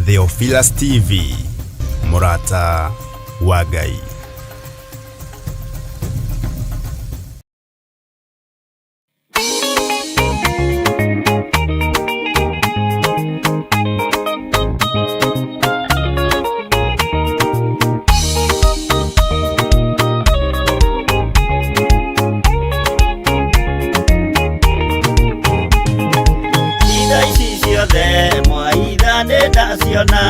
Theophilus TV, mũrata wa Ngai. Itha ici ciothe mwaitha nĩ ndaciona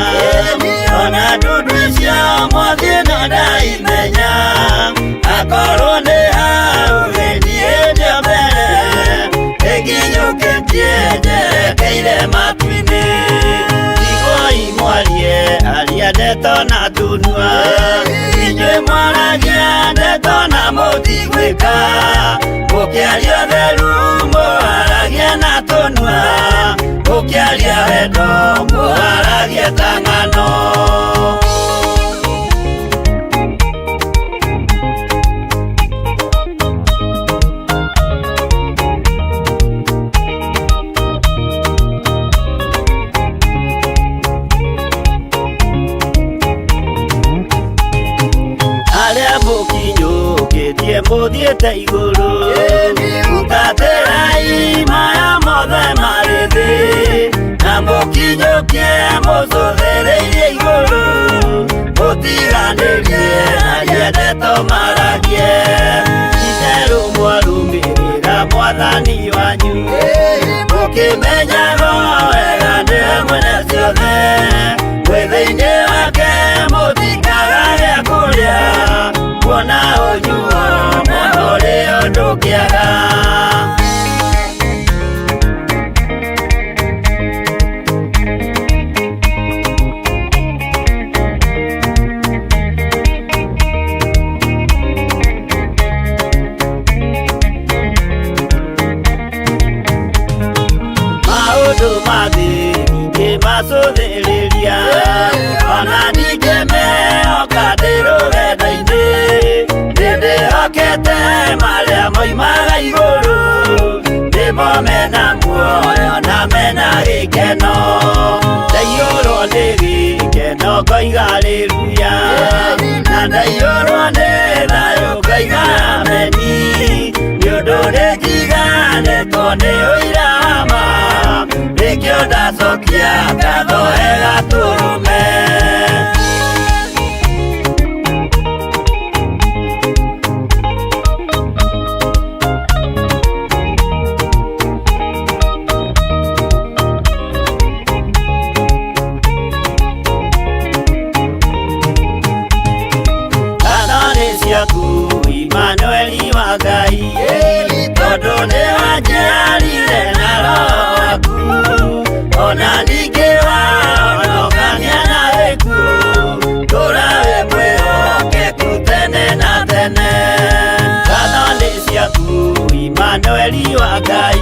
ona ndundu icio mwathiĩ na ndaimenya akorwo nĩ hau gĩthiĩ ndĩa mbere ĩkinyũkĩtie njerekeire matu-inĩ tigoi mwarie aria ndeto na tunua inyuĩ mwaragia ndeto na mũtigwĩka mũkĩaria ũtheru mũharagia na tũnua mũkĩaria wendo mũharagia ta ng'ano. Arĩa mũkinyũkĩtie mũthiĩte igũrũ hutatĩrai maya mothe marĩ thĩ na mũkinyũkie mũcũthĩrĩirie igũrũ mũtiganĩrie aria ndeto maragie itherũ mwarũmĩrĩra mwathani wanyu mũkĩmenyaga wega nĩwe mwene ciothe mwĩ thĩinĩ wake mũtikaga gĩa kũrĩa kuona ũnyuo na ũrĩo ndũngĩaga. Maũndũ ma thĩ ndingĩmacũthĩrĩria ona ndingĩmehoka ndĩ rũgendo-inĩ nĩndĩhokete marĩa moimaga igũrũ nĩmo mena muoyo na mena gĩkeno ndaiyũrwo nĩ gĩkeno ngoiga haleluya na ndaiyũrwo nĩ thayũ ngoiga ameni nĩ ũndũ nĩnjiganĩtwo nĩ ũira wa ma nĩkĩo ndacokia ngatho wega tũrũme. Ngatho nĩ ciaku Imanueli wa Ngai tondũ nĩ wanjiarire na roho waku ona ningĩ wahonokania na gĩkuũ tũra wĩ mwĩhokeku tene na tene. Ngatho nĩ ciaku Imanueli wa Ngai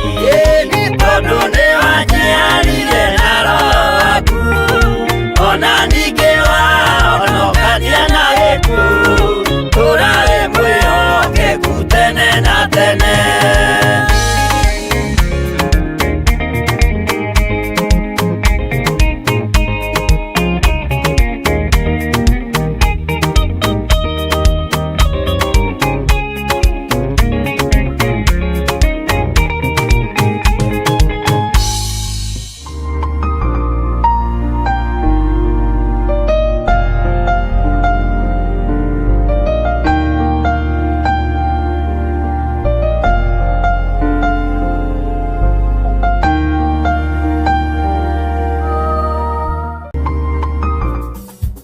tondũ nĩ wanjiarire na roho waku ona ningĩ wahonokania na gĩkuũ tũra wĩ mwĩhokeku tene na tene.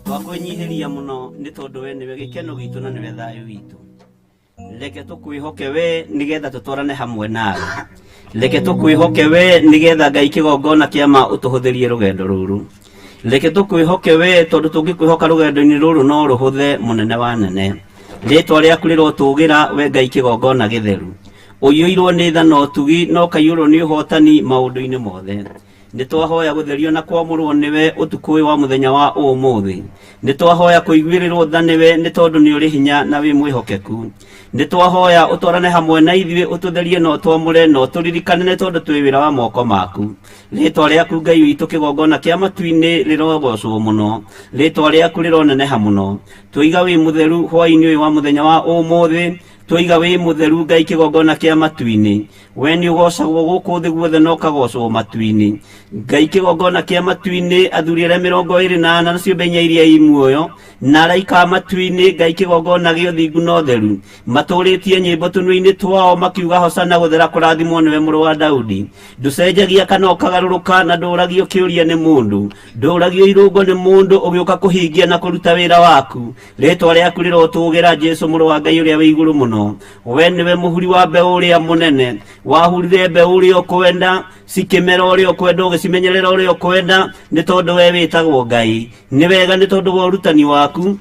Twakwĩnyihĩria mũno nĩ tondũ we nĩwe gĩkeno gitũ na nĩwe thayũ witũ. Reke tũkwĩhoke we nĩgetha tũtwarane hamwe nawe. Reke tũkwĩhoke we nĩgetha Ngai kĩgongona kĩa ma ũtũhũthĩrie rũgendo rũrũ. Reke tũkwĩhoke we tondũ tũngĩkwĩhoka rũgendo-inĩ rũrũ no rũhũthe mũnene wa nene. Rĩtwa rĩaku rĩrotũgĩra we Ngai kĩgongona gĩtheru. Ũiyũirwo nĩ tha na ũtugi na ũkaiyũrwo nĩ ũhotani maũndũ-inĩ mothe. Nĩ twahoya gũtherio na kwamũrwo nĩwe ũtukũ ũyũ wa mũthenya wa ũmũthĩ. Nĩ twahoya kũiguĩrĩrwo tha nĩwe nĩ tondũ nĩ ũrĩ hinya na wĩ mwĩhokeku. Nĩ twahoya ũtwarane hamwe na ithuĩ, ũtũtherie na ũtwamũre na ũtũririkane, nĩ tondũ twĩ wĩra wa moko maku. Rĩtwa rĩaku Ngai witũ kĩgongona kĩa matu-inĩ rĩrogocwo mũno, rĩtwa rĩaku rĩroneneha mũno. Twoiga wĩ mũtheru hwaĩ-inĩ ũyũ wa mũthenya wa ũmũthĩ, twoiga wĩ mũtheru Ngai kĩgongona kĩa matu-inĩ. We nĩ ũgocagwo gũkũ thĩ guothe na ũkagocwo matu-inĩ. Ngai kĩgongona kĩa matu-inĩ, athuri arĩa 24 na ciũmbe inya iria i muoyo na araika a matu-inĩ, Ngai kĩgongona gĩa ũthingu na ũtheru, matũrĩtie nyĩmbo tũnua-inĩ twao makiuga hosana gũthera kũrathimwo nĩwe mũrũ wa Daudi. Ndũcenjagia kana ũkagarũrũka, na ndũragio kĩũria nĩ mũndũ, ndũragio irũngo nĩ mũndũ ũgĩũka kũhingia na kũruta wĩra waku. Rĩtwa rĩaku rĩrotũgĩra, Jesu mũrũ wa Ngai ũrĩa wĩ igũrũ mũno. We nĩwe mũhuri wa mbeũ ũrĩa mũnene, wahurire mbeũ ũrĩa ũkwenda, cikĩmera ũrĩa ũkwenda, ũgĩcimenyerera ũrĩa ũkwenda, nĩ tondũ we wĩtagwo Ngai. Nĩ wega nĩ tondũ wa ũrutani waku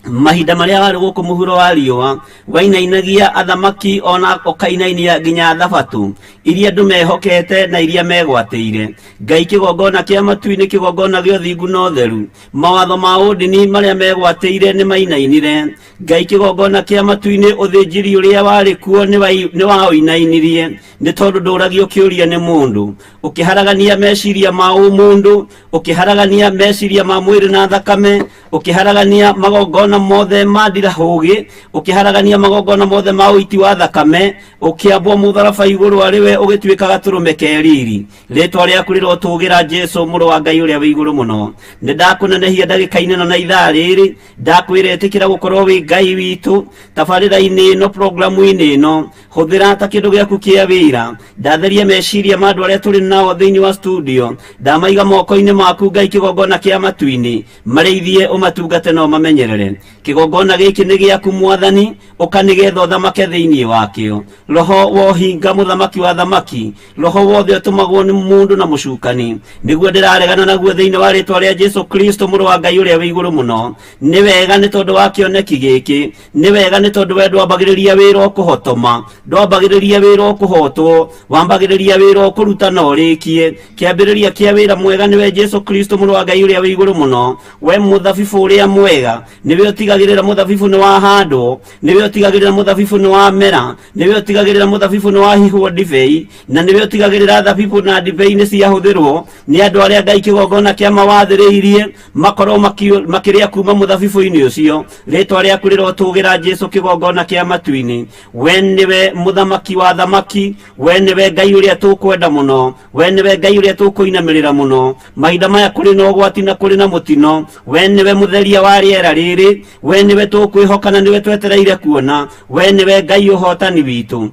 mahinda marĩa warĩ gũkũ mũhuro wa riũa, wainainagia athamaki ona ũkainainia nginya thabatũ iria andũ mehokete na iria megwatĩire. Ngai kĩgongona kĩa matu-inĩ, kĩgongona gĩa ũthingu na ũtheru, mawatho ma ũndini marĩa megwatĩire nĩ mainainire. Ngai kĩgongona kĩa matu-inĩ, ũthĩnjĩri ũrĩa warĩ kuo nĩ waũinainirie, nĩ tondũ ndũragio kĩũria nĩ mũndũ. Ũkĩharagania meciria ma ũmũndũ, ũkĩharagania meciria ma mwĩrĩ na thakame, ũkĩharagania magongona mothe ma ndirahũgĩ, ũkĩharagania magongona mothe ma ũiti wa thakame, ũkĩambwo mũtharaba igũrũ arĩ we ũgĩtuĩka gatũrũme ke riri. Rĩtwa rĩaku rĩrotũgĩra, Jesu mũrũ wa Ngai ũrĩa wĩ igũrũ mũno. Nĩ ndakũnenehia ndagĩka-inĩ ĩno na ithaa rĩrĩ, ndakwĩra ĩtĩkĩra gũkorwo wĩ Ngai witũ tabarĩra-inĩ ĩno, programu-inĩ ĩno, hũthĩra ta kĩndũ gĩaku kĩa wĩra. Ndatheria meciria ma andũ arĩa tũrĩ nao thĩinĩ wa studio, ndamaiga moko-inĩ maku Ngai kĩgongona kĩa matu-inĩ, marĩithie ũmatungate na ũmamenyerere. Kĩgongona gĩkĩ nĩ gĩaku Mwathani, ũka nĩgetha ũthamake thĩinĩ wakĩo. Roho wa ũhinga, mũthamaki wa thamaki, roho wothe ũtũmagwo nĩ mũndũ na mũcukani, nĩguo ndĩraregana naguo thĩinĩ wa rĩtwa rĩa Jesu Kristo mũrũ wa Ngai ũrĩa wĩ igũrũ mũno. Nĩ wega nĩ tondũ wa kĩoneki gĩkĩ, nĩ wega nĩ tondũ we ndwambagĩrĩria wĩra ũkũhotoma, ndwambagĩrĩria wĩra ũkũhotwo, wambagĩrĩria wĩra ũkũruta na ũrĩkie. Kĩambĩrĩria kĩa wĩra mwega nĩwe Jesu Kristo mũrũ wa Ngai ũrĩa wĩ igũrũ mũno. We mũthabibũ ũrĩa mwega, nĩwe ũtigagĩrĩra mũthabibũ nĩ wahandwo, nĩwe ũtigagĩrĩra mũthabibũ nĩ wamera, nĩwe ũtigagĩrĩra mũthabibũ nĩ wahihwo ndibei, na nĩwe ũtigagĩrĩra thabibũ na ndibei nĩ ciahũthĩrwo nĩ andũ arĩa Ngai kĩgongona kĩa mawathĩrĩirie makorwo makĩrĩa kuma mũthabibũ-inĩ ũcio. Rĩtwa rĩaku rĩrotũgĩra, Jesu kĩgongona kĩa matu-inĩ. We nĩwe mũthamaki wa thamaki, we nĩwe Ngai ũrĩa tũkwenda mũno, we nĩwe Ngai ũrĩa tũkũinamĩrĩra mũno mahinda maya kũrĩ na ũgwati na kũrĩ na mũtino. We nĩwe mũtheria wa rĩera rĩrĩ, we nĩwe tũkwĩhoka na nĩwe twetereire kuona. We nĩwe Ngai ũhotani witũ.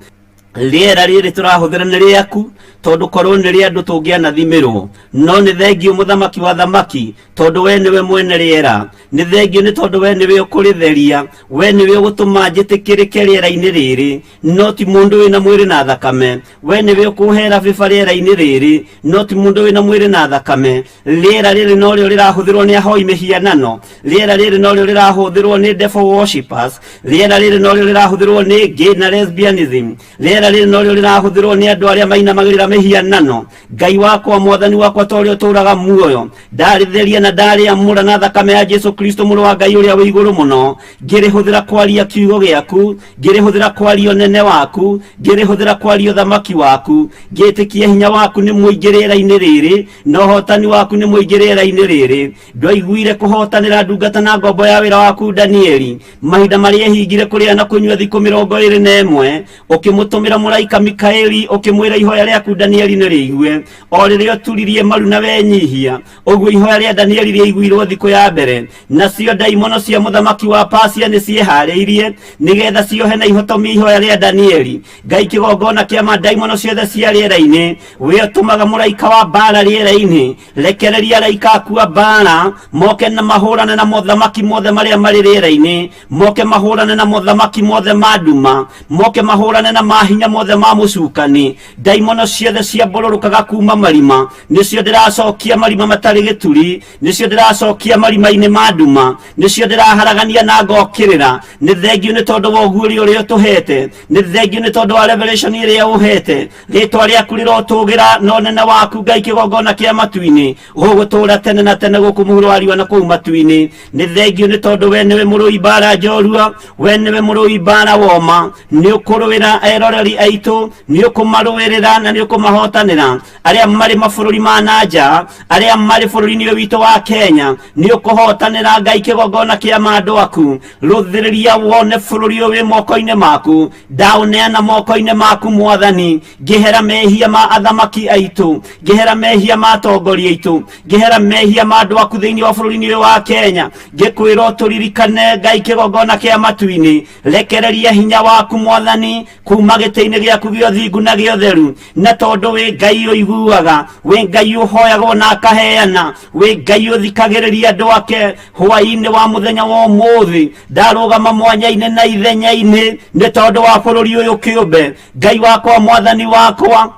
Rĩera rĩrĩ tũrahũthĩra nĩ rĩaku, tondũ korwo nĩ rĩa andũ tũngĩanathimĩrwo, no nĩ thengio mũthamaki wa thamaki, tondũ we nĩwe mwene rĩera. Nĩ thengio nĩ tondũ we nĩwe ũkũrĩtheria, we nĩwe ũgũtũma njĩtĩkĩrĩke rĩera-inĩ rĩrĩ, no ti mũndũ wĩna mwĩrĩ na thakame. We nĩwe ũkũhera bĩba rĩera-inĩ rĩrĩ, no ti mũndũ wĩna mwĩrĩ na thakame. Rĩera rĩrĩ norĩo rĩrahũthĩrwo nĩ ahoi mĩhianano, rĩera rĩrĩ norĩo rĩrahũthĩrwo nĩ devil worshippers, rĩera rĩrĩ norĩo rĩrahũthĩrwo nĩ gay na lesbianism, rĩera rĩrĩ norĩo rĩrahũthĩrwo nĩ andũ arĩa mainamagĩrĩra mĩhianano. Ngai wakwa, Mwathani wakwa, ta ũrĩa ũtũũraga muoyo, ndarĩtheria na ndarĩamũra na thakame ya Jesu Kristo mũrũ wa Ngai ũrĩa wĩ igũrũ mũno, ngĩrĩhũthĩra kwaria kiugo gĩaku, ngĩrĩhũthĩra kwaria ũnene waku, ngĩrĩhũthĩra kwaria ũthamaki waku, ngĩtĩkia hinya waku nĩ mũingĩ rĩera-inĩ rĩrĩ, na ũhotani waku nĩ mũingĩ rĩera-inĩ rĩrĩ. Ndwaiguire kũhotanĩra ndungata na ngombo ya wĩra waku Danieli mahinda marĩa ehingire kũrĩa na kũnyua thikũ 21, ũkĩmũtũmĩra mũraika Mikaeli, ũkĩmwĩra ihoya rĩaku Danieli nĩ rĩigue, o rĩrĩa ũturirie maru na wenyihia. Ũguo ihoya rĩa Danieli rĩaiguirwo thikũ ya mbere, nacio ndaimono cia mũthamaki wa Pasia nĩ ciĩharĩirie nĩgetha ciohe na ihotomie ihoya rĩa Danieli. Ngai kĩgongona kĩa ma, ndaimono ciothe cia rĩera-inĩ, we ũtũmaga mũraika wa mbara rĩera-inĩ, rekereria araika aku a mbara moke na mahũrane na mothamaki mothe marĩa marĩ rĩera-inĩ, moke mahũrane na mothamaki mothe ma nduma, moke mahũrane na mahinya mothe ma mũcukani. Ndaimono ciothe ciambũrũrũkaga kuma marima, nĩcio ndĩracokia marima matarĩ gĩturi, nĩcio ndĩracokia marima-inĩ ma nduma. Nduma nĩcio ndĩraharagania na ngokĩrĩra. Nĩ thengiũ nĩ tondũ wa ũguũrio ũrĩa ũtũhete, nĩ thengiũ nĩ tondũ wa revelation ĩrĩa ũhete. Rĩtwa rĩaku rĩrotũgĩra na ũnene waku Ngai kĩgongona kĩa matu-inĩ, ũgũtũra tene na tene gũkũ mũhuro wa riũa na kũu matu-inĩ. Nĩ thengiũ nĩ tondũ we nĩwe mũrũi mbara njorua, we nĩwe mũrũi mbara woma. Nĩ ũkũrũĩra eroreri aitũ, nĩ ũkũmarũĩrĩra na nĩ ũkũmahotanĩra. Arĩa marĩ mabũrũri ma na nja, arĩa marĩ bũrũri-inĩ ũyũ witũ wa Kenya, nĩ ũkũhotanĩra Ngai kĩgongona kĩa ma andũ aku. Rũthĩrĩria wone bũrũri ũyũ wĩ moko-inĩ maku, ndaũneana moko-inĩ maku Mwathani. Ngĩhera mehia ma athamaki aitũ, ngĩhera mehia ma atongoria aitũ, ngĩhera mehia ma andũ aku thĩinĩ wa bũrũri-inĩ ũyũ wa Kenya. Ngĩkwĩra ũtũririkane Ngai kĩgongona kĩa matu-inĩ. Rekereria hinya waku Mwathani kuma gĩtĩ-inĩ gĩaku gĩa ũthingu na gĩa ũtheru, na tondũ wĩ Ngai ũiguaga, wĩ Ngai ũhoyagwo na akaheana, wĩ Ngai ũthikagĩrĩria andũ ake. Hwaĩ-inĩ wa mũthenya wa ũmũthĩ ndarũgama mwanya-inĩ na ithenya-inĩ nĩ tondũ wa bũrũri ũyũ kĩũmbe. Ngai wakwa, Mwathani wakwa,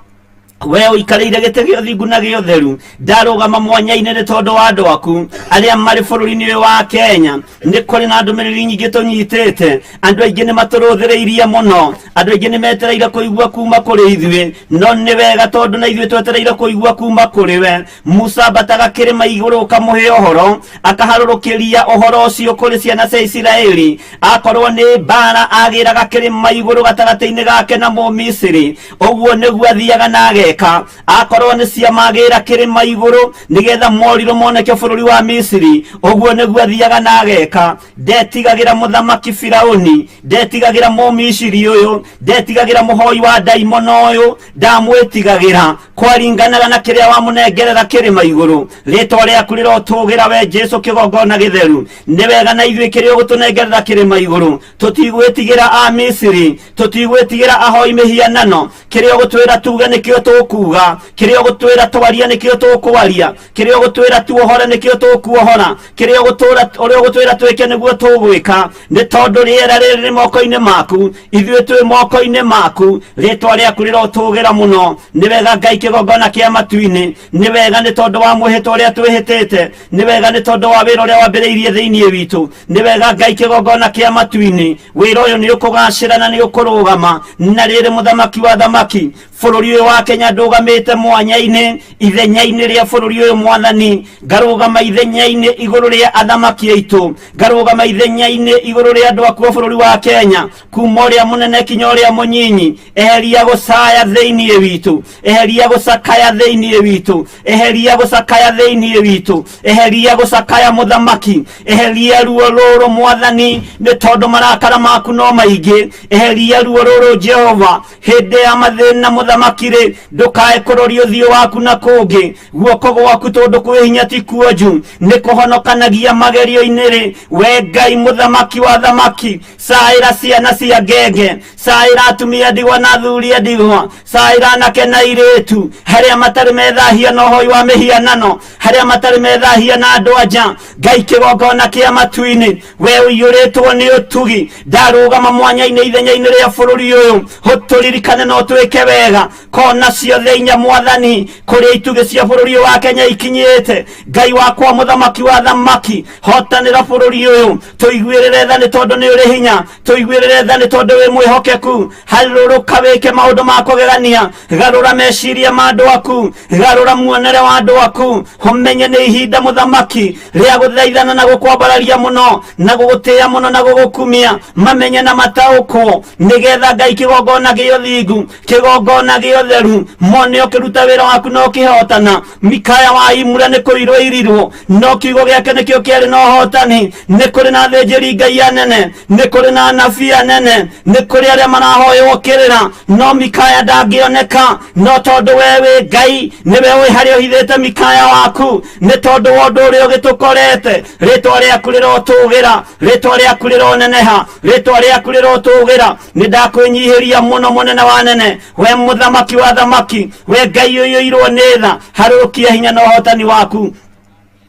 we ũikarĩire gĩtĩ gĩa ũthingu na gĩa ũtheru, ndarũgama mwanya-inĩ nĩ tondũ wa andũ aku arĩa marĩ bũrũri-inĩ ũyũ wa Kenya. Nĩ kũrĩ na ndũmĩrĩri nyingĩ tũnyitĩte, andũ aingĩ nĩ matũrũthĩrĩirie mũno, andũ aingĩ nĩ metereire kũigua kuma kũrĩ ithuĩ, no nĩ wega tondũ na ithuĩ twetereire kũigua kuma kũrĩ we. Musa ambataga kĩrĩma igũrũ ũkamũhe ũhoro, akaharũrũkĩria ũhoro ũcio kũrĩ ciana cia Isiraeli. Akorwo nĩ mbara agĩraga kĩrĩma igũrũ gatagatĩ-inĩ gake na Mũmisiri, ũguo nĩguo athiaga na ageka. Akorwo nĩ ciama agĩra kĩrĩma igũrũ nĩgetha morirũ moneke bũrũri wa Misiri, ũguo nĩguo athiaga na ageka. Ndetigagĩra mũthamaki Firauni, ndetigagĩra Mũmisiri ũyũ, ndetigagĩra mũhoi wa ndaimono ũyũ, ndamwĩtigagĩra. Kwaringanaga na kĩrĩa wamũnengerera kĩrĩma igũrũ. Rĩtwa rĩaku rĩrotũgĩra we Jesu kĩgongona gĩtheru. Nĩ wega na ithuĩ kĩrĩa ũgũtũnengerera kĩrĩma igũrũ. Tũtigwĩtigĩra a Misiri, tũtigwĩtigĩra ahoi mĩhianano. Kĩrĩa ũgũtwĩra tuge nĩkĩo tũkuga, kĩrĩa ũgũtwĩra twarie nĩkĩo tũkwaria, kĩrĩa ũgũtwĩra tuohore nĩkĩo tũkuohora, kĩrĩa ũgũtũra ũrĩa ũgũtwĩra twĩke nĩguo tũgwĩka. Nĩ tondũ rĩera rĩrĩ rĩ moko-inĩ maku, ithuĩ twĩ moko-inĩ maku. Rĩtwa rĩaku rĩrotũgĩra mũno. Nĩ wega Ngai kĩgongona kĩa matu-inĩ, nĩ wega nĩ tondũ wa mwĩhĩtwa ũrĩa twĩhĩtĩte, nĩ wega nĩ tondũ wa wĩra ũrĩa wambĩrĩirie thĩinĩ witũ, nĩ wega Ngai kĩgongona kĩa matu-inĩ. Wĩra ũyũ nĩ ũkũgacĩra na nĩ ũkũrũgama. Na rĩrĩ mũthamaki wa thamaki, bũrũri ũyũ wa Kenya ndũgamĩte mwanya-inĩ ithenya-inĩ rĩa bũrũri ũyũ Mwathani, ngarũgama ithenya-inĩ igũrũ rĩa athamaki aitũ, ngarũgama ithenya-inĩ igũrũ rĩa andũ aku a bũrũri wa Kenya, kuma ũrĩa mũnene kinya ũrĩa mũnyinyi. Eheria gũcaya thĩinĩ witũ, eheria gũcakaya thĩinĩ witũ, eheria gũcakaya thĩinĩ witũ, eheria gũcakaya mũthamaki, eheria ruo rũrũ Mwathani, nĩ tondũ marakara maku no maingĩ. Eheria ruo rũrũ Jehova, hĩndĩ ya mathĩna mũthamaki rĩ, ndũkae kũroria ũthiũ waku na kũngĩ. Guoko gwaku tondũ kwĩ hinya ti kuonju, nĩ kũhonokanagia magerio-inĩ rĩ. We Ngai mũthamaki wa thamaki, caĩra ciana cia ngenge, caĩra atumia ndigwa na athuri a ndigwa, caĩra anake na airĩtu, harĩa matarĩ methahia na ũhoi wa mĩhianano, harĩa matarĩ methahia na andũ anja. Ngai kĩgongona kĩa matu-inĩ, we ũiyũrĩtwo nĩ ũtugi, ndarũgama mwanya-inĩ ithenya-inĩ rĩa bũrũri ũyũ, ũtũririkane na ũtwĩke wega. Kona ciothe inya Mwathani, kũrĩa itugĩ cia bũrũri ũyũ wa Kenya ikinyĩte. Ngai wakwa mũthamaki wa thamaki, hotanĩra bũrũri ũyũ, tũiguĩrĩre tha nĩ tondũ nĩ ũrĩ hinya, tũiguĩrĩre tha nĩ tondũ wĩ mwĩhokeku. Harũrũka wĩke maũndũ ma kũgegania, garũra meciria ma andũ aku, garũra muonere wa andũ aku. Ũmenye nĩ ihinda mũthamaki rĩa gũthaithana na gũkwambararia mũno, na gũgũtĩĩa mũno na gũgũkumia. Mamenye na mataũkwo, nĩgetha Ngai kĩgongona gĩa ũthingu, kĩgongona gĩa ũtheru, mone ũkĩruta wĩra waku na ũkĩhotana. Mikaya wa Imura nĩ kũirwo irirwo, no kiugo gĩake nĩkĩo kĩarĩ na ũhotani. Nĩ kũrĩ na athĩnjĩri Ngai anene, nĩ kũrĩ na anabii anene, nĩ kũrĩ arĩa marahoywo kĩrĩra, no Mikaya ndangĩoneka. No tondũ we wĩ Ngai, nĩwe ũĩ harĩa ũhithĩte Mikaya waku. Nĩ tondũ wa ũndũ ũrĩa ũgĩtũkorete, rĩtwa rĩaku rĩrotũgĩra, rĩtwa rĩaku rĩroneneha, rĩtwa rĩaku rĩrotũgĩra. Nĩ ndakwĩnyihĩria mũno mũnene wa nene, we mũthamaki wa thamaki, we Ngai ũiyũirwo nĩ tha. Harũrũkia hinya na ũhotani waku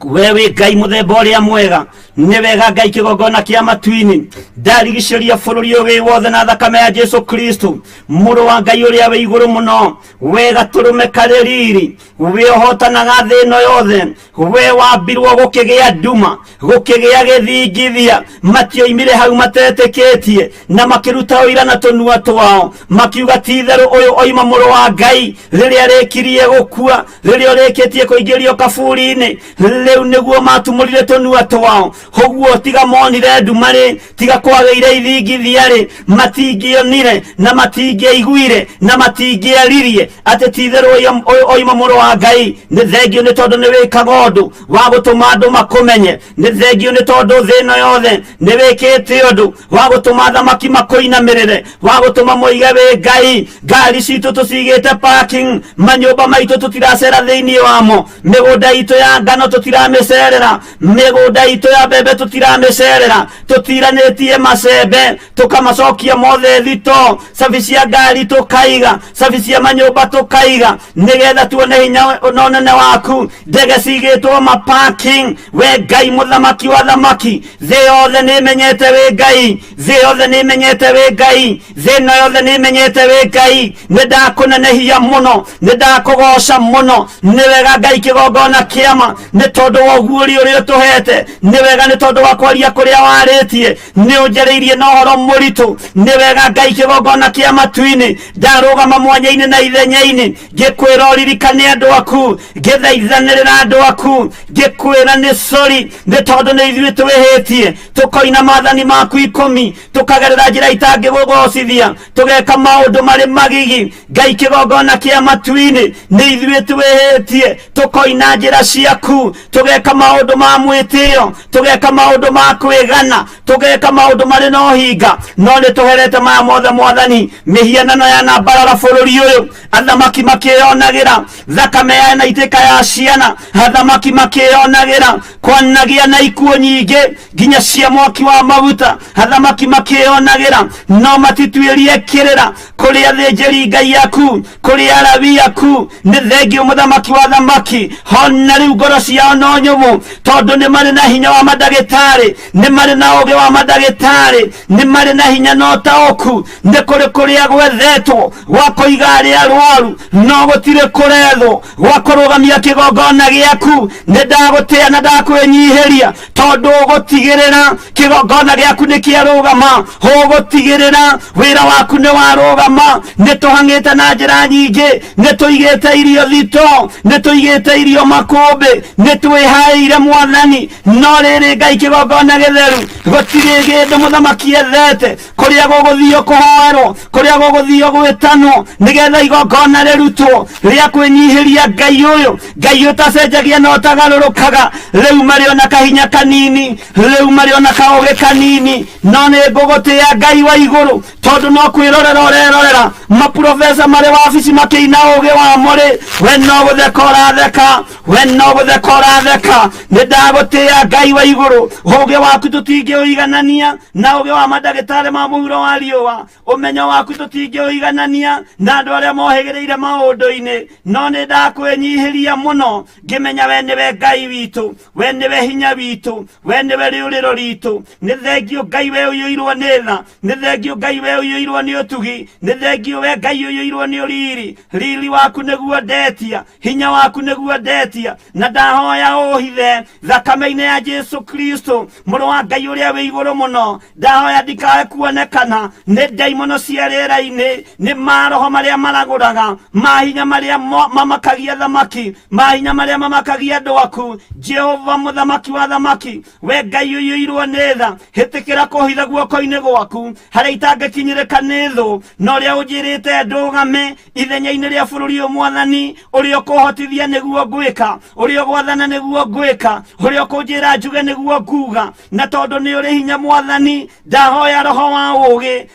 We wĩ Ngai mũthemba ũrĩa mwega. Nĩ wega Ngai kĩgongona kĩa matu-inĩ. Ndarigicĩria bũrũri ũyũ wĩ wothe na thakame ya Jesu Kristo, mũrũ wa Ngai ũrĩa wĩ igũrũ mũno. We gatũrũme karĩ riri, we ũhotanaga thĩ ĩno yothe. We wambirwo gũkĩgĩa nduma, gũkĩgĩa gĩthingithia. Matioimire hau matetĩkĩtie, na makĩruta ũira na tũnua twao, makiuga ti itherũ ũyũ oima mũrũ wa Ngai. Rĩrĩa rĩkirie gũkua, rĩrĩa ũrĩkĩtie kũingĩrio kaburi-inĩ, rĩu nĩguo matumũrire tũnua twao. Ũguo tiga monire nduma-rĩ, tiga kwagĩire ithingithia-rĩ, matingĩonire na matingĩaiguire na matingĩaririe atĩ ti itherũ ũyũ oima mũrũ wa Ngai. Nĩ thengio nĩ tondũ nĩ wĩkaga ũndũ wa gũtũma andũ makũmenye. Nĩ thengio nĩ tondũ thĩ ĩno yothe nĩ wĩkĩte ũndũ wa gũtũma athamaki makũinamĩrĩre, wa gũtũma moige wĩ Ngai. Ngari citũ tũcigĩte parking, manyũmba maitũ tũtiracera thĩinĩ wamo, mĩgũnda itũ ya ngano tũtiramĩcerera, mĩgũnda itũ ya mbembe tũtiramĩcerera, tũtiranĩtie macembe tũkamacokia mothe thito, cabi cia ngari tũkaiga, cabi cia manyũmba tũkaiga, nĩgetha tuone hinya na ũnene waku. Ndege cigĩtwo ma parking. We Ngai mũthamaki wa thamaki, thĩ yothe nĩ ĩmenyete wĩ Ngai, thĩ yothe nĩ ĩmenyete wĩ Ngai, thĩ ĩno yothe nĩ ĩmenyete wĩ Ngai. Nĩ ndakũnenehia mũno, nĩ ndakũgoca mũno. Nĩ wega Ngai kĩgongona kĩama, nĩ tondũ wa ũguũri ũrĩa ũtũhete. Nĩ wega nĩ tondũ wa kwaria kũrĩa warĩtie, nĩ ũnjarĩirie na ũhoro mũritũ. Nĩ wega Ngai kĩgongona kĩa matu-inĩ, ndarũgama mwanya-inĩ na ithenya-inĩ, ngĩkwĩra ũririkane andũ aku, ngĩthaithanĩrĩra andũ aku, ngĩkwĩra nĩ sorry nĩ tondũ nĩ ithuĩ twĩhĩtie, tũkoina maathani maku 10, tũkagerera njĩra itangĩgũgocithia, tũgeka maũndũ marĩ magigi. Ngai kĩgongona kĩa matu-inĩ, nĩ ithuĩ twĩhĩtie, tũkoina njĩra ciaku, tũgeka maũndũ ma mwĩtĩo, tũgeka maũndũ ma kwĩgana, tũgeka maũndũ marĩ na ũhinga. No nĩ tũherete maya mothe Mwathani. Mĩhianano ya nambarara bũrũri ũyũ, athamaki makĩyonagĩra thakame ya na itĩka ya ciana, athamaki makĩyonagĩra kwanagĩa na ikuũ nyingĩ nginya cia mwaki wa maguta, athamaki makĩyonagĩra, no matituĩrie kĩrĩra kũrĩ athĩnjĩri Ngai aku, kũrĩ arabi aku. Nĩ thengio mũthamaki wa thamaki, hona rĩu ngoro ciao no nyũmũ, tondũ nĩ marĩ na hinya wa mandagĩtarĩ, nĩ marĩ na ũgĩ wa mandagĩtarĩ, nĩ marĩ na hinya na ũtaũku. Nĩ kũrĩ kũrĩa gwethetwo gwa kũiga arĩa arwaru, no gũtirĩ kũrethwo gwa kũrũgamia kĩgongona gĩaku. Nĩ ndagũtĩa na ndakwĩnyihĩria, tondũ ũgũtigĩrĩra kĩgongona gĩaku nĩ kĩarũgama, ũgũtigĩrĩra wĩra waku nĩ warũgama. Nĩ tũhang'ĩte na njĩra nyingĩ, nĩ tũigĩte irio thito, nĩ tũigĩte irio makũmbĩ, nĩ twĩhaĩire Mwathani. No rĩrĩ Ngai kĩgongona gĩtheru, gũtirĩ kĩndũ mũthamaki ethete, kũrĩa gũgũthio kũhoerwo, kũrĩa gũgũthio gwĩtanwo, nĩgetha igongona rĩrutwo rĩa kwĩnyihĩria Ngai ũyũ, Ngai ũtacenjagia na ũtagarũrũkaga. Rĩu marĩ ona kahinya kanini, rĩu marĩ ona kaũgĩ kanini, no nĩ ngũgũtĩa Ngai wa igũrũ, tondũ no kwĩrorera ũrerorera maprofesa marĩ wabici makĩina ũgĩ wamo rĩ, we no gũtheka ũratheka, we no gũtheka ũratheka. Nĩ ndagũtĩa Ngai wa igũrũ. Ũgĩ waku tũtingĩũiganania na ũgĩ wa mandagĩtarĩ ma mũhuro wa riũa, ũmenyo waku tũtingĩũiganania na andũ arĩa mohĩgĩrĩire maũndũ-inĩ, no nĩ ndakwĩnyihĩria mũno ngĩmenya we nĩwe Ngai witũ, we nĩwe hinya witũ, we nĩwe rĩũrĩro ritũ. Nĩ thengio Ngai we ũiyũirwo nĩ tha, nĩ thengio Ngai we ũiyũirwo nĩ ũtugi, nĩ thengio we Ngai ũiyũirwo nĩ ũriri. Riri waku nĩguo ndetia, hinya waku nĩguo ndetia, na ndahoya ũhithe thakame-inĩ ya Jesu Kristo mũrũ wa Ngai ũrĩa wĩ igũrũ mũno. Ndahoya ndikae kuonekana nĩ ndaimono cia rĩera-inĩ, nĩ maroho marĩa maragũraga, mahinya marĩa mamakagia thamaki, mahinya marĩa mamakagia andũ aku. Jehova mũthamaki wa thamaki, we Ngai ũiyũirwo nĩ tha, hĩtĩkĩra kũhitha guoko-inĩ gwaku harĩa itangĩkinyĩrĩka nĩ thũ, na ũrĩa ũnjĩrĩte ndũgame ithenya-inĩ rĩa bũrũri ũyũ. Mwathani, ũrĩa ũkũhotithia nĩguo ngwĩka, ũrĩa ũgwathana nĩguo ngwĩka, ũrĩa ũkũnjĩra njuge nĩguo nguga. Na tondũ nĩ ũrĩ hinya Mwathani, ndahoya roho wa wa ũũgĩ,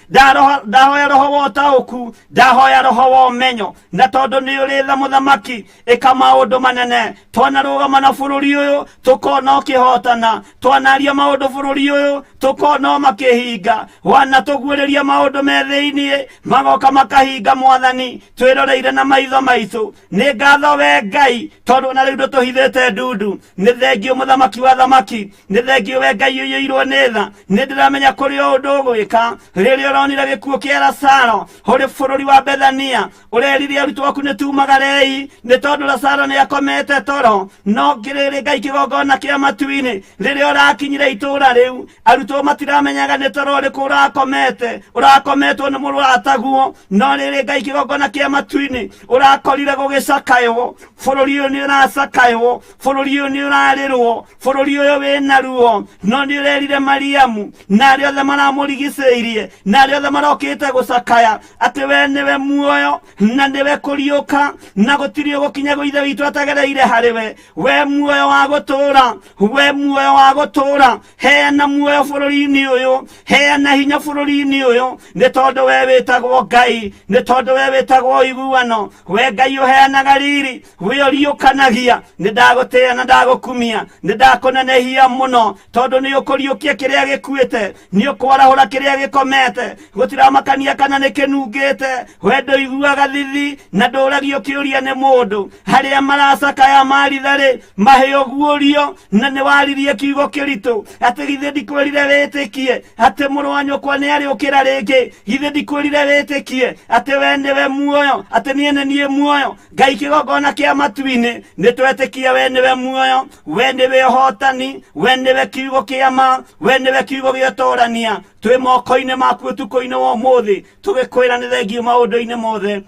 ndahoya roho wa ũtaũku, ndahoya roho wa ũmenyo. Na tondũ nĩ ũrĩ tha mũthamaki, ĩka maũndũ manene. Twanarũgama na bũrũri ũyũ tũkona ũkĩhotana, twanaria maũndũ bũrũri ũyũ tũkona makĩhinga, wanatũguũrĩria maũndũ me thĩiniĩ magoka makahinga. Mwathani, twĩroreire na maitho maitũ. Nĩ ngatho we Ngai, tondũ ona rĩu ndũtũhithĩte ndundu. Nĩ thengio mũthamaki wa thamaki, nĩ thengio we Ngai ũiyũirwo nĩ tha. Nĩ ndĩramenya kũrĩ o ũndũ ũgwĩka. Rĩrĩa ũronire gĩkuũ kĩa Lazaro ũrĩ bũrũri wa Bethania, ũrerire arutwo aku nĩ tumagarei nĩ tondũ Lazaro nĩ akomete toro. No ngĩrĩrĩ Ngai kĩgongona kĩa matu-inĩ, rĩrĩa ũrakinyire itũũra rĩu, arutwo matiramenyaga nĩ toro ũrĩkũ ũrakomete, ũrakometwo nĩ mũrataguo. No rĩrĩ Ngai kĩgongona kĩa matu-inĩ, ũrakorire gũgĩcakaywo. Bũrũri ũyũ nĩ ũracakaywo, bũrũri ũyũ nĩ ũrarĩrwo, bũrũri ũyũ wĩna ruo. No nĩ ũrerire Mariamu na arĩa othe maramũrigicĩirie na arĩa othe marokĩte gũcakaya atĩ we nĩwe muoyo na nĩwe kũriũka, na gũtirĩ ũgũkinya gwĩ Ithe witũ atagereire harĩ we. We muoyo wa gũtũũra, we muoyo wa gũtũũra, heana muoyo bũrũri-inĩ ũyũ, heana hinya bũrũri-inĩ ũyũ, nĩ tondũ we wĩtagwo Ngai, nĩ tondũ we wĩtagwo ũiguano. We Ngai ũheanaga riri, we ũriũkanagia. Nĩ ndagũtĩĩa na ndagũkumia, nĩ ndakũnenehia mũno, tondũ nĩ ũkũriũkia kĩrĩa gĩkuĩte, nĩ ũkwarahũra kĩrĩa gĩkomete. Gũtiramakania kana nĩ kĩnungĩte, we ndũiguaga thithi na ndũragio kĩũria nĩ mũndũ. Harĩa maracakaya maritha-rĩ, mahe ũguũrio, na nĩ waririe kiugo kĩritũ atĩ githĩ ndikwĩrire wĩtĩkie atĩ mũrũ wa nyũkwa nĩ arĩũkĩra rĩngĩ? Githĩ ndikwĩrire wĩtĩkie atĩ we nĩwe muoyo, atĩ niĩ nĩ niĩ muoyo? Ngai kĩgongona kĩa matu-inĩ, nĩ twetĩkia we nĩwe muoyo, we nĩwe ũhotani, we nĩwe kiugo kĩa ma, we nĩwe kiugo gĩa ũtũrania. Twĩ moko-inĩ maku ũtukũ-inĩ wa ũmũthĩ, tũgĩkwĩra nĩ thengio maũndũ-inĩ mothe.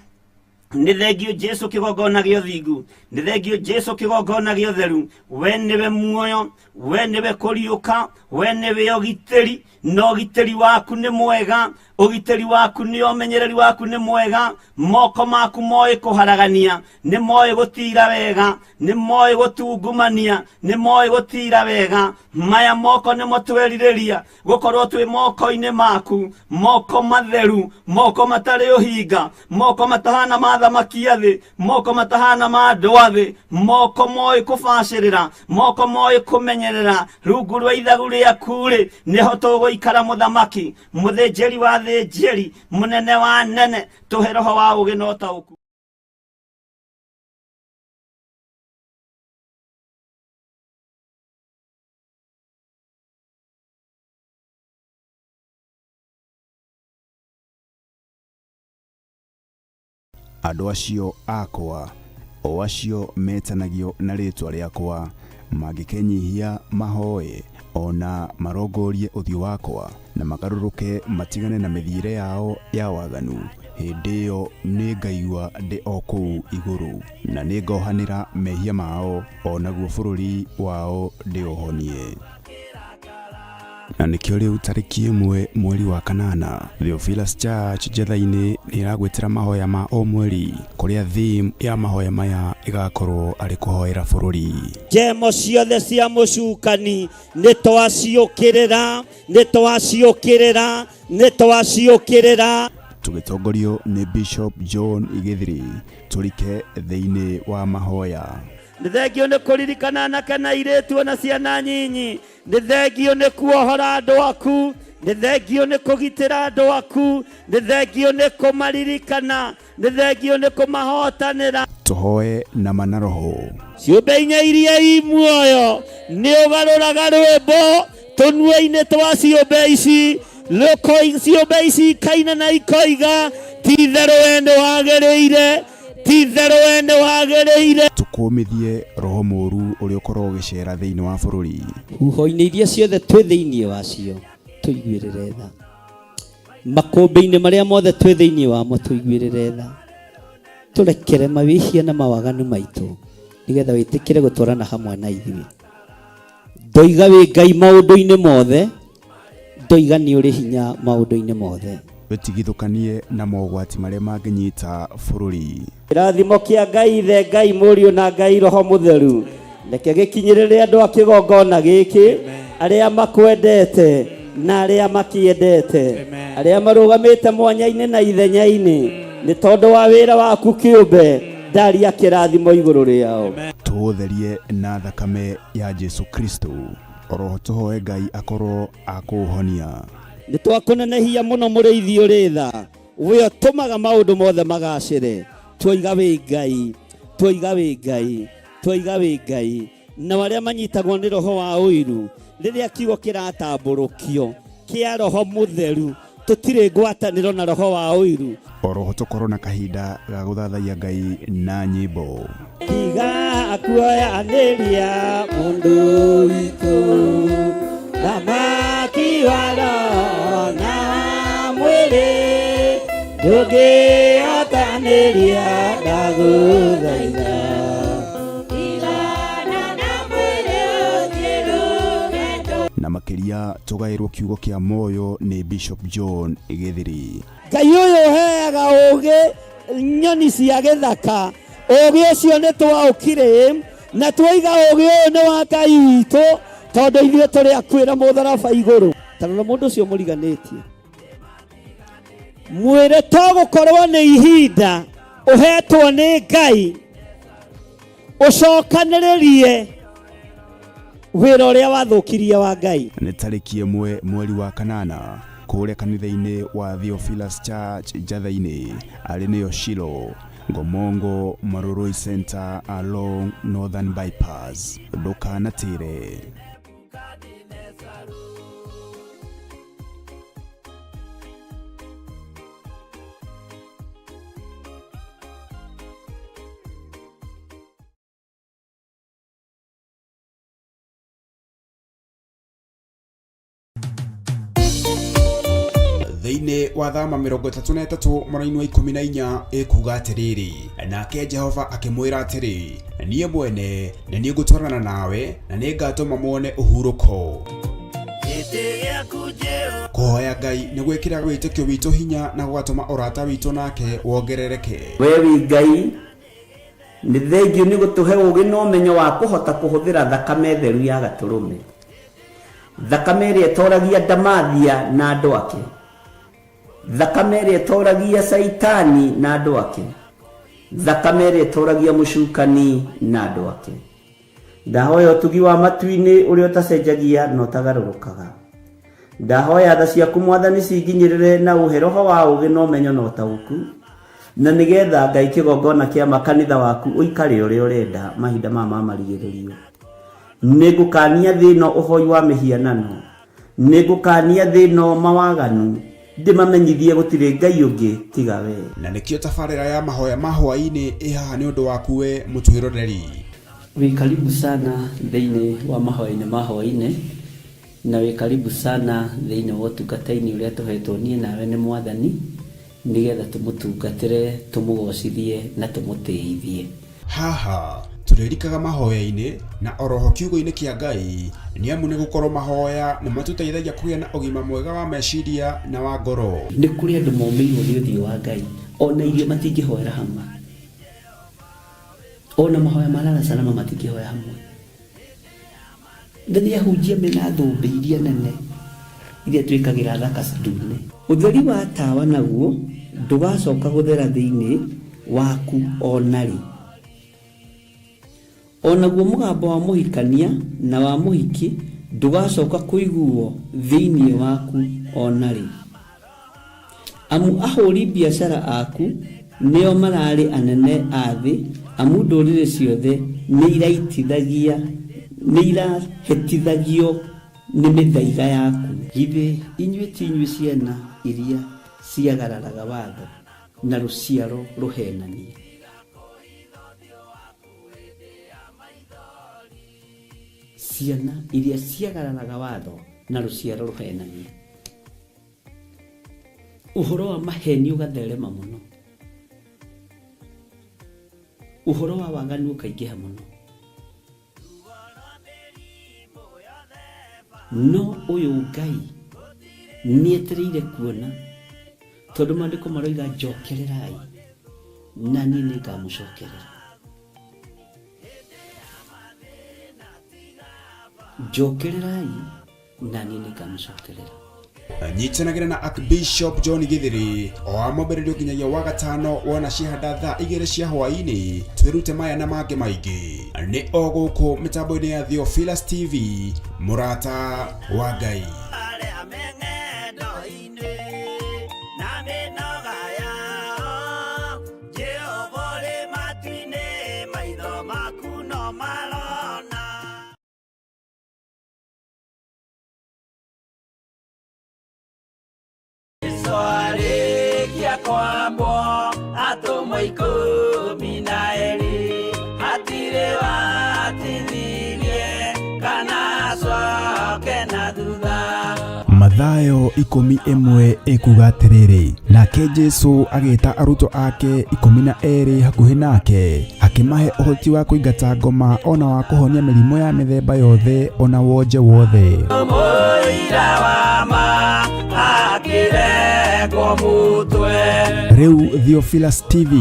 Nĩ thengio Jesu kĩgongona gĩa ũthingu, nĩ thengio Jesu kĩgongona gĩa ũtheru. We nĩwe muoyo, we nĩwe kũriũka, we nĩwe ũgitĩri, na ũgitĩri waku nĩ mwega, ũgitĩri waku nĩ ũmenyereri waku nĩ mwega. Moko maku moĩ kũharagania, nĩ moĩ gũtira wega, nĩ moĩ gũtungumania, nĩ moĩ gũtira wega. Maya moko nĩmo twerirĩria gũkorwo twĩ moko-inĩ maku, moko matheru, moko matarĩ ũhinga, moko matahana ma thamaki a thĩ, moko matahana ma andũ a thĩ, moko moĩ kũbacĩrĩra, moko moĩ kũmenyerera. Rungu rwa ithagu rĩaku-rĩ, nĩho tũgũikara mũthamaki, mũthĩnjĩri wa thĩnjĩri, mũnene wa nene. Tũhe roho wa ũũgĩ na ũtaũku. Andũ acio akwa, o acio metanagio na rĩĩtwa rĩakwa, mangĩkenyihia mahoe, o na marongorie ũthiũ wakwa, na magarũrũke matigane na mĩthiĩre yao ya waganu, hĩndĩ ĩyo nĩngaigua ndĩ o kũu igũrũ, na nĩngohanĩra mehia mao, o naguo bũrũri wao ndĩũhonie. Na nĩkĩo rĩu tarĩki 1 mweri wa 8 Theophilus Church Njetha-inĩ nĩ ĩragwĩtĩra mahoya ma o mweri, kũrĩa theme ya mahoya maya ĩgakorwo arĩ kũhoera bũrũri. Njemo ciothe cia mũcukani nĩ twaciũkĩrĩra, nĩ twaciũkĩrĩra, nĩ twaciũkĩrĩra. Tũgĩtongorio nĩ Bishop John Githiri, tũrike thĩinĩ wa mahoya. Nĩ thengio nĩ kũririkana anake na airĩtu ona ciana nyinyi. Nĩ thengio nĩ kuohora andũ aku, nĩ thengio nĩ kũgitĩra andũ aku, nĩ thengio nĩ kũmaririkana, nĩ thengio nĩ kũmahotanĩra. Tũhoe na ma na roho. Ciũmbe inya iria i muoyo nĩ ũgarũraga rwĩmbo tũnua-inĩ twa ciũmbe ici, ciũmbe ici ikaina na ikoiga, ti itherũ we nĩ wagĩrĩire, ti itherũ we nĩ wagĩrĩire. Tũkũmithie roho mũũru ũrĩa ũkoragwo ũgĩcera thĩinĩ wa bũrũri. Huho-inĩ iria ciothe twĩ thĩinĩ wacio tũiguĩrĩre tha, makũmbĩ-inĩ marĩa mothe twĩ thĩinĩ wamo tũiguĩrĩre tha, tũrekere mawĩhia na mawaganu maitũ, nĩgetha wĩtĩkĩre gũtwarana hamwe na ithuĩ. Ndoiga wĩ Ngai maũndũ-inĩ mothe, ndoiga nĩ ũrĩ hinya maũndũ-inĩ mothe. Wĩtigithũkanie na mogwati marĩa mangĩnyita bũrũri. Kĩrathimo kĩa Ngai Ithe, Ngai Mũriũ na Ngai Roho Mũtheru, reke gĩkinyĩrĩre andũ a kĩgongona gĩkĩ arĩa makwendete. Na arĩa makĩendete, arĩa marũgamĩte mwanya-inĩ na ithenya-inĩ nĩ tondũ wa wĩra waku kĩũmbe, ndaria kĩrathimo igũrũ rĩao. Tũũtherie na thakame ya Jesu Kristo, oroho tũhoe Ngai akorwo akũũhonia. Nĩ twakũnenehia mũno mũrĩithi ũrĩ tha, we ũtũmaga maũndũ mothe magacĩre. Twoiga wĩ Ngai, twoiga wĩ Ngai, twoiga wĩ Ngai. Na arĩa manyitagwo nĩ roho wa ũiru, rĩrĩa kiugo kĩratambũrũkio kĩa roho mũtheru, tũtirĩ ngwatanĩro na roho wa ũiru. Oroho tũkorwo na kahinda ga gũthathaiya Ngai na nyĩmbo. Tiga kuoyanĩria mũndũ witũ, thamaki wa roho na mwĩrĩ, ndũngĩhotanĩria ndagũthaitha. Na makĩria tũgaĩrwo kiugo kĩa moyo nĩ Bishop John Gĩthiri. Ngai ũyũ ũheaga ũũgĩ nyoni cia gĩthaka, ũũgĩ ũcio nĩ twaũkire na twaiga ũũgĩ ũyũ nĩ wa Ngai witũ, tondũ ithuĩ tũrĩ akuĩra mũtharaba igũrũ. Ta rora mũndũ ũcio mũriganĩtie, mwĩre to gũkorwo nĩ ihinda ũhetwo nĩ Ngai ũcokanĩrĩrie wĩra ũrĩa wathũkirie wa Ngai. Nĩ tarĩki 1 mweri wa 8 kũrĩa kanitha-inĩ wa Theophilus Church Njatha-inĩ, arĩ nĩyo Shilo, Ngomongo Marurui Center along Northern Bypass. Ndũkanatĩre. Thĩinĩ wa thama 33 mũraini wa 14 ĩkuga atĩrĩrĩ, nake Jehova akĩmwĩra atĩrĩ, niĩ mwene nĩ niĩ ngũtwarana nawe na nĩ ngatũma muone ũhurũko. Kũhoya Ngai nĩ gwĩkĩra wĩtĩkio witũ hinya na gũgatũma ũrata witũ nake wongerereke. We wĩ Ngai, nĩ thengio nĩ gũtũhe ũũgĩ na ũmenyo wa kũhota kũhũthĩra thakame theru ya gatũrũme, thakame ĩrĩa ĩtoragia ndamathia na andũ ake, thakame ĩrĩa ĩtoragia Caitani na andũ ake, thakame ĩrĩa ĩtoragia mũcukani na andũ ake. Ndahoya ũtugi wa matu-inĩ ũrĩa ũtacenjagia na ũtagarũrũkaga. Ndahoya tha ciaku Mwathani cinginyĩrĩre na ũhe roho wa ũũgĩ na ũmenyo na ũtaũku, na nĩgetha Ngai kĩgongona kĩa makanitha waku ũikare ũrĩa ũrenda mahinda maya ma marigĩrĩrio. Nĩngũkania thĩ ĩno ũhoi wa mĩhianano, nĩngũkania thĩ ĩno mawaganu, ndĩmamenyithie gũtirĩ Ngai ũngĩ tiga we. Na nĩkĩo tabarĩra ya mahoya ma hwaĩ-inĩ ĩ haha nĩ ũndũ waku we mũtwĩroreri. Wĩ karibu sana thĩinĩ wa mahoya-inĩ ma hwaĩ-inĩ, na wĩ karibu sana thĩinĩ wa ũtungata-inĩ ũrĩa tũhetwo niĩ nawe nĩ Mwathani, nĩgetha tũmũtungatĩre, tũmũgocithie na tũmũtĩithie. Haha tũrĩrikaga mahoya-inĩ na oroho kiugo-inĩ kĩa Ngai, nĩ amu nĩ gũkorwo mahoya nĩ matũteithagia kũgĩa na ũgima mwega wa meciria na wa ngoro. Nĩ kũrĩ andũ momĩirwo nĩ ũthiũ wa Ngai, ona irio matingĩhoera hamwe, ona mahoya ma lala salama matingĩhoya hamwe. Na nĩ ahunjia mena thũmbĩ iria nene iria twĩkagĩra thaka ndune. Ũtheri wa tawa naguo ndũgacoka gũthera thĩinĩ waku ona rĩ. Onaguo mũgambo wa mũhikania na wa mũhiki ndũgacoka kũiguo thĩinĩ waku ona rĩ. Amu ahũri biacara aku nĩo mararĩ anene a thĩ, amu ndũrĩrĩ ciothe nĩ irahĩtithagio nĩ mĩthaiga yaku. Githĩ inyuĩ ti inyuĩ ciana iria ciagararaga watho na rũciaro rũhenanie? Ciana iria ciagararaga watho na rũciaro rũhenanie. Ũhoro wa maheni ũgatherema mũno, ũhoro wa waganu ũkaingĩha mũno, no ũyũ Ngai nĩetereire kuona, tondũ maandĩko maroiga njokererai na niĩ nĩngamũcokerera. Njokererai Na niĩ nĩngamũcokerera. Nyitanagĩra na Archbishop John Githiri o wa mwambĩrĩrio nginyagia wa gatano wona ciahanda thaa 2 cia hwaĩ-inĩ, twĩrute maya na mangĩ maingĩ nĩ o gũkũ mĩtambo-inĩ ya Theophilus TV, mũrata wa Ngai. Arĩa me ng'endo-inĩ na mĩnoga yao, Jehova ũrĩ matu-inĩ, maitho maku no marona. Jesu arĩkia kwambwo, atũmwo 12, hatirĩ watithirie kana acoke na thutha. Mathayo 11 ĩkuga atĩrĩrĩ, nake Jesu agĩta arutwo ake 12 hakuhĩ nake, akĩmahe ũhoti wa kũingata ngoma ona wa kũhonia mĩrimũ ya mĩthemba yothe ona wonje wothe. Mũira wa ma akĩrengwo mũtwe. Rĩu Theophilus TV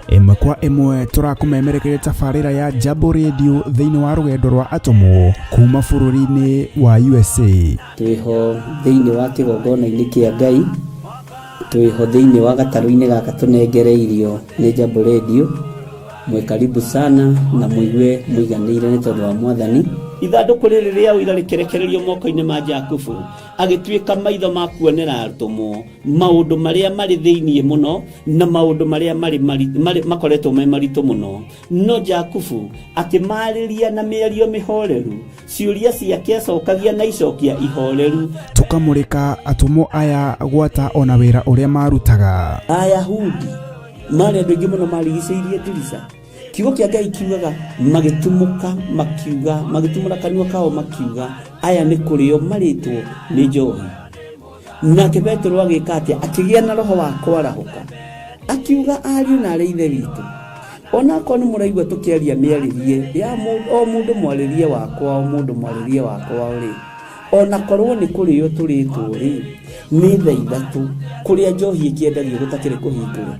ĩmwe kwa ĩmwe tũrakũmemerekeria tabarĩra ya Jambo Radio thĩinĩ wa rũgendo rwa atũmwo kuma bũrũri-inĩ wa USA. Twĩho thĩinĩ wa kĩgongona-inĩ kĩa Ngai, twĩho thĩinĩ wa gatarũ-inĩ gaka tũnengereirio nĩ Jambo Radio. Mwĩ karibu sana na mũigue mũiganĩire nĩ tondũ wa Mwathani. Ithandũkũ rĩrĩ rĩa ũira rĩkĩrekererio moko-inĩ ma Jakubu, agĩtuĩka maitho ma kuonera atũmwo maũndũ marĩa marĩ thĩinĩ mũno na maũndũ marĩa marĩ makoretwo me maritũ mũno. No Jakubu akĩmarĩria na mĩario mĩhoreru, ciũria ciake acokagia na icokia ihoreru. Tũkamũrĩka atũmwo aya gwata ona wĩra ũrĩa marutaga. Ayahudi marĩ andũ aingĩ mũno marigicĩirie ndirica. Kiugo kĩa Ngai kiugaga magĩtumũka makiuga, magĩtumũra kanua kao makiuga, aya nĩ kũrĩo marĩtwo nĩ njohi. Nake Petero agĩka atĩa? Akĩgĩa na roho wa kwarahũka, akiuga ariũ na arĩ ithe witũ, onakorwo nĩ mũraigua tũkĩaria mĩarĩrie ya o mũndũ mwarĩrie wakwa, o mũndũ mwarĩrie wakwa rĩ, onakorwo nĩ kũrĩo tũrĩtwo rĩ, nĩ thaa 3 kũrĩa njohi ĩkĩendagio gũtakĩrĩ kũhingũre,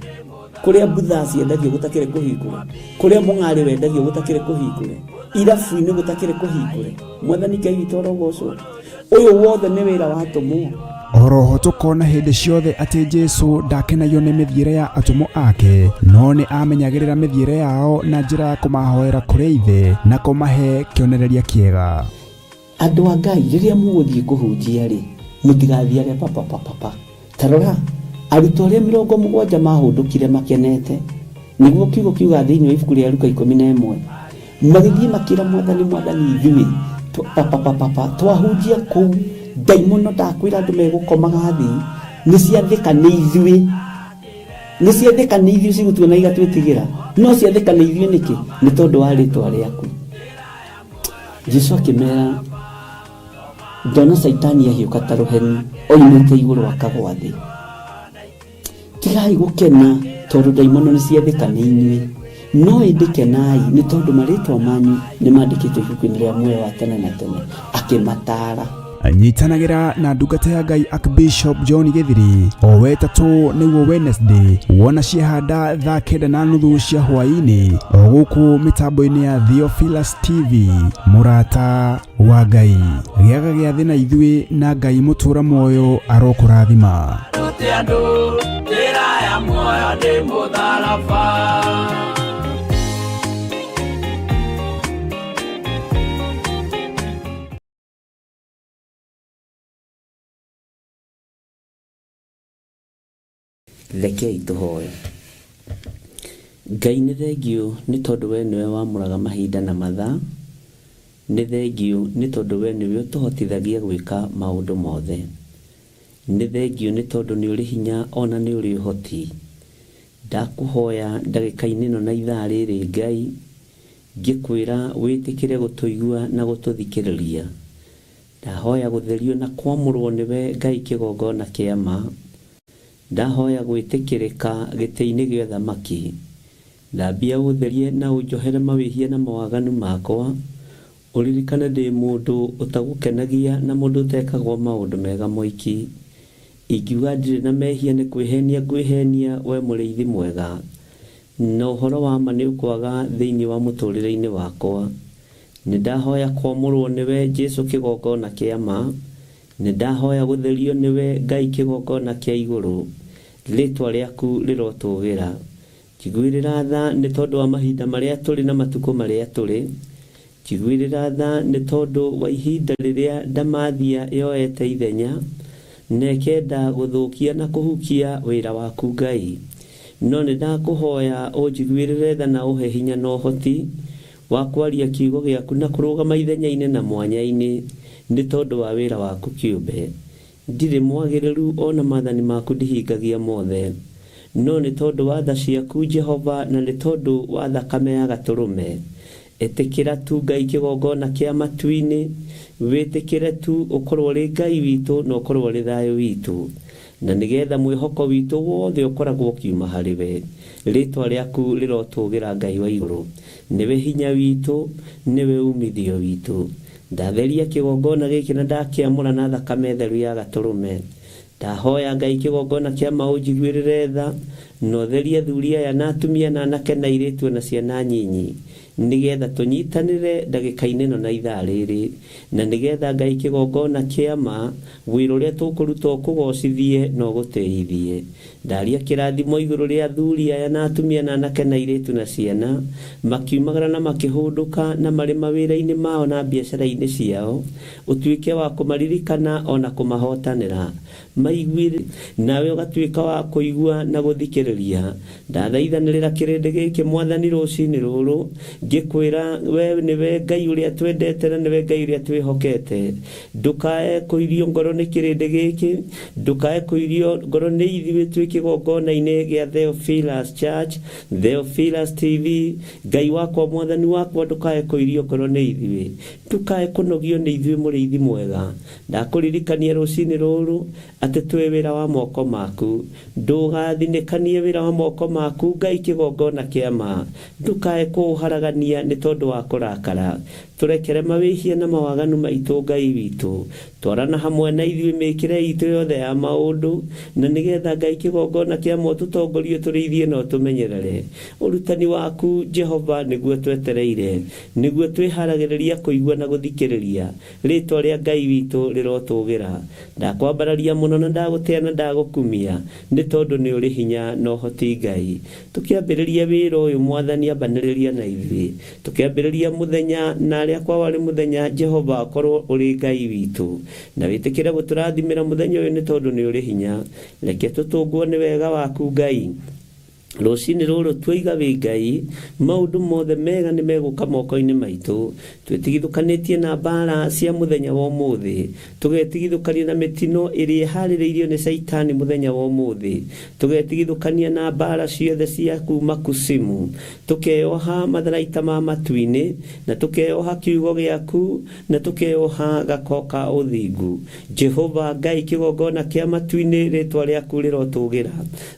kũrĩa mbutha ciendagio gũtakĩrĩ kũhingũre, kũrĩa mũng'arĩ wendagio gũtakĩrĩ kũhingũre, irabu-inĩ gũtakĩrĩ kũhingũre. Mwathani Ngai witũ arogocwo. Ũyũ wothe nĩ wĩra wa atũmwo. Oroho tũkona hĩndĩ ciothe atĩ Jesu ndakenagio nĩ mĩthiĩre ya atũmwo ake, no nĩ amenyagĩrĩra mĩthiĩre yao na njĩra ya kũmahoera kũrĩ Ithe na kũmahe kĩonereria kĩega. Andũ a Ngai, rĩrĩa mũgũthiĩ kũhunjia rĩ, mũtigathiage papa papa papa. Ta rora, arutwo arĩa 70 mahũndũkire makenete, nĩguo kiugo kiuga thĩinĩ wa ibuku rĩa Luka 11, magĩthiĩ makĩra Mwathani, Mwathani, ithuĩ papa papa papa twahunjia kũu, ndaimono ndakwĩra andũ megũkomaga thĩ, nĩ ciathĩka nĩ ithuĩ, nĩ ciathĩka nĩ ithuĩ cigũtuona igatwĩtigĩra, no ciathĩka nĩ ithuĩ nĩkĩ? Nĩ tondũ wa rĩtwa rĩaku. Jesu akĩmera, ndona Caitani ahiũka ta rũheni oimĩte igũrũ akagwa thĩ. Tigai gũkena tondũ ndaimono nĩ ciathĩka nĩ inyuĩ, no ĩndĩ kenai nĩ tondũ marĩtwa manyu nĩ mandĩkĩtwo ibuku-inĩ rĩa muoyo wa tene na tene. Akĩmataara. Nyitanagĩra na ndungata ya Ngai Archbishop John Githiri o wetatũ nĩguo Wednesday wona ciahanda thaa 9:30 cia hwaĩ-inĩ o gũkũ mĩtambo-inĩ ya Theophilus TV, mũrata wa Ngai. Gĩaga gĩathĩ na ithuĩ na Ngai mũtũra muoyo arokũrathima. Rute andũ njĩra ya muoyo nĩ mũtharaba. Rekei tũhoe. Ngai nĩ thengiũ nĩ tondũ we nĩwe wamũraga mahinda na mathaa, nĩ thengiũ nĩ tondũ we nĩwe ũtũhotithagia gwĩka maũndũ mothe, nĩ thengiũ nĩ tondũ nĩ ũrĩ hinya ona nĩ ũrĩ ũhoti. Ndakũhoya ndagĩka-inĩ ĩno na ithaa rĩrĩ Ngai, ngĩkwĩra wĩtĩkĩre gũtũigua na gũtũthikĩrĩria. Ndahoya gũtherio na kwamũrwo nĩwe Ngai kĩgongona kĩa ma. Ndahoya gwĩtĩkĩrĩka gĩtĩ-inĩ gĩa ũthamaki. Thambia ũtherie na ũnjohere mawĩhia na mawaganu makwa. Ũririkane ndĩ mũndũ ũtagũkenagia na mũndũ ũtekagwo maũndũ mega moiki. Ingiuga ndirĩ na mehia nĩ kwĩhenia ngwĩhenia we mũrĩithi mwega, na ũhoro wa ma nĩ ũkwaga thĩinĩ wa mũtũrĩre-inĩ wakwa. Nĩ ndahoya kwamũrwo nĩwe Jesu kĩgongona kĩa ma. Nĩ ndahoya gũtherio nĩwe Ngai kĩgongona kĩa igũrũ, rĩtwa rĩaku rĩrotũgĩra. Njiguĩrĩra tha nĩ tondũ wa mahinda marĩa tũrĩ na matukũ marĩa tũrĩ. Njiguĩrĩra tha nĩ tondũ wa ihinda rĩrĩa ndamathia yoete ithenya, na ĩkenda gũthũkia na kũhukia wĩra waku Ngai. No nĩ ndakũhoya ũnjiguĩrĩre tha na ũhe hinya na ũhoti wa kwaria kiugo gĩaku na kũrũgama ithenya-inĩ na mwanya-inĩ nĩ tondũ wa wĩra waku kĩũmbe. Ndirĩ mwagĩrĩru o na maathani maku ndihingagia mothe. No nĩ tondũ wa tha ciaku Jehova na nĩ tondũ wa thakame ya Gatũrũme, ĩtĩkĩra tu Ngai kĩgongona kĩa matu-inĩ, wĩtĩkĩre tu ũkorwo ũrĩ Ngai witũ na ũkorwo ũrĩ thayũ witũ, na nĩgetha mwĩhoko witũ wothe ũkoragwo ũkiuma harĩ we. Rĩtwa rĩaku rĩrotũgĩra Ngai wa igũrũ. Nĩwe hinya witũ, nĩwe umithio witũ. Ndatheria kĩgongona gĩkĩ na ndakĩamũra na thakame theru ya Gatũrũme. Ndahoya Ngai kĩgongona kĩa ma ũnjiguĩrĩre tha, na ũtherie athuri aya na atumia na anake na airĩtu o na ciana nyinyi, nĩgetha tũnyitanĩre ndagĩka-inĩ ĩno na ithaa rĩrĩ, na nĩgetha Ngai kĩgongona kĩa ma, wĩra ũrĩa tũkũruta ũkũgocithie na ũgũtĩithie. Ndaria kĩrathimo igũrũ rĩa athuri aya na atumia na anake na airĩtu na ciana, makiumagara na makĩhũndũka na marĩ mawĩra-inĩ mao na biacara-inĩ ciao, ũtuĩke wa kũmaririkana o na kũmahotanĩra. Maiguĩre, nawe ũgatuĩka wa kũigua na gũthikĩrĩria. Ndathaithanĩrĩra kĩrĩndĩ gĩkĩ Mwathani rũcinĩ rũrũ, ngĩkwĩra we nĩwe Ngai ũrĩa twendete na nĩwe Ngai ũrĩa twĩhokete. Ndũkae kũirio ngoro nĩ kĩrĩndĩ gĩkĩ, ndũkae kũirio ngoro nĩ ithuĩ twĩ kĩgongona-inĩ gĩa Theophilus Church, Theophilus TV. Ngai wakwa, Mwathani wakwa, ndũkae kũirio ngoro nĩ ithuĩ, ndũkae kũnogio nĩ ithuĩ mũrĩithi mwega. Ndakũririkania rũcinĩ rũrũ atĩ twĩ wĩra wa moko maku. Ndũgathinĩkanie wĩra wa moko maku Ngai kĩgongona kĩa ma, ndũkae kũũharagania nĩ tondũ wa kũrakara. Tũrekere mawĩhia na mawaganu maitũ Ngai witũ. Twarana hamwe na ithuĩ mĩkĩre itũ yothe ya maũndũ, na nĩgetha Ngai kĩgongona kĩa ma ũtũtongorie ũtũrĩithie na ũtũmenyerere. Ũrutani waku Jehova nĩguo twetereire, nĩguo twĩharagĩrĩria kũigua na gũthikĩrĩria. Rĩtwa rĩa Ngai witũ rĩrotũgĩra. Ndakwambararia mũno na ndagũtĩa na ndagũkumia, nĩ tondũ nĩ ũrĩ hinya na ũhoti Ngai. Tũkĩambĩrĩria wĩra ũyũ Mwathani ambanĩrĩria na ithuĩ. Tũkĩambĩrĩria mũthenya na arĩa kwao arĩ mũthenya Jehova akorwo ũrĩ Ngai witũ. Na wĩtĩkĩre gũtũrathimĩra mũthenya ũyũ nĩ tondũ nĩ ũrĩ hinya. Reke tũtũngwo nĩ wega waku Ngai. Rũcinĩ rũrũ tuoiga wĩ Ngai, maũndũ mothe mega nĩ megũka moko-inĩ maitũ. Twĩtigithũkanĩtie na mbaara cia mũthenya wa ũmũthĩ, tũgetigithũkania na mĩtino ĩrĩa ĩharĩrĩirio nĩ Caitani mũthenya wa ũmũthĩ, tũgetigithũkania na mbaara ciothe cia kuuma kusimu, tũkeyoha matharaita ma matu-inĩ, na tũkeyoha kiugo gĩaku, na tũkeyoha gako ka ũthingu. Jehova Ngai kĩgongona kĩa matu-inĩ, rĩtwa rĩaku rĩrotũgĩra,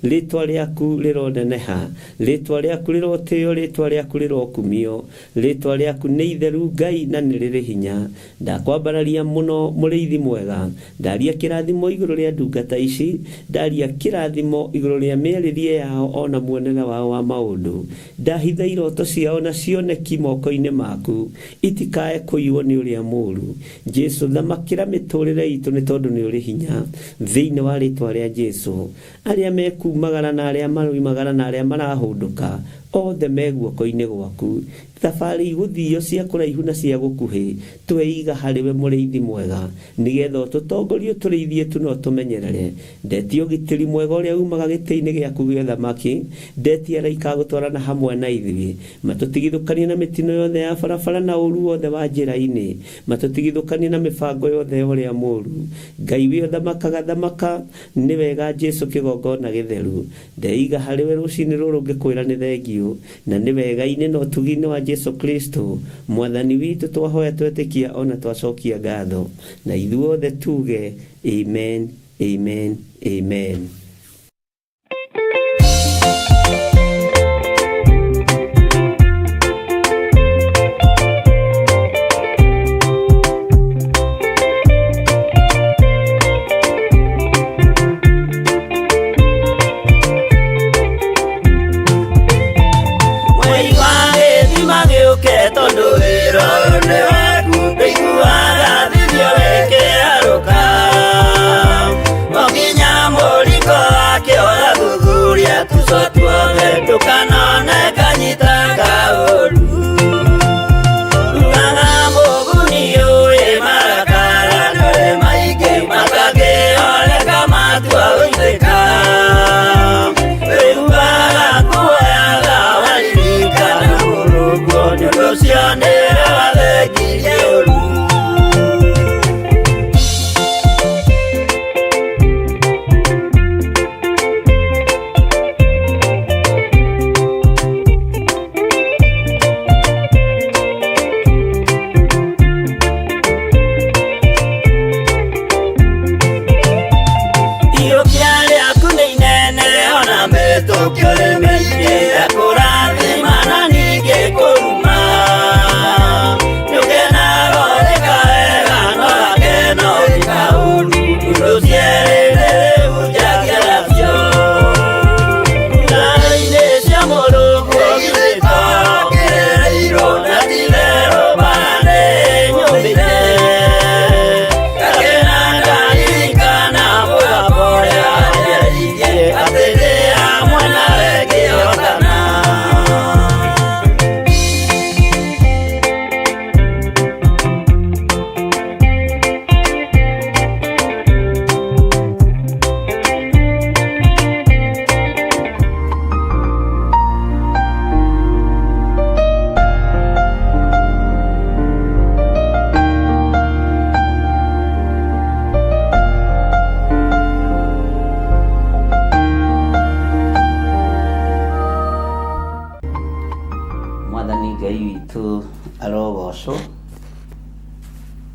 rĩtwa rĩaku rĩroneneha, rĩtwa rĩaku rĩrotĩo, rĩtwa rĩaku rĩrokumio, rĩtwa rĩaku nĩ itheru Ngai na nĩ rĩrĩ hinya. Ndakwambararia mũno mũrĩithi mwega, ndaria kĩrathimo igũrũ rĩa ndungata ici, ndaria kĩrathimo igũrũ rĩa mĩarĩrie yao o na muonere wao wa maũndũ. Ndahitha iroto ciao na cioneki moko-inĩ maku, itikae kũiywo nĩ ũrĩa mũũru. Jesu, thamakĩra mĩtũrĩre itũ nĩ tondũ nĩ ũrĩ hinya. Thĩinĩ wa rĩtwa rĩa Jesu, arĩa mekumagara na arĩa maroimagara na arĩa marahũndũka, othe me guoko-inĩ gwaku. Thabarĩ igũthio cia kũraihu na cia gũkuhĩ, tweiga harĩ we mũrĩithi mwega, nĩgetha ũtũtongorie ũtũrĩithie tu na ũtũmenyerere. Ndetia ũgitĩri mwega ũrĩa umaga gĩtĩ-inĩ gĩaku gĩa ũthamaki, ndetia araika a gũtwarana hamwe na ithuĩ, matũtigithũkanie na mĩtino yothe ya barabara na ũũru wothe wa njĩra-inĩ, matũtigithũkanie na mĩbango yothe ya ũrĩa mũũru. Ngai wĩ ũthamakaga thamaka, nĩ wega Jesu kĩgongona gĩtheru. Ndeiga harĩ we rũcinĩ rũrũ ngĩkwĩra nĩ thengiũ, na nĩ wega-inĩ na ũtugi-inĩ wa Jesu Kristo, Mwathani witũ twahoya twetĩkia o na twacokia ngatho. Na ithuothe tuge, Amen, amen, amen. Mwei wa gĩthima gĩũke tondũ wĩra ũyũ nĩ waku, ndĩiguaga thithio wĩkĩarũka.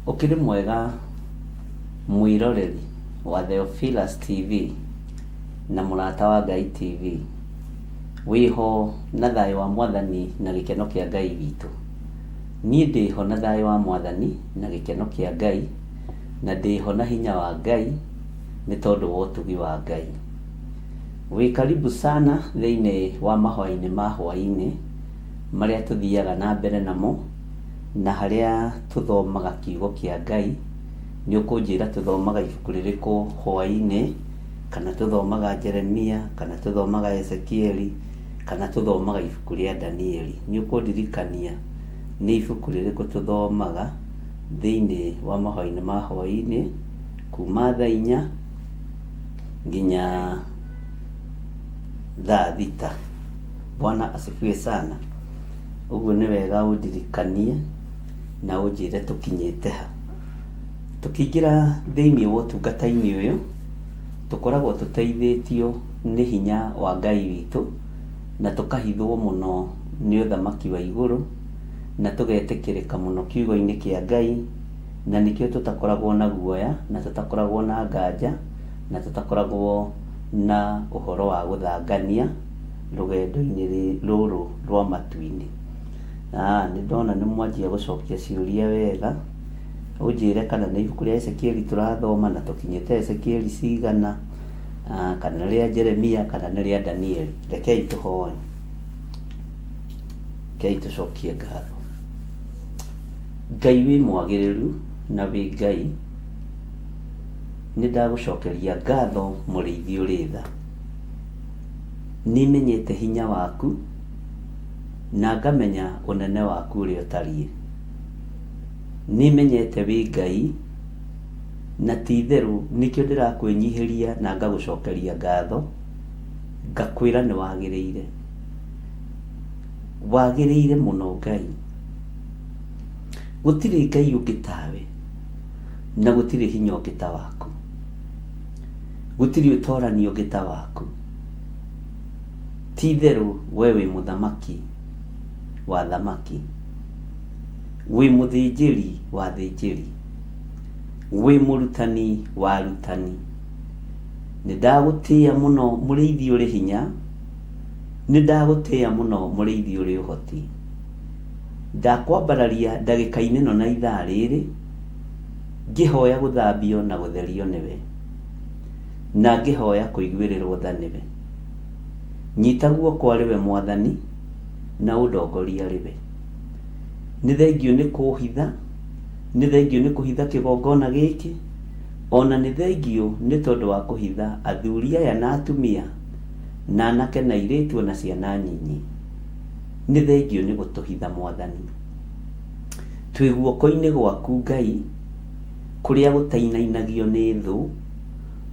Ũkĩrĩ mwega mwĩroreri wa Theophilus TV na Mũrata wa Ngai TV. Wĩho na thayũ wa Mwathani na gĩkeno kĩa Ngai witũ. Niĩ ndĩho na thayũ wa Mwathani na gĩkeno kĩa Ngai, na ndĩho na hinya wa Ngai nĩ tondũ wa ũtugi wa Ngai. Wĩ karibu sana thĩinĩ wa mahoya-inĩ ma hwaĩ-inĩ marĩa tũthiaga na mbere namo na harĩa tũthomaga kiugo kĩa Ngai. Nĩ ũkũnjĩra tũthomaga ibuku rĩrĩkũ hwaĩ-inĩ, kana tũthomaga Jeremia, kana tũthomaga Ezekieli, kana tũthomaga ibuku rĩa Danieli. Nĩ ũkũndirikania nĩ ibuku rĩrĩkũ tũthomaga thĩinĩ wa mahoya-inĩ ma hwaĩ-inĩ kuma thaa inya nginya thaa thita. Bwana asifiwe sana. Ũguo nĩ wega ũndirikanie na ũnjĩre tũkinyĩte ha. Tũkĩingĩra thĩinĩ wa ũtungata-inĩ ũyũ, tũkoragwo tũteithĩtio nĩ hinya wa Ngai witũ, na tũkahithwo mũno nĩ ũthamaki wa igũrũ, na tũgetĩkĩrĩka mũno kiugo-inĩ kĩa Ngai, na nĩkĩo tũtakoragwo na guoya, na tũtakoragwo na nganja, na tũtakoragwo na ũhoro wa gũthangania rũgendo-inĩ rũrũ rwa matu-inĩ. Nĩ ndona nĩ mwanjia gũcokia ciũria wega, ũnjĩre kana nĩ ibuku rĩa Ezekieli tũrathoma na tũkinyĩte Ezekieli cigana, kana nĩ rĩa Jeremia kana nĩ rĩa Danieli. Rekei tũhoe. Rekei tũcokie ngatho. Ngai wĩ mwagĩrĩru na wĩ Ngai, nĩ ndagũcokeria ngatho mũrĩithi ũrĩ tha. Nĩmenyete hinya waku na ngamenya ũnene waku ũrĩa ũtariĩ. Nĩmenyete wĩ Ngai na ti itherũ nĩkĩo ndĩrakwĩnyihĩria na ngagũcokeria ngatho, ngakwĩra nĩ wagĩrĩire. Wagĩrĩire mũno Ngai. Gũtirĩ Ngai ũngĩ tawe na gũtirĩ hinya ũngĩ ta waku. Gũtirĩ ũtorani ũngĩ ta waku. Ti itherũ we wĩ mũthamaki wa athamaki, wĩ mũthĩnjĩri wa athĩnjĩri, wĩ mũrutani wa arutani. Nĩ ndagũtĩĩa mũno mũrĩithi ũrĩ hinya, nĩ ndagũtĩĩa mũno mũrĩithi ũrĩ ũhoti. Ndakwambararia ndagĩka-inĩ ĩno na ithaa rĩrĩ, ngĩhoya gũthambio na gũtherio nĩwe, na ngĩhoya kũiguĩrĩrwo tha nĩwe. Nyita guoko arĩ we Mwathani, na ũndongorie arĩ we. Nĩ thengiũ nĩ kũhitha, nĩ thengiũ nĩ kũhitha kĩgongona gĩkĩ, o na nĩ thengiũ nĩ tondũ wa kũhitha athuri aya na atumia, na anake na airĩtu o na ciana nyinyi. Nĩ thengiũ nĩ gũtũhitha Mwathani. Twĩ guoko-inĩ gwaku Ngai, kũrĩa gũtainainagio nĩ thũ,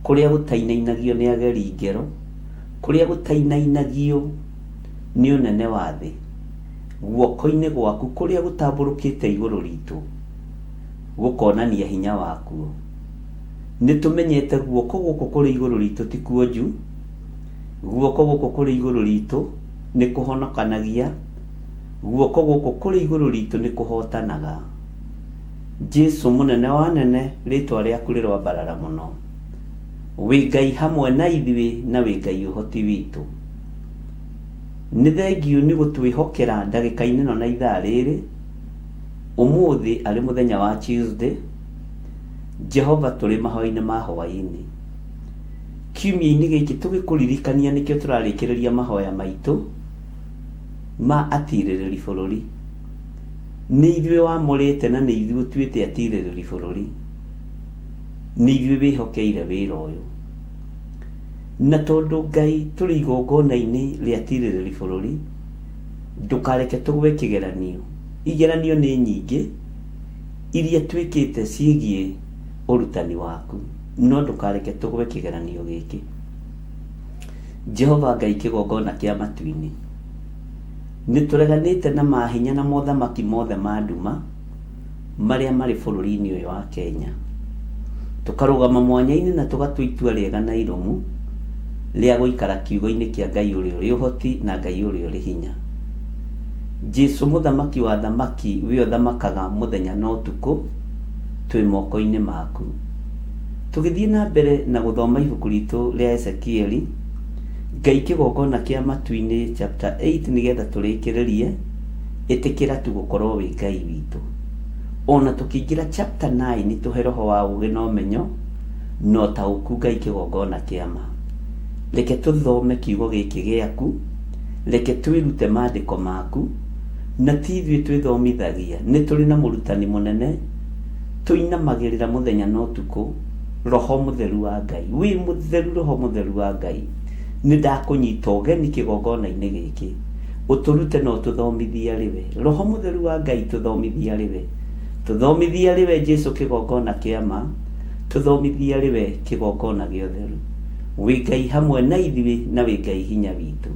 kũrĩa gũtainainagio nĩ ageri ngero, kũrĩa gũtainainagio nĩ ũnene wa thĩ, guoko-inĩ gwaku kũrĩa gũtambũrũkĩte igũrũ ritũ, gũkonania hinya wakuo. Nĩ tũmenyete guoko gũkũ kũrĩ igũrũ ritũ ti kuonju, guoko gũkũ kũrĩ igũrũ ritũ nĩ kũhonokanagia, guoko gũkũ kũrĩ igũrũ ritũ nĩ kũhotanaga. Jesu mũnene wa anene, rĩtwa rĩaku rĩroambarara mũno. Wĩ Ngai hamwe na ithuĩ na wĩ Ngai ũhoti witũ. Nĩ thengiũ nĩ gũtwĩhokera ndagĩka-inĩ ĩno na ithaa rĩrĩ, ũmũthĩ arĩ mũthenya wa Tuesday, Jehova tũrĩ mahoya-inĩ ma hwaĩ-inĩ. Kiumia-inĩ gĩkĩ tũgĩkũririkania nĩkĩo tũrarĩkĩrĩria mahoya maitũ ma atirĩrĩri bũrũri. Nĩ ithuĩ wamũrĩte na nĩ ithuĩ ũtuĩte atirĩrĩri bũrũri. Nĩ ithuĩ wĩhokeire wĩra ũyũ. Na tondũ Ngai tũrĩ igongona-inĩ rĩa tirĩrĩri bũrũri, ndũkareke tũgwe kĩgeranio. Igeranio nĩ nyingĩ iria twĩkĩte ciĩgiĩ ũrutani waku, no ndũkareke tũgwe kĩgeranio gĩkĩ. Jehova Ngai kĩgongona kĩa matu-inĩ, nĩ tũreganĩte na mahinya na mothamaki mothe ma nduma marĩa marĩ bũrũri-inĩ ũyũ wa Kenya. Tũkarũgama mwanya-inĩ na tũgatua itua rĩega na irũmu rĩa gũikara kiugo-inĩ kĩa Ngai ũrĩa ũrĩ ũhoti na Ngai ũrĩa ũrĩ hinya. Jesu mũthamaki wa athamaki we ũthamakaga mũthenya na ũtukũ, Twĩ moko-inĩ maku. Tũgĩthiĩ na mbere na gũthoma ibuku ritũ rĩa Ezekieli, Ngai kĩgongona kĩa matu-inĩ chapter 8 nĩgetha tũrĩkĩrĩrie, ĩtĩkĩra tu gũkorwo wĩ Ngai witũ. Ona tũkĩingĩra chapter 9 tũhe roho wa ũgĩ na ũmenyo na ũtaũku Ngai kĩgongona kĩa ma. Reke tũthome kiugo gĩkĩ gĩaku, reke twĩrute maandĩko maku, na ti ithuĩ twĩthomithagia, nĩ tũrĩ na mũrutani mũnene tũinamagĩrĩra mũthenya na ũtukũ, Roho Mũtheru wa Ngai. Wĩ mũtheru Roho Mũtheru wa Ngai, nĩ ndakũnyita ũgeni kĩgongona-inĩ gĩkĩ, ũtũrute na ũtũthomithie arĩ we. Roho Mũtheru wa Ngai tũthomithie arĩ we. Tũthomithie arĩ we Jesu kĩgongona kĩa ma, tũthomithie arĩ we kĩgongona gĩa ũtheru. Wĩ Ngai hamwe na ithuĩ na wĩ Ngai hinya witũ.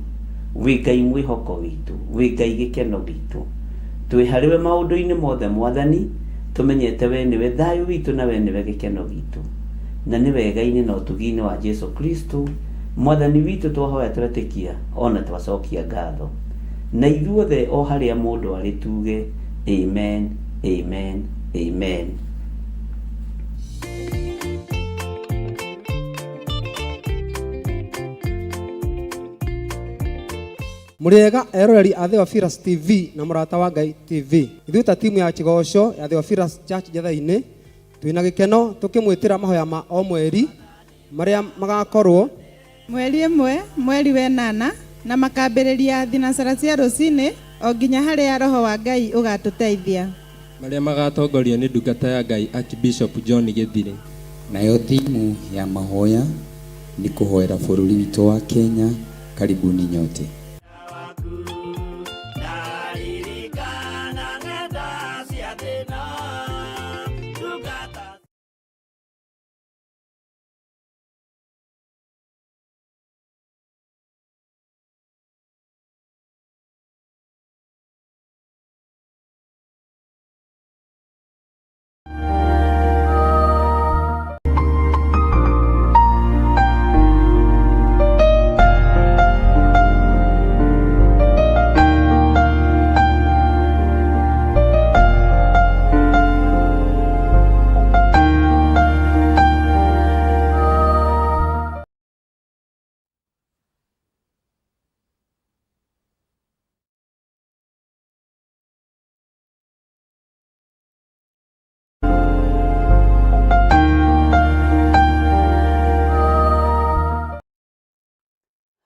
Wĩ Ngai mwĩhoko witũ. Wĩ Ngai gĩkeno gitũ. Twĩ harĩ we maũndũ-inĩ mothe Mwathani, tũmenyete we nĩwe thayũ witũ na we nĩwe gĩkeno gitũ. Na nĩ wega-inĩ na ũtugi-inĩ wa Jesu Kristo, Mwathani witũ twahoya twetĩkia o na twacokia ngatho. Na ithuothe o harĩa mũndũ arĩ tuge, Amen, Amen, Amen. Mũrĩega eroreri a Theophilus TV na Mũrata wa Ngai TV. Ithuĩ ta timu ya Kĩgoco ya Theophilus Church Njetha-inĩ twĩna gĩkeno tũkĩmwĩtĩra mahoya ma o mweri marĩa magakorwo Mweri ĩmwe, mweri wenana, na makambĩrĩria thinacara cia rũcinĩ o nginya harĩa Roho wa Ngai ũgatũteithia. Marĩa magatongorio nĩ ndungata ya Ngai Archbishop John Gĩthirĩ. Nayo thimu ya mahoya nĩ kũhoera bũrũri witũ wa Kenya. Karibuni nyote.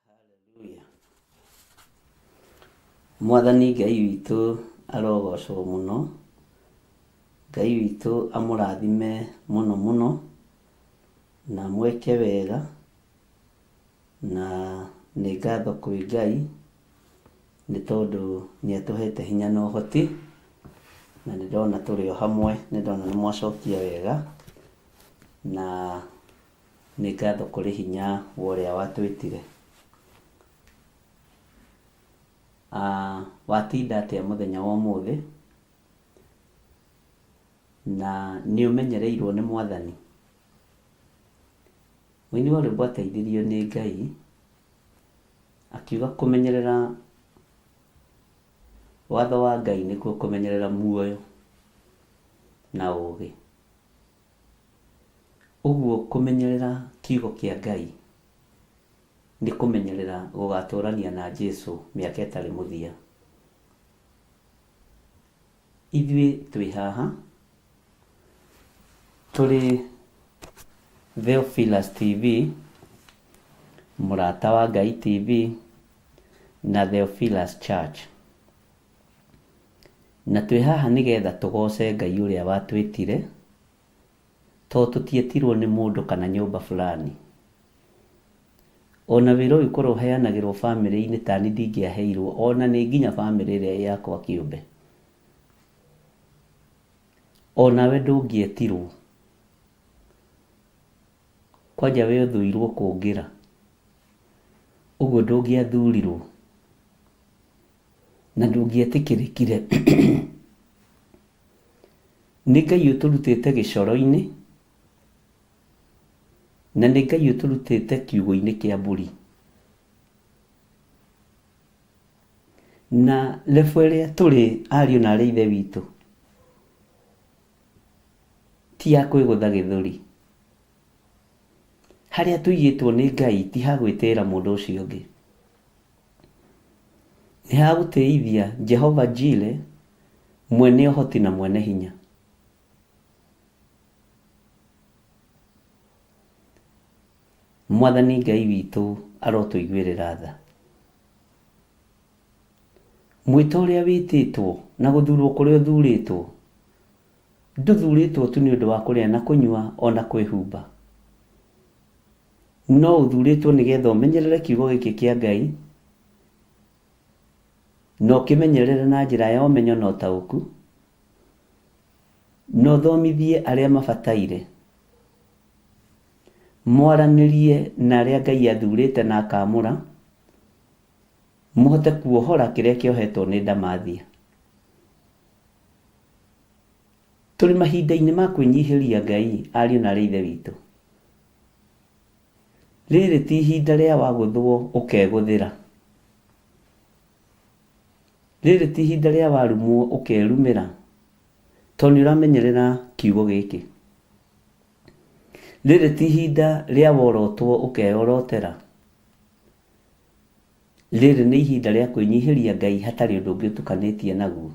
Hallelujah. Mwathani Ngai witũ arogocwo mũno. Ngai witũ amũrathime mũno mũno na amwĩke wega na nĩ ngatho kwĩ Ngai nĩ tondũ nĩ atũhete hinya na ũhoti na nĩ ndona tũrĩ o hamwe, nĩ ndona nĩ mwacokia wega na nĩ ngatho kũrĩ hinya wa ũrĩa watwĩtire. Ah, watinda atĩa mũthenya wa ũmũthĩ? Na nĩ ũmenyereirwo nĩ Mwathani? Mũini wa rwĩmbo ateithirio nĩ Ngai akiuga kũmenyerera watho wa Ngai nĩkuo kũmenyerera muoyo na ũgĩ. Ũguo kũmenyerera kiugo kĩa Ngai nĩ kũmenyerera gũgatũrania na Jesu mĩaka ĩtarĩ mũthia. Ithuĩ twĩ haha tũrĩ Theophilus TV, Mũrata wa Ngai TV na Theophilus Church. Na twĩ haha nĩgetha tũgoce Ngai ũrĩa watwĩtire, tondũ tũtietirwo nĩ mũndũ kana nyũmba fulani. Ona wĩra ũyũ korwo ũheanagĩrwo bamĩrĩ-inĩ tani ndingĩaheirwo ona nĩ nginya bamĩrĩ ĩrĩa ĩ yakwa kĩũmbe. Onawe ndũngĩetirwo. Kwanja we ũthũirwo kũngĩra. Ũguo ndũngĩathurirwo. Na ndũngĩetĩkĩrĩkire. Nĩ Ngai ũtũrutĩte gĩcoro-inĩ, na nĩ Ngai ũtũrutĩte kiugũ-inĩ kĩa mbũri. Na level ĩrĩa tũrĩ ariũ na arĩ ithe witũ, ti Ti ya kwĩgũtha gĩthũri. Harĩa tũigĩtwo nĩ Ngai ti ha gwĩtĩĩra mũndũ ũcio ũngĩ. Nĩ ha gũtĩithia Jehova Jire, mwene ũhoti na mwene hinya. Mwathani Ngai witũ arotũiguĩrĩra tha. Mwĩto ũrĩa wĩtĩtwo na gũthurwo kũrĩa ũthurĩtwo, ndũthurĩtwo tu nĩ ũndũ wa kũrĩa na kũnyua o na kwĩhumba, no ũthurĩtwo nĩgetha ũmenyerere kiugo gĩkĩ kĩa Ngai na ũkĩmenyerere na njĩra ya ũmenyo na ũtaũku, na ũthomithie arĩa mabataire, mwaranĩrie na arĩa Ngai athurĩte na akaamũra, mũhote kuohora kĩrĩa kĩohetwo nĩ ndamathia. Tũrĩ mahinda-inĩ ma kwĩnyihĩria Ngai, ariũ na aarĩ a Ithe witũ. Rĩrĩ ti ihinda rĩa wagũthwo ũkegũthĩra. Rĩrĩ ti ihinda rĩa warumwo ũkerumĩra, tondũ nĩ ũramenyerera kiugo gĩkĩ. Rĩrĩ ti ihinda rĩa worotwo ũkeyorotera. Rĩrĩ nĩ ihinda rĩa kwĩnyihĩria Ngai hatarĩ ũndũ ũngĩ ũtukanĩtie naguo.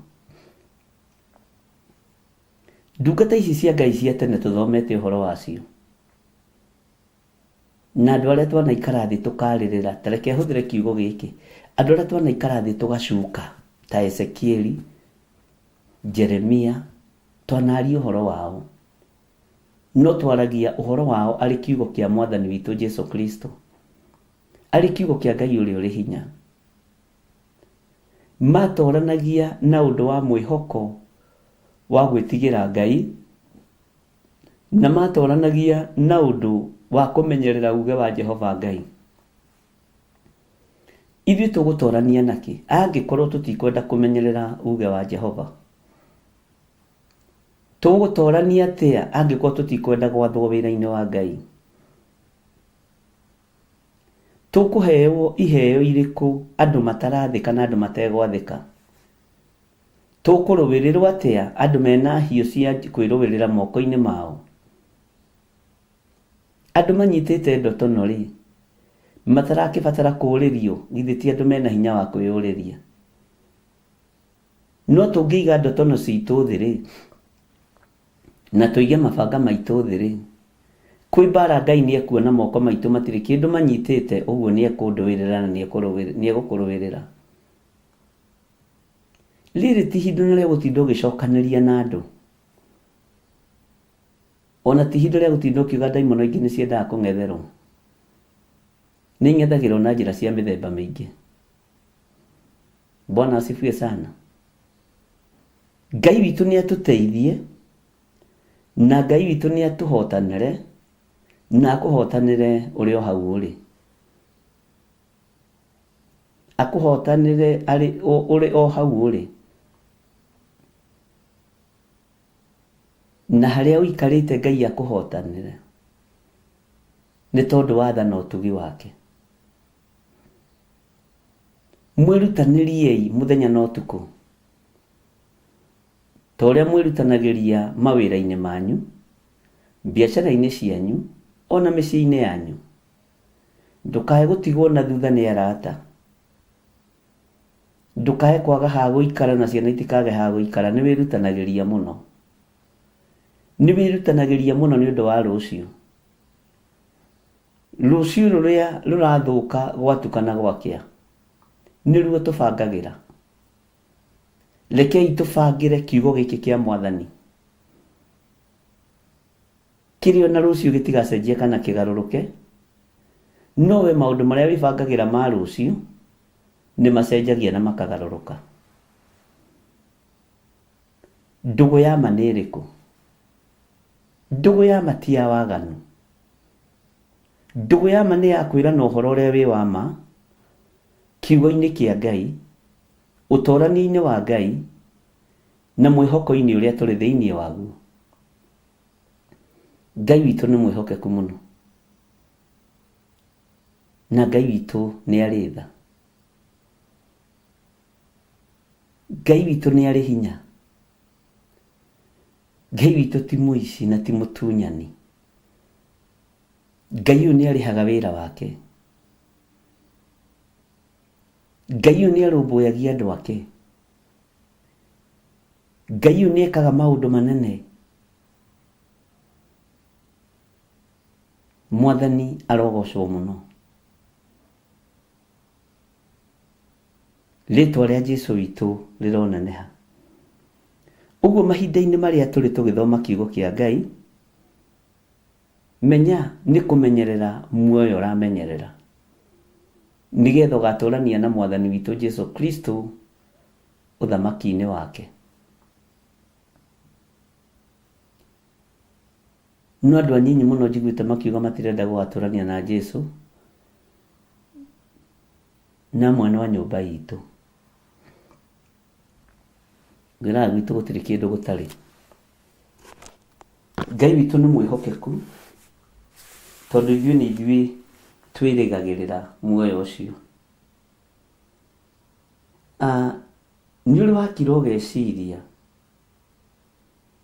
Ndungata ici cia Ngai cia tene tũthomete ũhoro wacio, na andũ arĩa twanaikara thĩ tũkarĩrĩra, ta reke hũthĩre kiugo gĩkĩ, andũ arĩa twanaikara thĩ tũgacuka ta Ezekieli, Jeremia, twanaria ũhoro wao, no twaragia ũhoro wao arĩ kiugo kĩa Mwathani witũ Jesu Kristo, arĩ kiugo kĩa Ngai ũrĩa ũrĩ hinya. Matoranagia na ũndũ wa mwĩhoko wa gwĩtigĩra Ngai, na matoranagia na ũndũ wa kũmenyerera uge wa Jehova Ngai. Ithuĩ tũgũtorania nakĩ angĩkorwo tũtikwenda kũmenyerera uge wa Jehova? Tũgũtorania atĩa angĩkorwo tũtikwenda gwathwo wĩra-inĩ wa Ngai? Tũkũheo iheo irĩkũ andũ matarathĩka na andũ mategwathĩka? Tũkũrũĩrĩrwo atĩa andũ mena hiũ cia kwĩrũĩrĩra moko-inĩ mao? Andũ manyitĩte ndotono-rĩ, matarakĩbatara kũũrĩrio, githĩ ti andũ mena hinya wa kwĩyũrĩria? No tũngĩiga ndotono citũ thĩ-rĩ, na tũige mabanga maitũ thĩ-rĩ, kwĩ mbara Ngai nĩekuona moko maitũ matirĩ kĩndũ manyitĩte, ũguo nĩekũndũĩrĩra na nĩegũkũrũĩrĩra. Rĩrĩ ti ihinda ona rĩa gũtinda ũgĩcokanĩria na andũ. Ona ti ihinda rĩa gũtinda ũkiuga ndaimono ingĩ nĩ ciendaga kũng'etherwo. Nĩ ing'ethagĩrwo na njĩra cia mĩthemba mĩingĩ. Bwana asifiwe sana. Ngai witũ nĩ atũteithie na Ngai witũ nĩ atũhotanĩre na akũhotanĩre ũrĩ o hau ũrĩ. Akũhotanĩre arĩ ũrĩ o hau ũrĩ. Na harĩa ũikarĩte Ngai akũhotanĩre nĩ tondũ wa tha na ũtugi wake. Mwĩrutanĩriei mũthenya na ũtukũ ta ũrĩa mwĩrutanagĩria mawĩra-inĩ manyu, biacara-inĩ cianyu, o na mĩciĩ-inĩ yanyu. Ndũkae gũtigwo na thutha nĩ arata. Ndũkae kwaga ha gũikara na ciana itikage ha gũikara. Nĩ wĩrutanagĩria mũno. Nĩ wĩrutanagĩria mũno nĩ ũndũ wa rũciũ. Rũciũ rũrĩa rũrathũka gwatuka na gwakĩa, nĩruo tũbangagĩra. Rekei tũbangĩre kiugo gĩkĩ kĩa Mwathani, kĩrĩa ona rũciũ gĩtigacenjia kana kĩgarũrũke, no we maũndũ marĩa wĩbangagĩra ma rũciũ nĩ macenjagia na makagarũrũka. Ndũgũ ya ma nĩ ĩrĩkũ? Ndũgũ ya ma ti ya waganu. Ndũgũ ya ma nĩ ya kwĩrana ũhoro ũrĩa wĩ wa ma, kiugo-inĩ kĩa Ngai, ũtorania-inĩ wa Ngai, na mwĩhoko-inĩ ũrĩa tũrĩ thĩinĩ waguo. Ngai witũ nĩ mwĩhokeku mũno. Na Ngai witũ nĩ arĩ tha. Ngai witũ nĩ arĩ hinya. Ngai witũ ti mũici na ti mũtunyani. Ngai ũyũ nĩ arĩhaga wĩra wake. Ngai ũyũ nĩ arũmbũyagia andũ ake. Ngai ũyũ nĩ ekaga maũndũ manene. Mwathani arogocwo mũno. Rĩtwa rĩa Jesu witũ rĩroneneha. Ũguo mahinda-inĩ marĩa tũrĩ tũgĩthoma kiugo kĩa Ngai, menya nĩ kũmenyerera muoyo ũramenyerera, nĩgetha ũgatũrania na Mwathani witũ Jesu Kristo ũthamaki-inĩ wake. No andũ anyinyi mũno njiguĩte makiuga matirenda gũgatũrania na Jesu, na amwe nĩ a nyũmba itũ. Ngwĩraga gwitũ gũtirĩ kĩndũ gũtarĩ. Ngai witũ nĩ mwĩhokeku, tondũ ithuĩ nĩ ithuĩ twĩrĩgagĩrĩra muoyo ũcio. Nĩ ũrĩ wakira ũgeciria,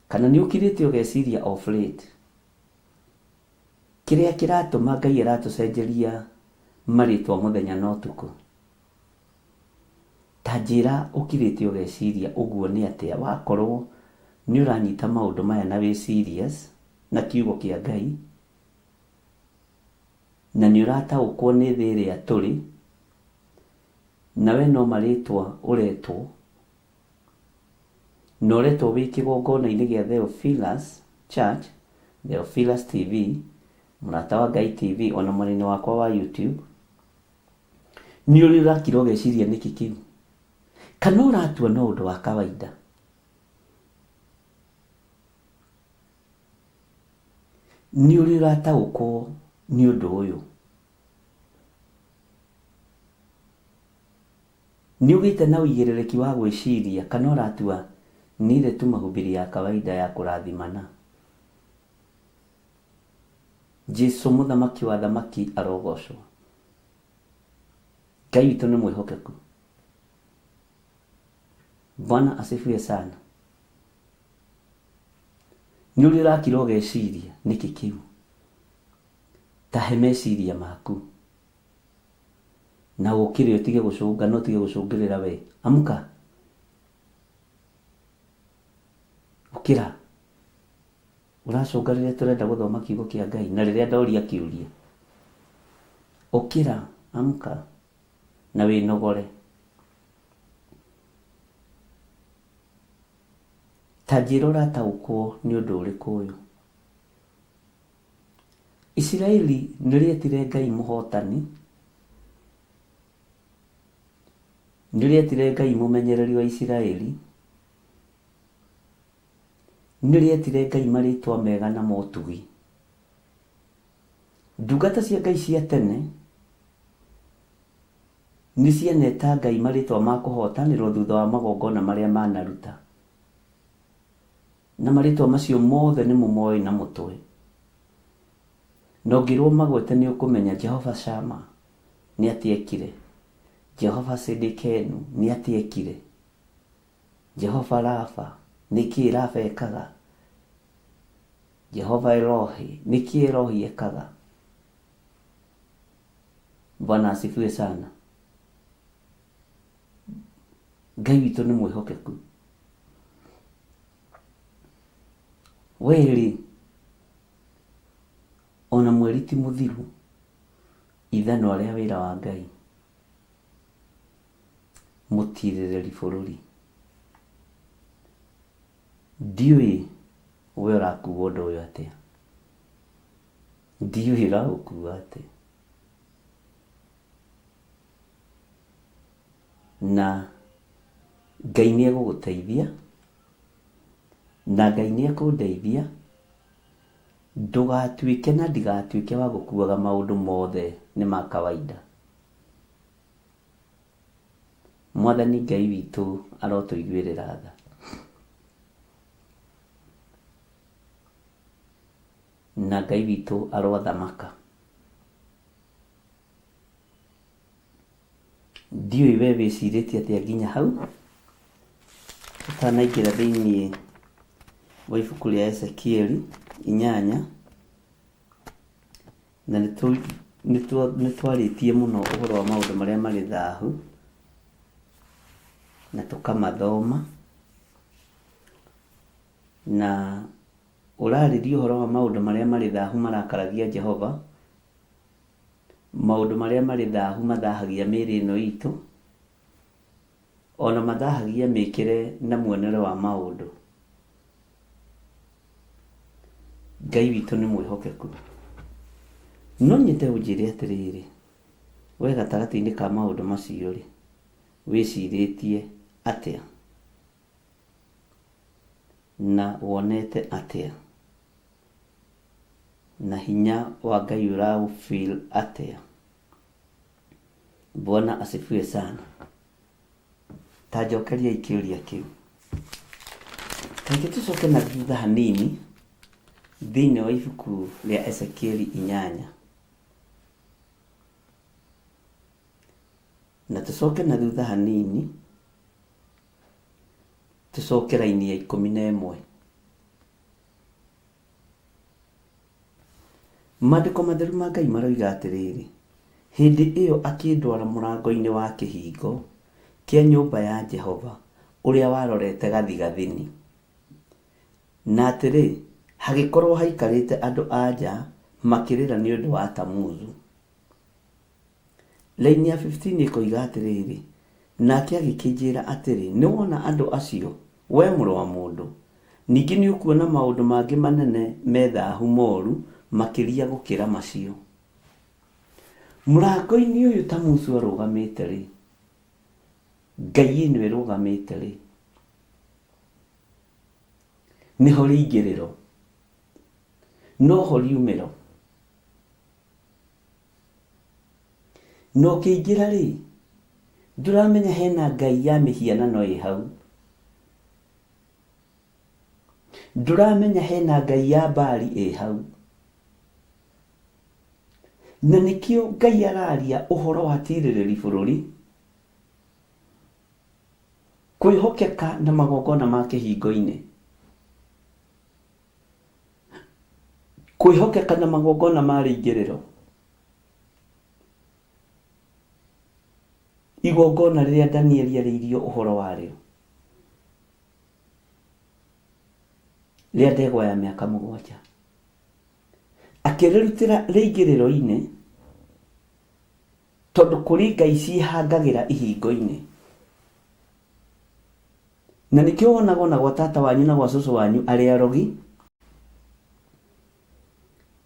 kana nĩ ũkirĩte ũgeciria of late, kĩrĩa kĩratũma Ngai aratũcenjeria marĩtwa mũthenya na ũtukũ? Ta njĩra ũkirĩte ũgeciria ũguo nĩ atĩa wakorwo nĩ ũranyita maũndũ maya na wĩ serious na kiugo kĩa Ngai, na nĩ ũrataũkwo nĩ thĩ ĩrĩa tũrĩ, na we no marĩtwa ũretwo, na ũretwo wĩ kĩgongona-inĩ gĩa Theophilus Church, Theophilus TV, Mũrata wa Ngai TV, ona mwena-inĩ wakwa wa YouTube, nĩ ũrĩ ũrakira ũgeciria nĩkĩ kĩu? Kana ũratua no ũndũ wa kawaida? Nĩ ũrĩ ũrataũkwo nĩ ũndũ ũyũ? Nĩ ũgĩte na ũigĩrĩrĩki wa gwĩciria kana ũratua ni ile tu mahubiri ya kawaida ya kũrathimana? Jesu mũthamaki wa athamaki arogocwo. Ngai witũ nĩ mwĩhokeku. Bwana asifiwe sana. Nĩ ũrĩ ũrakira ũgeciria nĩkĩ kĩu? Tahe meciria maku. Na ũkĩre ũtige gũcũnga na ũtige gũcũngĩrĩra we. Amka. Ũkĩra. Ũracũnga rĩrĩa tũrenda gũthoma kiugo kĩa Ngai na rĩrĩa ndoria kĩũria. Ũkĩra, amka na wĩnogore. Ta njĩra ũrataũkwo nĩ ũndũ ũrĩkũ ũyũ. Isiraeli nĩ rĩetire Ngai mũhotani, nĩ rĩetire Ngai mũmenyereri wa Isiraeli, nĩ rĩetire Ngai marĩtwa mega na motugi. Ndungata cia Ngai cia tene nĩ cianeta Ngai marĩtwa ma kũhotanĩrwo thutha wa magongona marĩa manaruta. Na marĩtwa macio mothe nĩ mũmoĩ na mũtwe. Na ũngĩrwo magwete nĩ ũkũmenya Jehova Shama nĩ atĩa ekire, Jehova Sidikenu nĩ atĩa ekire, Jehova Rafa nĩ kĩĩ Rafa ekaga, Jehova Elohi nĩ kĩĩ Elohi ekaga. Bwana asifiwe sana. Ngai witũ nĩ mwĩhokeku. Werĩ, ona mweri ti mũthiru, ithanwa rĩa wĩra wa Ngai, mũtirĩrĩri bũrũri. Ndiũĩ we ũrakua ũndũ ũyũ atĩa, ndiũĩ ũraũkua atĩa. Na Ngai nĩ egũgũteithia, na Ngai nĩ ekũndeithia, ndũgatuĩke na ndigatuĩke wa gũkuaga maũndũ mothe nĩ ma kawaida. Mwathani Ngai witũ arotũiguĩrĩra tha. Na Ngai witũ arothamaka. Ndiũĩ we wĩcirĩtie atĩa nginya hau, ũtanaingĩra thĩiniĩ wa ibuku rĩa Ezekieli 8, na nĩ twarĩtie mũno ũhoro wa maũndũ marĩa marĩ thahu na tũkamathoma, na ũrarĩria ũhoro wa maũndũ marĩa marĩ thahu marakaragia Jehova, maũndũ marĩa marĩ thahu mathahagia mĩĩrĩ ĩno itũ, ona mathahagia mĩkĩre na muonere wa maũndũ. Ngai witũ nĩ mwĩhokeku. No nyende ũnjĩre atĩrĩrĩ, we gatagatĩ-inĩ ka maũndũ macio rĩ, wĩcirĩtie atĩa? Na wonete atĩa? Na hinya wa Ngai ũraũ feel atĩa? Bwana asifiwe sana. Ta njokeriai kĩũria kĩu. Reke tũcoke na thutha hanini thĩinĩ wa ibuku rĩa Ezekieli 8. Na tũcoke na thutha hanini tũcoke raini ya 11. Maandĩko matheru ma Ngai maroiga atĩrĩrĩ, hĩndĩ ĩyo akĩndwara mũrango-inĩ wa kĩhingo kĩa nyũmba ya Jehova ũrĩa warorete gathigathini. Na atĩrĩ, hagĩkorwo haikarĩte andũ-a-nja makĩrĩra nĩ ũndũ wa Tamuzu. Raini ya 15 ĩkoiga atĩrĩrĩ, nake agĩkĩnjĩra atĩrĩ, nĩwona andũ acio, we mũrũ wa mũndũ? Ningĩ nĩũkuona maũndũ mangĩ manene me thahu moru makĩria gũkĩra macio. Mũrango-inĩ ũyũ Tamuzu arũgamĩte rĩ, Ngai ĩno ĩrũgamĩte rĩ, nĩho rĩingĩrĩro, noho riumĩro. Na ũkĩingĩra rĩ, ndũramenya hena ngai ya mĩhianano ĩ hau. Ndũramenya hena ngai ya Baali ĩ hau. Na nĩkĩo Ngai araria ũhoro wa tirĩrĩri bũrũri, kwĩhokeka na magongona ma kĩhingo-inĩ. Kwĩhokeka na magongona ma rĩingĩrĩro. Igongona rĩrĩa Danieli arĩirio ũhoro warĩo rĩa ndegwa ya mĩaka 7. Akĩrĩrutĩra rĩingĩrĩro-inĩ tondũ kũrĩ ngai ciĩhangagĩra ihingo-inĩ. Na nĩkĩo wonaga ona gwa tata wanyu na gwa cũcũ wanyu arĩ arogi,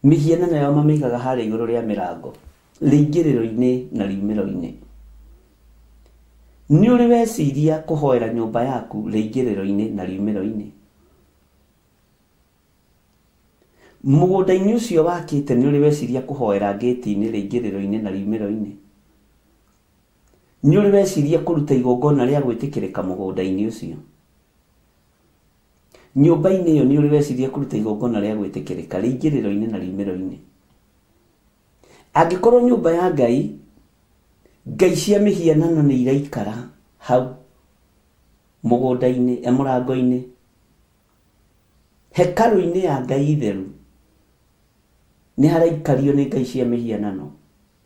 mĩhianano yao mamĩigaga harĩa igũrũ rĩa mĩrango, rĩingĩrĩro-inĩ na riumĩro-inĩ. Nĩ ũrĩ weciria kũhoera nyũmba yaku rĩingĩrĩro-inĩ na riumĩro-inĩ? Mũgũnda-inĩ ũcio wakĩte nĩ ũrĩ weciria kũhoera ngĩti-inĩ rĩingĩrĩro-inĩ na riumĩro-inĩ? Nĩ ũrĩ weciria kũruta igongona rĩa gwĩtĩkĩrĩka mũgũnda-inĩ ũcio? Nyũmba-inĩ ĩyo nĩ ũrĩ weciria kũruta igongona rĩa gwĩtĩkĩrĩka rĩingĩrĩro-inĩ na riumĩro-inĩ? Angĩkorwo nyũmba ya Ngai, ngai cia mĩhianano nĩ iraikara hau mũgũnda-inĩ, mũrango-inĩ, hekarũ-inĩ ya Ngai theru, nĩ haraikario nĩ ngai cia mĩhianano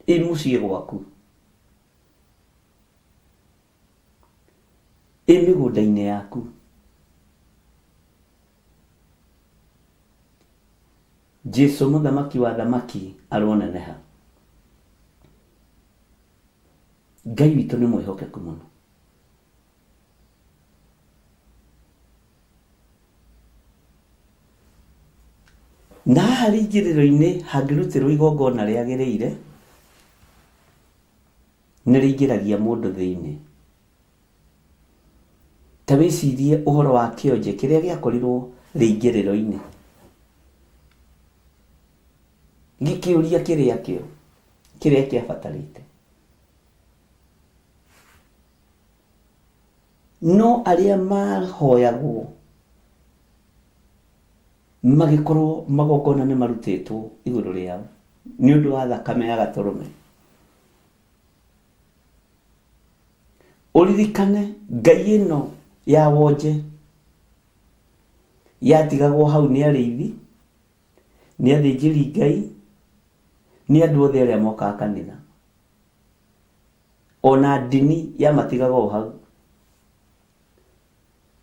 ĩ mũciĩ gwaku, ĩ mĩgũnda-inĩ yaku. Jesu mũthamaki wa thamaki aroneneha. Ngai witũ nĩ mwĩhokeku mũno. Na haha rĩingĩrĩro-inĩ hangĩrutĩrwo igongona rĩagĩrĩire, nĩ rĩingĩragia mũndũ thĩinĩ. Ta wĩcirie ũhoro wa kĩonje kĩrĩa gĩakorirwo rĩingĩrĩro-inĩ, gĩkĩũria kĩrĩa kĩo, kĩrĩa kĩabatarĩte. No arĩa mahoyagwo magĩkorwo magongona nĩ marutĩtwo igũrũ rĩao nĩ ũndũ wa thakame ya gatũrũme. Ũririkane ngai ĩno ya wonje. Yatigagwo hau nĩ arĩithi, nĩ athĩnjĩri Ngai, nĩ andũ othe arĩa mokaga kanitha. Ona ndini yamatigaga o hau.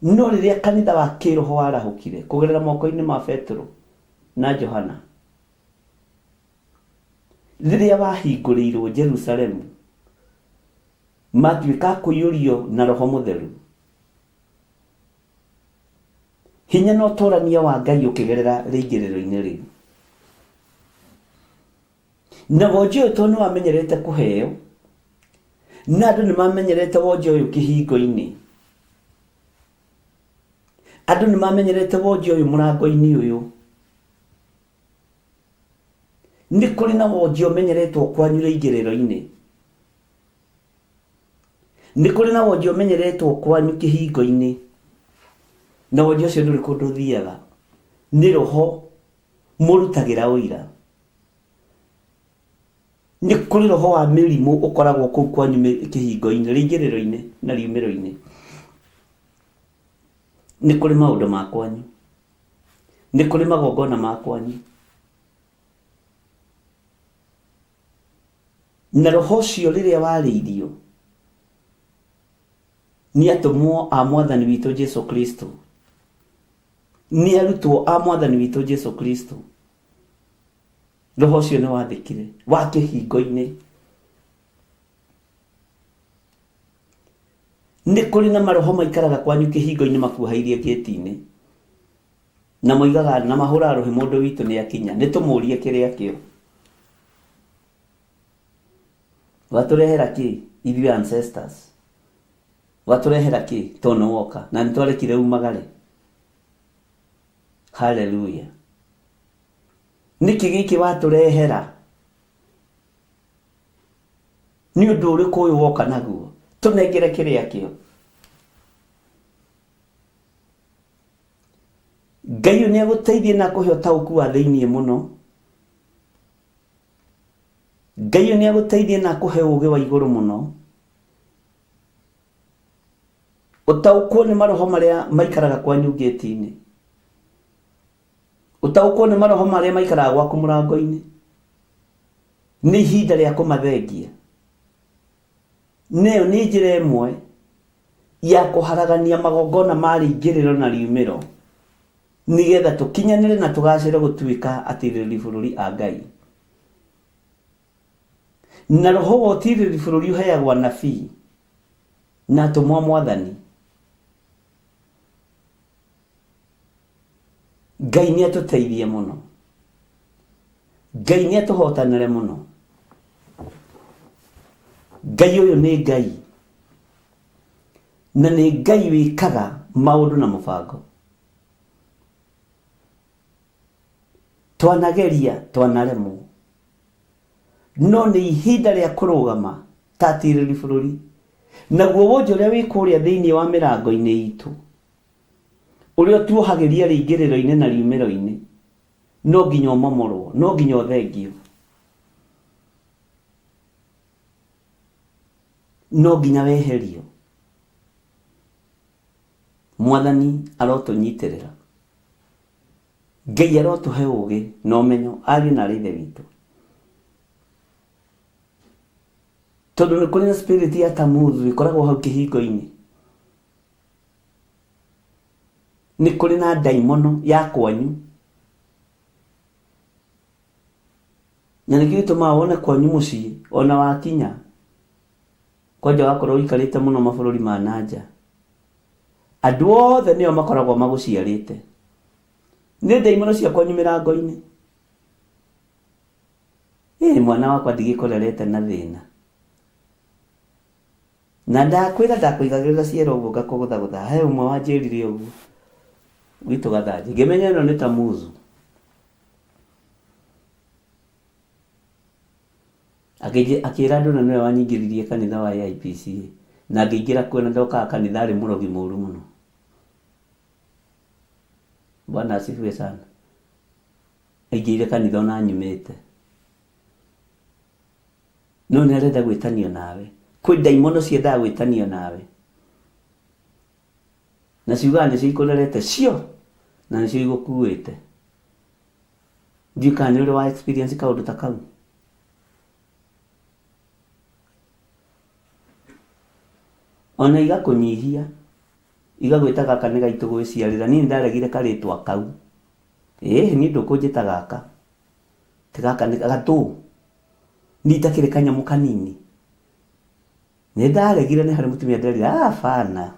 No rĩrĩa kanitha wa kĩroho warahũkire kũgerera moko-inĩ ma Petero na Johana, rĩrĩa wahingũrĩirwo Jerusalemu, matuĩka a kũiyũrio na Roho Mũtheru, hinya na ũtũrania wa Ngai ũkĩgerera rĩingĩrĩro-inĩ rĩu. Na wonje ũyũ tondũ nĩ wamenyerete kũheo, na andũ nĩ mamenyerete wonje ũyũ kĩhingo-inĩ, andũ nĩ mamenyerete wonje ũyũ mũrango-inĩ ũyũ. Nĩ kũrĩ na wonje ũmenyeretwo kwanyu rĩingĩrĩro-inĩ. Nĩ kũrĩ na wonje ũmenyeretwo kwanyu kĩhingo-inĩ, na wonje ũcio ndũrĩ kũndũ ũthiaga, nĩ roho mũrutagĩra ũira. Nĩ kũrĩ roho wa mĩrimũ ũkoragwo kũu kwanyu kĩhingo-inĩ, rĩingĩrĩro-inĩ na riumĩro-inĩ. Nĩ kũrĩ maũndũ ma kwanyu, nĩ kũrĩ magongona ma kwanyu. Na roho ũcio rĩrĩa warĩirio nĩ atũmwo a Mwathani witũ Jesu Kristo, nĩ arutwo a Mwathani witũ Jesu Kristo, roho ũcio nĩ wathĩkire wa kĩhingo-inĩ. Nĩ kũrĩ na maroho maikaraga kwanyu kĩhingo-inĩ makuoheirie gĩti-inĩ, na moigaga na mahũraga rũhĩ mũndũ witũ nĩ akinya, nĩ tũmũrie kĩrĩa kĩo. Watũrehera kĩ ithuĩ ancestors? Watũrehera kĩ tondũ nĩ woka na nĩ twarekire umagare? Haleluya. Nĩkĩ gĩkĩ watũrehera? Nĩ ũndũ ũrĩkũ ũyũ woka naguo? Tũnengere kĩrĩa kĩo. Ngai ũyũ nĩ agũteithie na akũhe ũtaũku wa thĩinĩ mũno. Ngai ũyũ nĩ agũteithie na akũhe ũũgĩ wa igũrũ mũno. Ũtaũkwo nĩ maroho marĩa maikaraga kwanyu ngĩti-inĩ. Ũtaũkwo nĩ maroho marĩa maikaraga gwaku mũrango-inĩ. Nĩ ihinda rĩa kũmathengia. Na ĩyo nĩ njĩra ĩmwe ya kũharagania magongona ma rĩingĩrĩro na riumĩro nĩgetha tũkinyanĩre na tũgacĩre gũtuĩka atirĩrĩri bũrũri a Ngai. Na roho wa ũtirĩrĩri bũrũri ũheagwo anabii na atũmwo a Mwathani. Ngai nĩ atũteithie mũno. Ngai nĩ atũhotanĩre mũno. Ngai ũyũ nĩ Ngai. Na nĩ Ngai wĩkaga maũndũ na mũbango. Twanageria, twanaremwo. No nĩ ihinda rĩa kũrũgama ta atirĩrĩri bũrũri. Naguo wonje ũrĩa wĩ kũrĩa thĩinĩ wa mĩrango-inĩ itũ, ũrĩa ũtuohagĩria rĩingĩrĩro-inĩ na riumĩro-inĩ, no nginya ũmomorwo, no nginya ũthengio. No nginya weherio. Mwathani arotũnyitĩrĩra. Ngai arotũhe ũgĩ na ũmenyo ariũ na arĩ ithe witũ. Tondũ nĩ kũrĩ na spirit ya Tamuzu ĩkoragwo hau kĩhingo-inĩ. Nĩ kũrĩ na ndaimono ya kwanyu. Na nĩkĩo gĩtũmaga wone kwanyu mũciĩ ona wakinya kwanja wakorwo ũikarĩte mũno mabũrũri ma na nja, andũ othe nĩo makoragwo magũciarĩte. Nĩ ndaimono cia kwanyu mĩrango-inĩ. Ĩ mwana wakwa ndigĩkũrerete na thĩna. Na ndakwĩra ndakũigagĩrĩra ciero ũguo ngakũgũthagũtha. He ũmwe wanjĩrire ũguo gwitũ Gathanjĩ. Ngĩmenya ĩno nĩ Tamuzu. Akĩra andũ na nĩwe wanyingĩririe kanitha wa AIPCA. Na ngĩingĩra kuo na ndokaga kanitha arĩ mũrogi mũru mũno. Bwana asifiwe sana. Aingĩrire kanitha ona nyumĩte. No nĩ arenda gwĩtanio nawe. Kwĩ ndaimono ciendaga gwĩtanio nawe. Na ciugaga nĩcio ikũrerete cio. Na nĩcio igũkuĩte. Ndiũĩ kana nĩ ũrĩ wa experience kaũndũ ta kau. Ona igakũnyihia, igagwĩta gaka nĩ gaitũ gwĩciarĩra. Niĩ nĩ ndaregire karĩtwa kau. Ĩĩ niĩ ndũkũnjĩta gaka. Ti gaka nĩ gatũ. Niĩ itakĩrĩ kanyamũ kanini. Nĩ ndaregire nĩ harĩ mũtumia nderire abana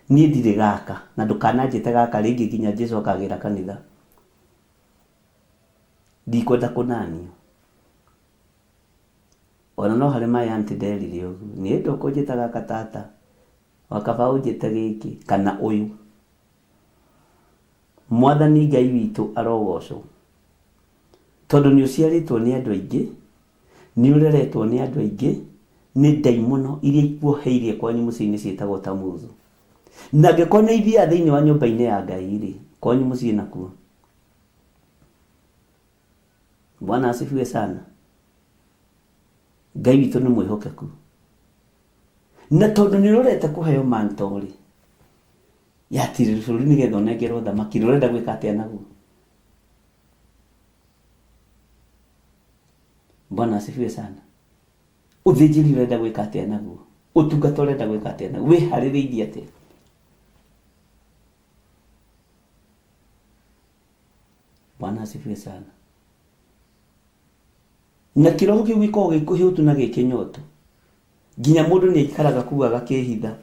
niĩ ndirĩ gaka na ndũkananjĩte gaka rĩngĩ nginya Jesu akagĩra kanitha. Ndikwenda kũnanio. Ona no harĩ my aunty nderire ũguo, niĩ ndũkũnjĩta gaka tata, wakaba ũnjĩte gĩkĩ kana ũyũ. Mwathani Ngai witũ arogocwo, tondũ nĩ ũciarĩtwo nĩ andũ aingĩ, nĩ ũreretwo nĩ andũ aingĩ, nĩ ndaimono iria ikuoheirie kwanyu mũciĩ-inĩ ciĩtagwo Tamuzu. Na angĩkorwo nĩ ithiaga thĩinĩ wa nyũmba-inĩ ya Ngai-rĩ, kwanyu mũciĩ nakuo. Bwana asifiwe sana. Ngai witũ nĩ mwĩhokeku. Na tondũ nĩ ũrorete kũheo manto-rĩ, ya tirĩrĩ bũrũri nĩgetha ũnengerwo thamaki ũrenda gwĩka atĩa naguo? Bwana asifiwe sana. Ũthĩnjĩri ũrenda gwĩka atĩa naguo? Ũtungata ũrenda gwĩka atĩa naguo? Wĩharĩrĩirie atĩa? Bwana asifiwe sana. Na kĩroho kĩu gĩkoragwo gĩ kĩhũtu na gĩ kĩnyotu nginya mũndũ nĩ aikaraga kũu agakĩhitha.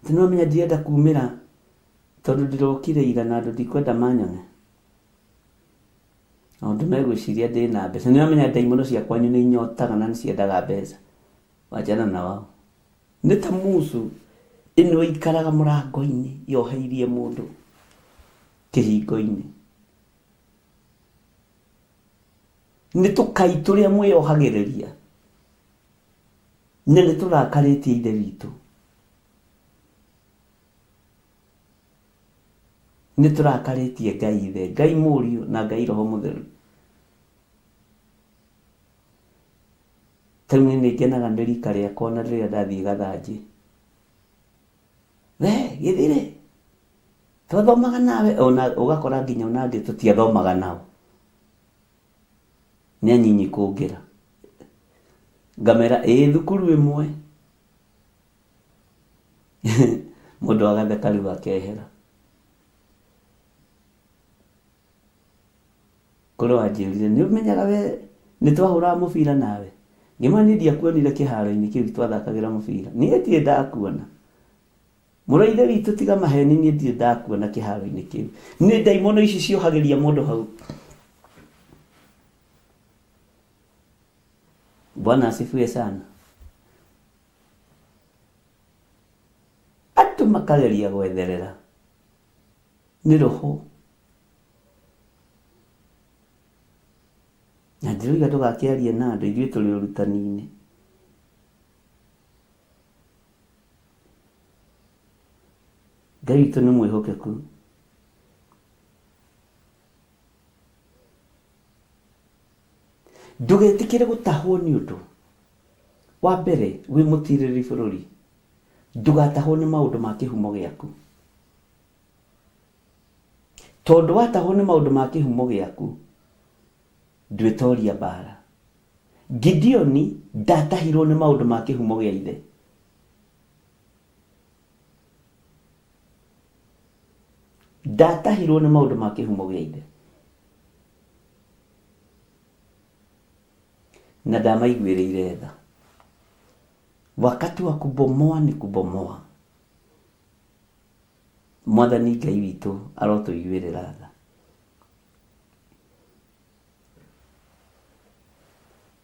Atĩ nĩ wamenya ndirenda kumĩra tondũ ndĩrokire ira na andũ ndikwenda manyone. Andũ megwĩciria ndĩna mbeca. Nĩ wamenya ndaimono cia kwanyu nĩ inyotaga na nĩ ciendaga mbeca. Wachana na wao. Nĩ ta musu ĩno ĩikaraga mũrango-inĩ yoheirie mũndũ kĩhingo-inĩ. Nĩ tũkai tũrĩa mwĩyohagĩrĩria na nĩ tũrakarĩtie Ithe witũ. Nĩ tũrakarĩtie Ngai Ithe, Ngai Mũriũ na Ngai Roho Mũtheru. Ta rĩu niĩ nĩ ngenaga nĩ rika rĩakwa na rĩrĩa ndathiĩ gathanjĩ. We gĩthire twathomaga nawe ona ũgakora nginya ona angĩ tũtiathomaga nao. Nĩ anyinyi kũngĩra. Ngamera ĩĩ thukuru ĩmwe. Mũndũ agatheka rĩu akehera. Kũrĩ wanjĩrire nĩ ũmenyaga we nĩ twahũraga mũbira nawe? Ngĩmwĩra niĩ ndiakuonire kĩharo-inĩ kĩu twathakagĩra mũbira. Niĩ ndirĩ ndakuona. Mũrũ wa ithe witũ tiga maheni niĩ ndirĩ ndakuona kĩharo-inĩ kĩu. Nĩ ndaimono ici ciohagĩria mũndũ hau. Bwana asifiwe sana. Andũ makageria gwetherera nĩ roho. Na ndĩroiga ndũgakĩarie na andũ ithuĩ tũrĩ ũrutani-inĩ. Ngai witũ nĩ mwĩhokeku. Ndũgetĩkĩre gũtahwo nĩ ũndũ. Wa mbere wĩ mũtirĩrĩri bũrũri, ndũgatahwo nĩ maũndũ ma kĩhumo gĩaku. Tondũ watahwo nĩ maũndũ ma kĩhumo gĩaku, ndwĩtoria mbara. Gideoni ndatahirwo nĩ maũndũ ma kĩhumo gĩa ithe. Ndatahirwo nĩ maũndũ ma kĩhumo gĩa ithe. Na ndamaiguĩrĩire tha. Wakati wa kubomoa ni kubomoa. Mwathani Ngai witũ arotũiguĩrĩra tha.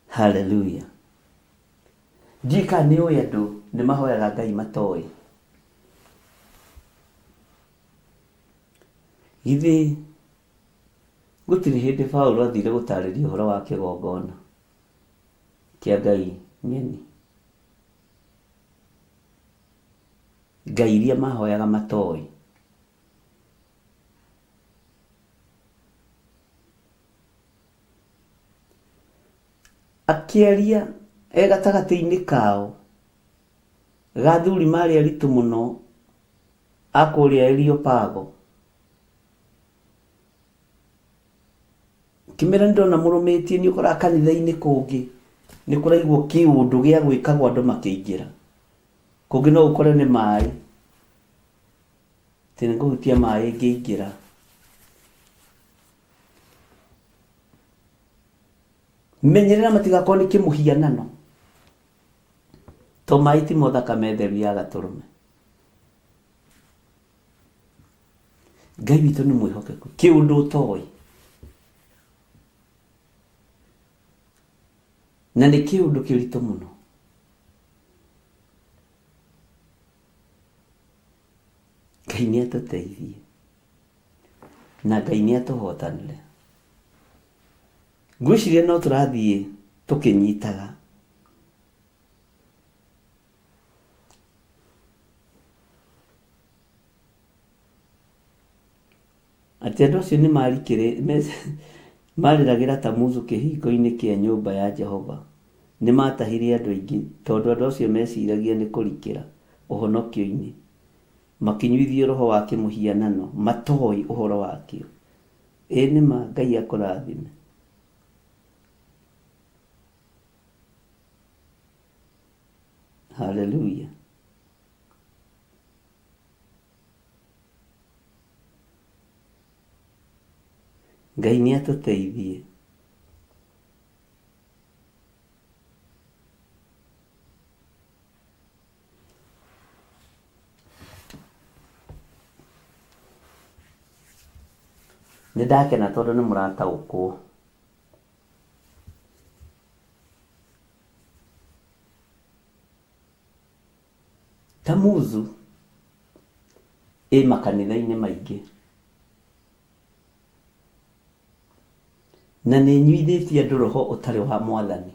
Haleluya. Ndiũĩ kana nĩ ũĩ andũ nĩ mahoyaga Ngai matoĩ. Githĩ gũtirĩ hĩndĩ Paũlũ athire gũtarĩria ũhoro wa kĩgongona kĩa Ngai ng'eni? Ngai iria mahoyaga matoĩ. Akĩaria e gatagatĩ-inĩ kao, Ga athuri marĩ aritũ mũno a kũrĩa Areopago. Kĩmera nĩ ndona mũrũmĩtie nĩ ũkoraga kanitha-inĩ kũngĩ nĩ kũraigwo kĩũndũ gĩa gwĩkagwo andũ makĩingĩra. Kũngĩ no ũkore nĩ maĩ, atĩ nĩ ngũhutia maĩ ngĩingĩra. Menyerera matigakorwo nĩ kĩmũhianano, to maĩ timo thakame theru ya gatũrũme. Ngai witũ nĩ mwĩhokeku, kĩũndũ ũtoĩ. Na nĩ kĩũndũ kĩritũ mũno. Ngai nĩ atũteithie na Ngai nĩ atũhotanĩre. Ngwĩciria no tũrathiĩ tũkĩnyitaga. Atĩ andũ acio nĩ marikĩrĩ marĩragĩra Tamuzu kĩhingo-inĩ kĩa nyũmba ya Jehova. Nĩ maatahire andũ aingĩ, tondũ andũ acio meeciragia nĩ kũrikĩra ũhonokio-inĩ. Makĩnyuithio roho wa kĩmũhianano matooĩ ũhoro wakĩo. Ĩĩ nĩ ma, Ngai akũrathime. Haleluya. Ngai nĩ atũteithie. Nĩ ndakena tondũ nĩ mũrataũkwo. Tamuzu ĩ makanitha-inĩ maingĩ na nĩ ĩnyuithĩtie andũ roho ũtarĩ wa mwathani.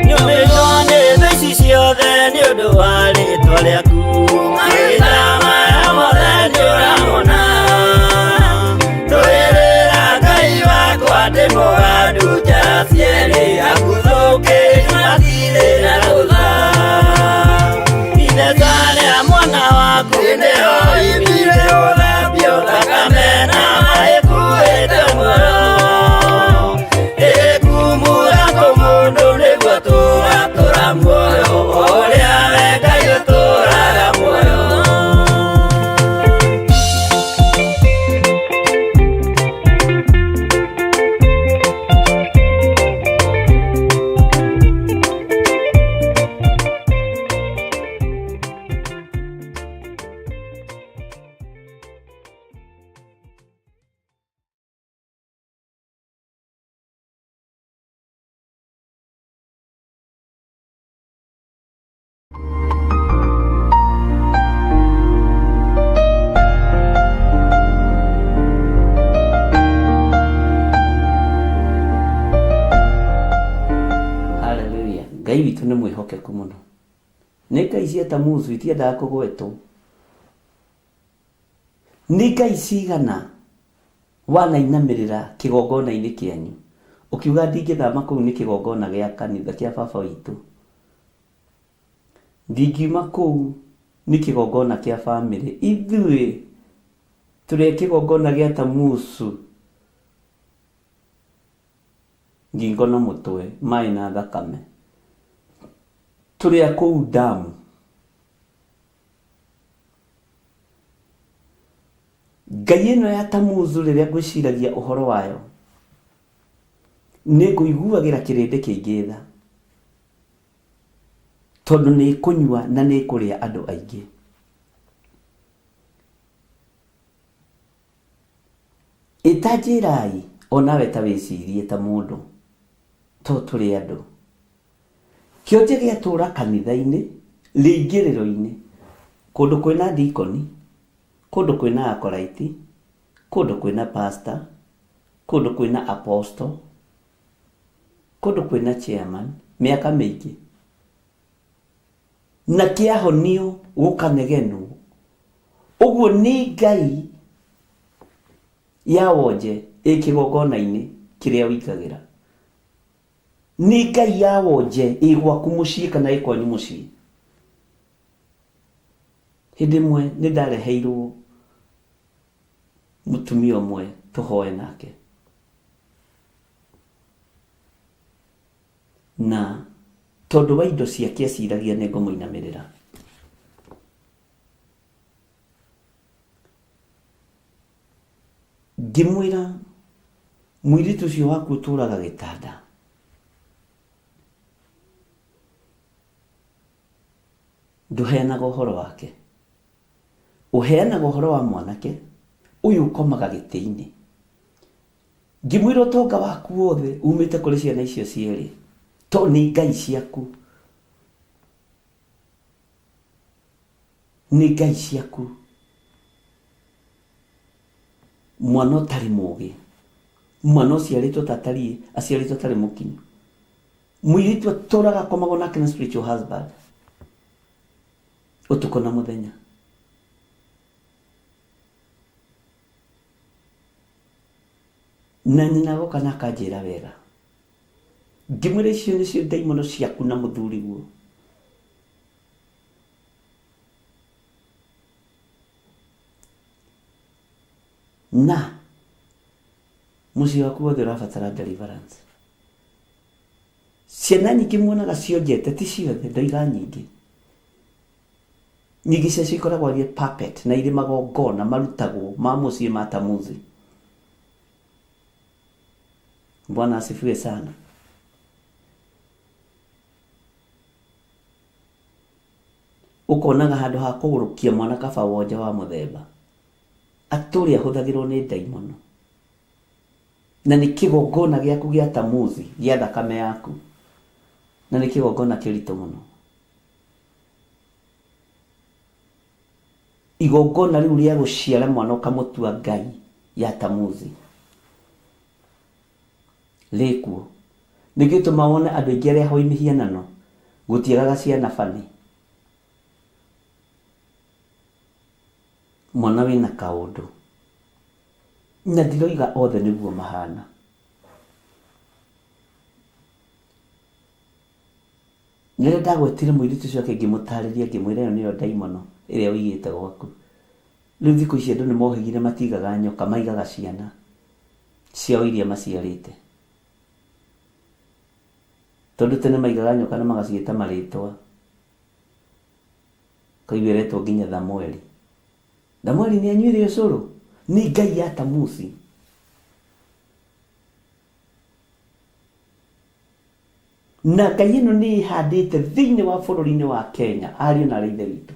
Nyũmĩtwo nĩ thũ ici ciothe nĩ ũndũ wa rĩtwa rĩaku. Mahinda maya mothe nĩ ũramona. Ndũĩrĩra Ngai wakwa ndĩ mũgandu njara cierĩ aguthũkĩri matirĩ na rũtha. Itheka rĩa mwana waku nĩho imbire ũthambio thakame na maĩ kuĩte muoyo. Ĩkumura kũmũndũ nĩguo tũratũra muoyo ũrĩa we Ngai ũtũraga muoyo. Haleluya. Ngai witũ nĩ mwĩhokeku mũno. Nĩ ngai cia Tamuzu itiendaga kũgwetwo. Nĩ ngai cigana wanainamĩrĩra kĩgongona-inĩ kĩanyu ũkiuga ndingĩthama kũu nĩ kĩgongona gĩa kanitha kĩa baba witũ. Ndingiuma kũu nĩ kĩgongona kĩa bamĩrĩ. Ithuĩ tũrĩ a kĩgongona gĩa Tamuzu ngingo na mũtwe, maĩ na thakame. Tũrĩ a kũu damu. Ngai ĩno ya Tamuzu rĩrĩa ngwĩciragia ũhoro wayo, nĩ ngũiguagĩra kĩrĩndĩ kĩingĩ tha, tondũ nĩ ĩkũnyua na nĩ ĩkũrĩa andũ aingĩ. Ĩ ta njĩrai, o nawe ta wĩcirie ta mũndũ, to tũrĩ andũ. Kĩonje gĩatũra kanitha-inĩ, rĩingĩrĩro-inĩ, kũndũ kwĩna dikoni, kũndũ kwĩna akoraiti, kũndũ kwĩna pastor, kũndũ kwĩna apostle, kũndũ kwĩna chairman, mĩaka mĩingĩ. Na kĩahonio gũkanegenwo. Ũguo nĩ Ngai ya wonje ĩ kĩgongona-inĩ kĩrĩa ũingagĩra. Nĩ Ngai ya wonje ĩ gwaku mũciĩ kana ĩ kwanyu mũciĩ. Hĩndĩ ĩmwe nĩ ndareheirwo mũtumia ũmwe tũhoe nake. Na tondũ wa indo ciake eciragia nĩ ngũmũinamĩrĩra. Ngĩmwĩra, mũirĩtu ũcio waku ũtũraga gĩtanda, ndũheanaga ũhoro wake. Ũheanaga ũhoro wa mwanake ũyũ ũkomaga gĩtĩ-inĩ. Ngĩmwĩra ũtonga waku wothe umĩte kũrĩ ciana icio cierĩ, tondũ nĩ ngai ciaku. Nĩ ngai ciaku. Mwana ũtarĩ mũgĩ, mwana ũciarĩtwo ta atariĩ, aciarĩtwo atarĩ mũkinyu. Mũirĩtu atũraga akomagwo nake na spiritual husband ũtukũ na mũthenya. Na nyina agoka na akanjĩra wega. Ngĩmwĩra icio nĩcio ndaimono ciaku na mũthuriguo. Na mũciĩ waku wothe ũrabatara deliverance. Ciana nyingĩ muonaga cionjete ti ciothe, ndoiga nyingĩ. Nyingĩ ciacio ikoragwo irĩ puppet na irĩ magongona marutagwo ma mũciĩ ma tamuzi. Bwana asifiwe sana. Ũkonaga handũ ha kũgũrũkia mwana kaba wonje wa mũthemba, atũre ahũthagĩrwo nĩ ndaimono. Na nĩ kĩgongona gĩaku gĩa tamuzi gĩa thakame yaku, na nĩ kĩgongona kĩritũ mũno. Igongona rĩu rĩa gũciara mwana ũkamũtua Ngai ya tamuzi rĩkuo. Nĩkĩo gĩtũmaga wone andũ aingĩ arĩa ahoi mĩhianano gũtiagaga ciana bani. Mwana wĩna kaũndũ. Na ndiroiga othe nĩguo mahana. Rĩrĩa ndagwetire mũirĩtu ũcio ake ngĩmũtarĩria ngĩmwĩra ĩyo nĩyo ndaimono ĩrĩa ũigĩte gwaku. Rĩu thikũ ici andũ nĩ mohĩgire matigaga nyoka maigaga ciana ciao iria maciarĩte. Tondũ tene maigaga nyoka na magaciĩta marĩtwa. Ũkaigua ĩretwo nginya Thamweli. Thamweli nĩ anyuire ũcũrũ? Nĩ ngai ya Tamusi. Na ngai ĩno nĩ ĩhandĩte thĩinĩ wa bũrũri-inĩ wa Kenya, ariũ na aarĩ a Ithe witũ.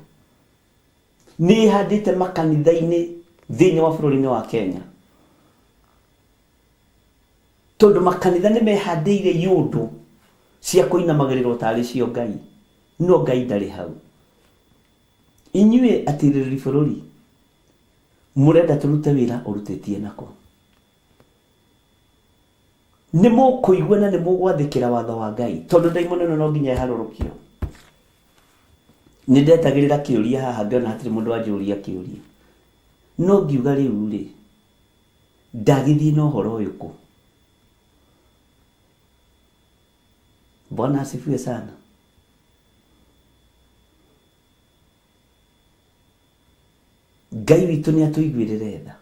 Nĩ ĩhandĩte makanitha-inĩ thĩinĩ wa bũrũri-inĩ wa Kenya. Tondũ makanitha nĩ mehandĩire iũndũ cia kũinamagĩrĩrwo tarĩ cio Ngai. No Ngai ndarĩ hau. Inyuĩ atirĩrĩri bũrũri, mũrenda tũrute wĩra ũrutĩtie nakũ? Nĩ mũkũigua na nĩ mũgwathĩkĩra watho wa Ngai, tondũ ndaimono ĩno no nginya ĩharũrũkio. Nĩ ndetagĩrĩra kĩũria haha ngĩona hatirĩ mũndũ wanjũria kĩũria. No ngiuga rĩu rĩ, ndagĩthiĩ na ũhoro ũyũ kũ? Bwana asifiwe sana. Ngai witũ nĩ atũiguĩrĩre tha.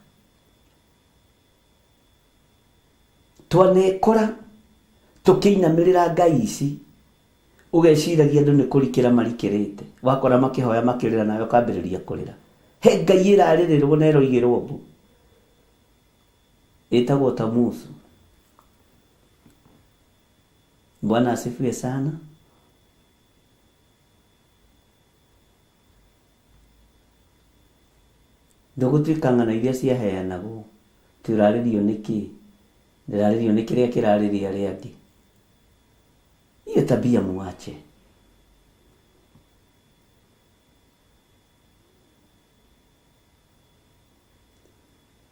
Twanekora tũkĩinamĩrĩra ngai ici, ũgeciragia andũ nĩ kũrikĩra marikĩrĩte, wakora makĩhoya makĩrĩra nawe ũkambĩrĩria kũrĩra. He ngai ĩrarĩrĩrwo na ĩroigĩrwo mbu, ĩtagwo Tamuzu. Bwana asifiwe sana. Ndũgũtuĩka ng'ano iria ciaheanagwo, atĩ ũrarĩrio nĩ kĩĩ, ndĩrarĩrio nĩ kĩrĩa kĩrarĩria arĩa angĩ. Hiyo tabia muache.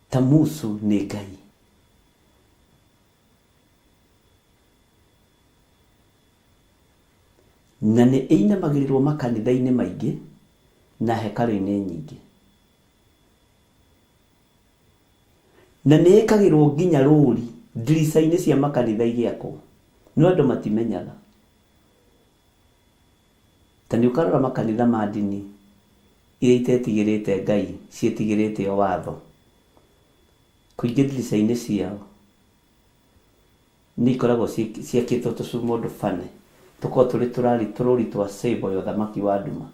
Tamuzu nĩ Ngai. Na nĩ ĩinamagĩrĩrwo makanitha-inĩ maingĩ na hekarũ-inĩ nyingĩ. Na nĩ ĩkagĩrwo nginya rũri ndirica-inĩ cia makanitha igĩakwo. No andũ matimenyaga. Ta nĩ ũkarora makanitha ma ndini iria itetigĩrĩte Ngai, ciĩtigĩrĩte o watho. Kũingĩ ndirica-inĩ ciao nĩ ikoragwo ciakĩtwo tũcuma ũndũ funny, tũkoragwo tũrĩ tũrari tũrũri twa symbol ya ũthamaki wa nduma.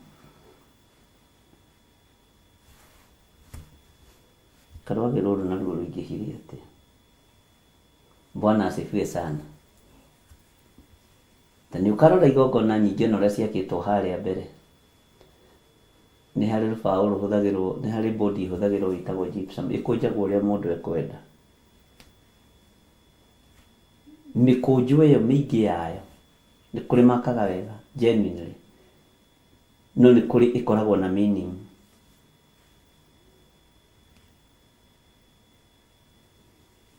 Karwagĩ rũrũ naruo rũingĩhire atĩa? Bwana asifiwe sana. Ta nĩ ũkarora igongona nyingĩ ona ũrĩa ciakĩtwo harĩa mbere. Nĩ harĩ rũbaũ rũhũthagĩrwo, nĩ harĩ board ĩhũthagĩrwo ĩtagwo gypsum, ĩkũnjagwo ũrĩa mũndũ ekwenda. Mĩkũnjo ĩyo mĩingĩ yayo, nĩ kũrĩ makaga wega genuinely, no nĩ kũrĩ ĩkoragwo na meaning.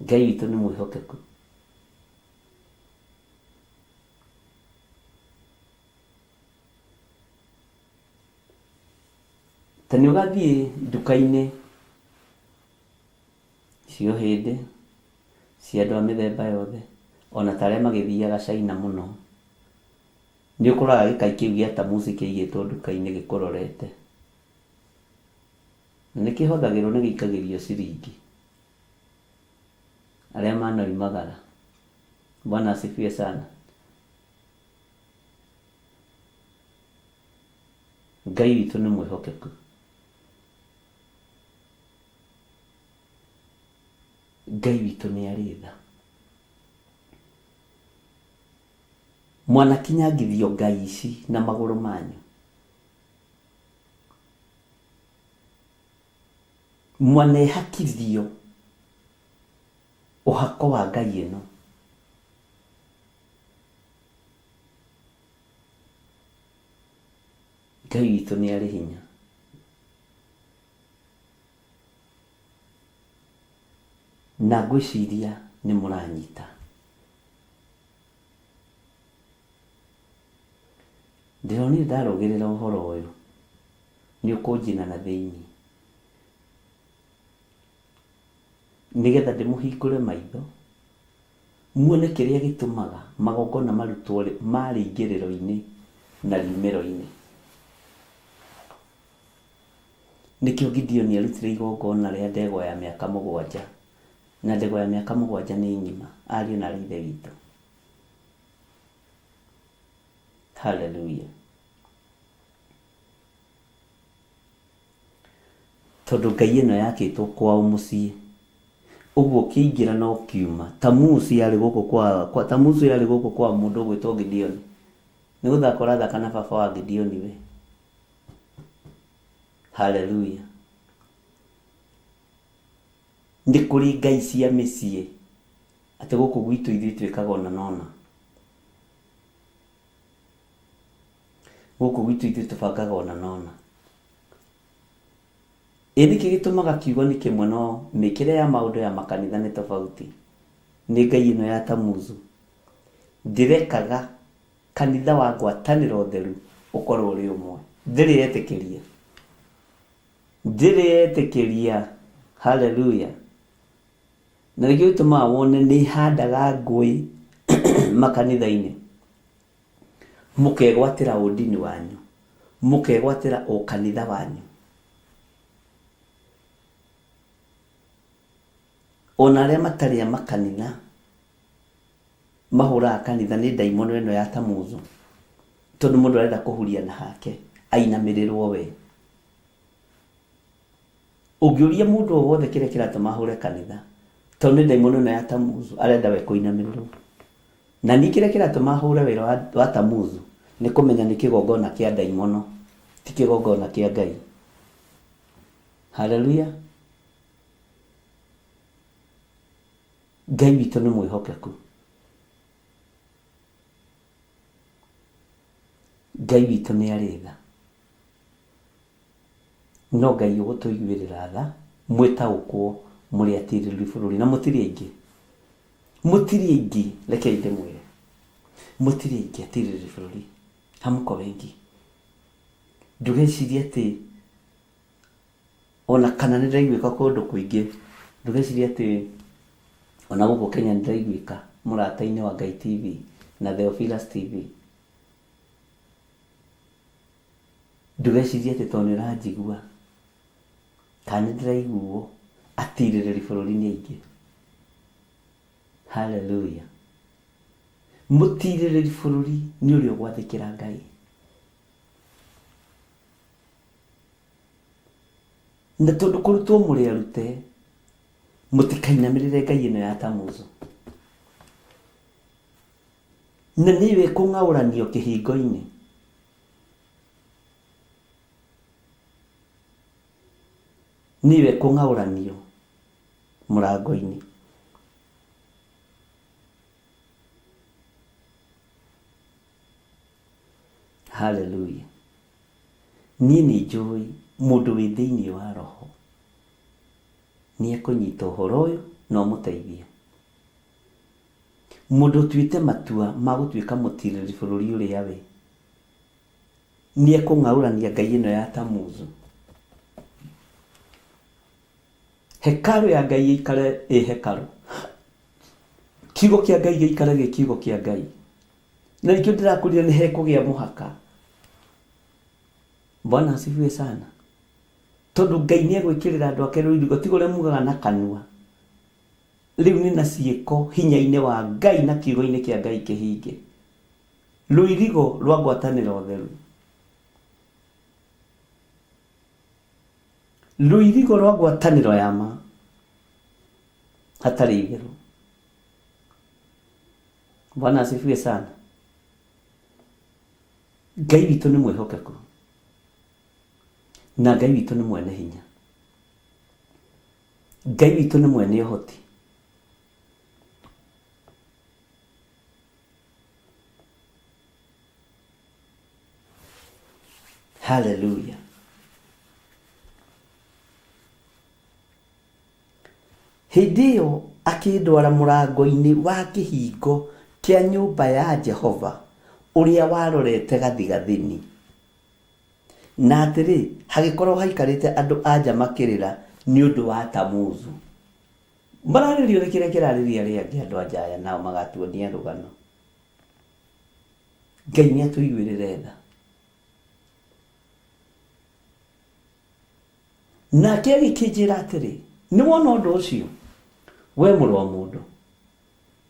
Ngai witũ nĩ mwĩhokeku. Ta nĩ ũgathiĩ nduka-inĩ cia ũhĩndĩ, cia andũ a mĩthemba yothe, ona ta arĩa magĩthiaga China mũno, nĩ ũkoraga gĩkai kĩu gĩa tamusi kĩigĩtwo nduka-inĩ gĩkũrorete. Na nĩ kĩhothagĩrwo nĩ gĩikagĩrio ciringi. Arĩa manoimagara. Bwana asifiwe sana. Ngai witũ nĩ mwĩhokeku. Ngai witũ nĩ arĩ tha. Mwanakinyangithio ngai ici na magũrũ manyu. Mwanehakithio ũhako wa ngai ĩno. Ngai witũ nĩ arĩ hinya. Na ngwĩciria nĩ mũranyita. Ndĩronire ndarũgĩrĩra ũhoro ũyũ nĩ ũkũnjina na thĩinĩ. Nĩgetha ndĩmũhingũre maitho muone kĩrĩa gĩtũmaga magongona marutwo ma rĩingĩrĩro-inĩ na riumĩro-inĩ. Nĩkĩo Gideoni arutire igongona rĩa ndegwa ya mĩaka mũgwanja, na ndegwa ya mĩaka mũgwanja nĩ ng'ima, ariũ na aarĩ a Ithe witũ. Haleluya. Tondũ ngai ĩno yakĩtwo kwao mũciĩ, ũguo ũkĩingĩra na ũkiuma, Tamusi yarĩ gũkũ kwa, kwa Tamusu yarĩ gũkũ kwa mũndũ ũgwĩtwo Gideoni. Nĩ gũthaka ũrathaka na baba wa Gideoni we. Haleluya. Nĩ kũrĩ ngai cia mĩciĩ, atĩ gũkũ gwitũ ithuĩ twĩkaga ũna na ũna. Gũkũ gwitũ ithuĩ tũbangaga ũna na ũna. Ĩ nĩkĩ gĩtũmaga kiugo nĩ kĩmwe no mĩkĩre ya maũndũ ya makanitha nĩ tofauti? Nĩ ngai ĩno ya Tamuzu. Ndĩrekaga kanitha wa ngwatanĩro theru ũkorwo ũrĩ ũmwe. Ndĩrĩ yetĩkĩria. Ndĩrĩ yetĩkĩria. Haleluya. Na nĩkĩo gĩtũmaga wone nĩ ĩhandaga ngũĩ makanitha-inĩ. Mũkegwatĩra ũndini wanyu. Mũkegwatĩra ũkanitha wanyu. Ona arĩa matarĩ a makanitha mahũraga kanitha nĩ ndaimono ĩno ya Tamuzu. Tondũ mũndũ arenda kũhuria na hake ainamĩrĩrwo we. Ũngĩũria mũndũ o wothe kĩrĩa kĩratũma ahũre kanitha, tondũ nĩ ndaimono ĩno ya Tamuzu arenda we kũinamĩrĩrwo. Na niĩ kĩrĩa kĩratũma hũre wĩra wa, wa Tamuzu nĩ kũmenya nĩ kĩgongona kĩa ndaimono, ti kĩgongona kĩa Ngai. Haleluya! Ngai witũ nĩ mwĩhokeku. Ngai witũ nĩ arĩ tha. No Ngai ũgũtũiguĩrĩra tha, mwĩtaũkwo Mũrĩ atirĩrĩri bũrũri na mũtirĩ aingĩ. Mũtirĩ aingĩ, rekei ndĩmwĩre. Mũtirĩ aingĩ atirĩrĩri bũrũri. Hamuko wengi. Ndũgecirie atĩ ona kana nĩ ndĩraiguĩka kũndũ kũingĩ, ndũgecirie atĩ ona gũkũ Kenya nĩ ndĩraiguĩka mũrata-inĩ wa Ngai TV na Theophilus TV. Ndũgecirie atĩ tondũ nĩ ũranjigua kana nĩ ndĩraiguo atirĩrĩri bũrũri nĩ aingĩ. Hallelujah. Mũtirĩrĩri bũrũri nĩ ũrĩa ũgwathĩkĩra Ngai. Na tondũ kũrutwo mũrĩ arute, mũtikainamĩrĩre ngai ĩno ya Tamuzu. Na nĩyo ĩkũng'aũranio kĩhingo-inĩ. Nĩyo ĩkũng'aũranio mũrango-inĩ. Hallelujah. Niĩ nĩ njũĩ mũndũ wĩ thĩinĩ wa roho nĩ ekũnyita ũhoro ũyũ na ũmũteithie. Mũndũ ũtuĩte matua ma gũtuĩka mũtirĩrĩri bũrũri ũrĩa we, nĩ ekũng'aũrania ngai ĩno ya Tamuzu. Hekarũ ya Ngai ĩikare ĩ hekarũ. Kiugo kĩa Ngai gĩikare gĩ kiugo kĩa Ngai. Na nĩkĩo ndĩrakwĩrire nĩ hekũgĩa mũhaka. Bwana asifiwe sana. Tondũ Ngai nĩ egwĩkĩrĩra andũ ake rũirigo, tiga ũrĩa mugaga na kanua. Rĩu nĩ na ciĩko hinya-inĩ wa Ngai na kiugo-inĩ kĩa Ngai kĩhinge. Rũirigo rwa ngwatanĩro theru. Rũirigo rwa ngwatanĩro ya ma hatarĩ itherũ. Bwana asifiwe sana. Ngai witũ nĩ mwĩhokeku na Ngai witũ nĩ mwene hinya. Ngai witũ nĩ mwene ũhoti. Haleluya. Hĩndĩ ĩyo akĩndwara mũrango-inĩ wa kĩhingo kĩa nyũmba ya Jehova ũrĩa warorete gathigathini. Na atĩrĩ, hagĩkorwo haikarĩte andũ-a-nja makĩrĩra nĩ ũndũ wa Tamuzu. Mararĩrio nĩ kĩrĩa kĩrarĩria arĩa angĩ andũ-a-nja aya nao magatuonia rũgano. Ngai nĩ atũiguĩrĩre tha. Nake agĩkĩnjĩra atĩrĩ, Nĩ wona ũndũ ũcio, wee mũrũ wa mũndũ?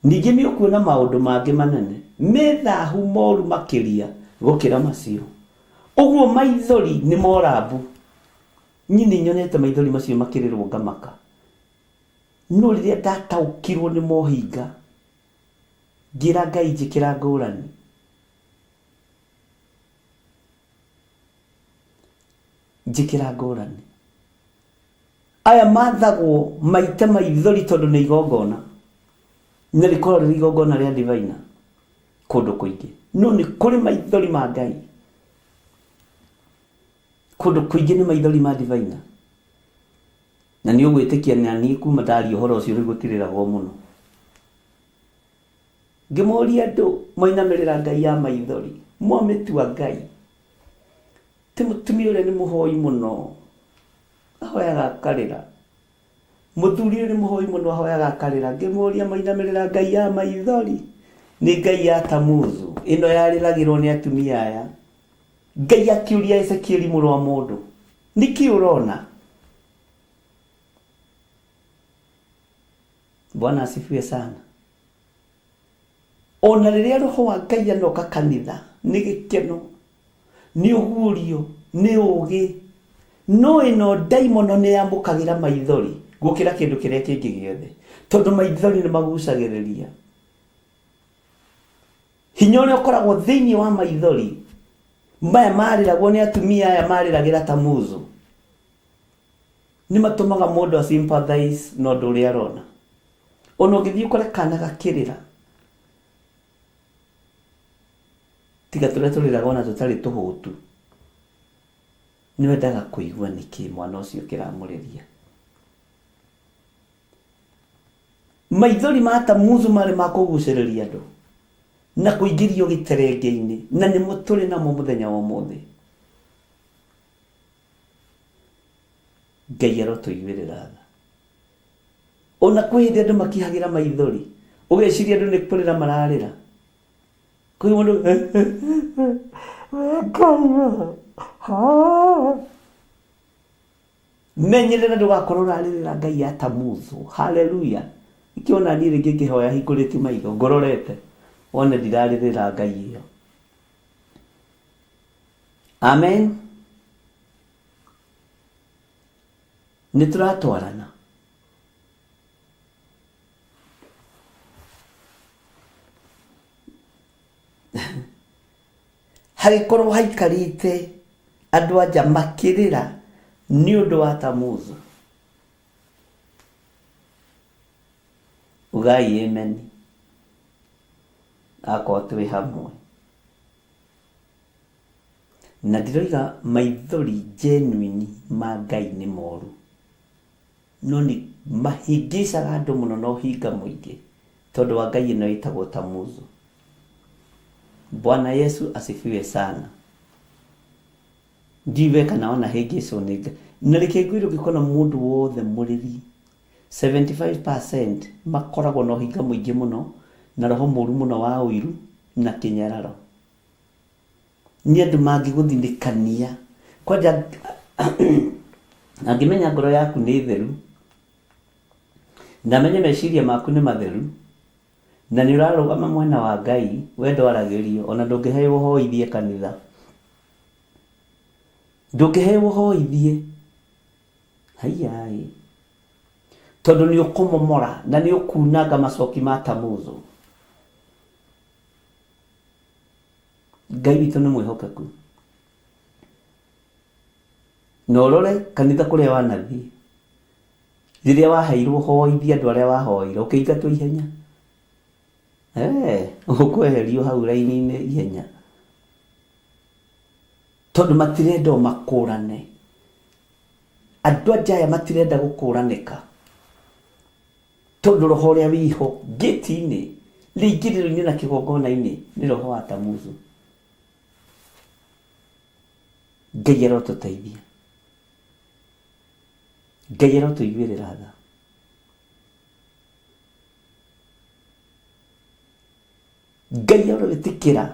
Ningĩ nĩ ũkuona maũndũ mangĩ manene me thahu moru makĩria gũkĩra macio. Ũguo maithori nĩ mora mbu. Niĩ nĩ nyonete maithori macio makĩrĩrwo ngamaka. No rĩrĩa ndataũkirwo nĩ mohinga, ngĩra Ngai njĩkĩra ngũrani. Njĩkĩra ngũrani. Aya mathagwo maite maithori tondũ nĩ igongona. Na rĩkoragwo rĩrĩ igongona rĩa divaina kũndũ kũingĩ. No nĩ kũrĩ maithori ma Ngai. Kũndũ kũingĩ nĩ maithori ma divaina. Na nĩ ũgwĩtĩkia na niĩ kuma ndaria ũhoro ũcio rĩu gũtirĩragwo mũno. Ngĩmoria andũ mainamĩrĩra ngai ya maithori, mwamĩtua ngai. Ti mũtumia ũrĩa nĩ mũhoi mũno, ahoyaga akarĩra. Mũthuri ũyũ nĩ mũhoi mũno, ahoyaga akarĩra. Ngĩmoria mainamĩrĩra ngai ya maithori, nĩ ngai ya Tamuzu, ĩno yarĩragĩrwo nĩ atumia aya. Ngai akĩũria Ezekieli mũrũ wa mũndũ, nĩkĩ ũrona? Bwana asifiwe sana. Ona rĩrĩa roho wa Ngai anoka kanitha nĩ gĩkeno, nĩ ũguũrio, nĩ ũũgĩ. No ĩno ndaimono nĩ yamũkagĩra maithori gũkĩra kĩndũ kĩrĩa kĩngĩ gĩothe, tondũ maithori nĩ magucagĩrĩria. Hinya ũrĩa ũkoragwo thĩinĩ wa maithori maya marĩragwo nĩ atumia aya marĩragĩra Tamuzu nĩ matũmaga mũndũ a sympathize na ũndũ ũrĩa arona. Ona ũngĩthiĩ ũkore kana gakĩrĩra, tiga tũrĩa tũrĩraga ona tũtarĩ tũhũtu, nĩ wendaga kũigua nĩkĩ mwana ũcio kĩramũrĩria. Maithori ma Tamuzu marĩ ma kũgucĩrĩria andũ na kũingĩrio gĩterenge-inĩ, na nĩmo tũrĩ namo mũthenya wa ũmũthĩ. Ngai arotũiguĩrĩra tha. Ona kwĩ hĩndĩ andũ makihagĩra maithori, ũgeciria andũ nĩ kũrĩra mararĩra. Kwĩ mũndũ Ngai we. Menyerera ndũgakorwo ũrarĩrĩra ngai ya Tamuzu. Haleluya. Ikĩona niĩ rĩngĩ ngĩhoya hingũrĩtie maitho ngũrorete wone ndirarĩrĩra ngai ĩyo. Amen. Nĩ tũratwarana. Hagĩkorwo haikarĩte andũ anja makĩrĩra nĩ ũndũ wa Tamuzu. Ugai amen akorwo twĩ hamwe. Na ndiroiga maithori genuine ma Ngai nĩ moru, no nĩ mahĩngĩcaga andũ mũno na ũhinga mũingĩ tondũ wa ngai ĩno ĩtagwo Tamuzu. Bwana Yesu asifiwe sana. Ndiwe kana ona hĩngĩcwo nĩ Ngai. Na reke ngwĩre ũngĩkona mũndũ wothe mũrĩri 75% makoragwo na ũhinga mũingĩ mũno na roho mũru mũno wa ũiru na kĩnyararo. Nĩ andũ mangĩgũthinĩkania. Kwanja angĩmenya ngoro yaku nĩ theru, na amenye meciria maku nĩ matheru, na nĩ ũrarũgama mwena wa Ngai, we ndwaragĩrio, ona ndũngĩheo ũhoithie kanitha. Ndũngĩheo ũhoithie. Haiyaĩ. Tondũ nĩ ũkũmomora na nĩ ũkunanga macoki ma Tamuzu. Ngai witũ nĩ mwĩhokeku. Na ũrore kanitha kũrĩa wanathiĩ, rĩrĩa waheirwo hoithia andũ arĩa wahoire, ũkĩingatwo ihenya. Eh, ũkweherio hau raini-inĩ ihenya. Tondũ matirenda ũmakũrane. Andũ a nja aya matirenda gũkũranĩka. Tondũ roho ũrĩa wĩho ngĩti-inĩ, rĩingĩrĩro-inĩ na kĩgongona-inĩ nĩ roho wa Tamuzu. Ngai arotũteithia. Ngai arotũiguĩrĩra tha. Ngai aroĩtĩkĩra,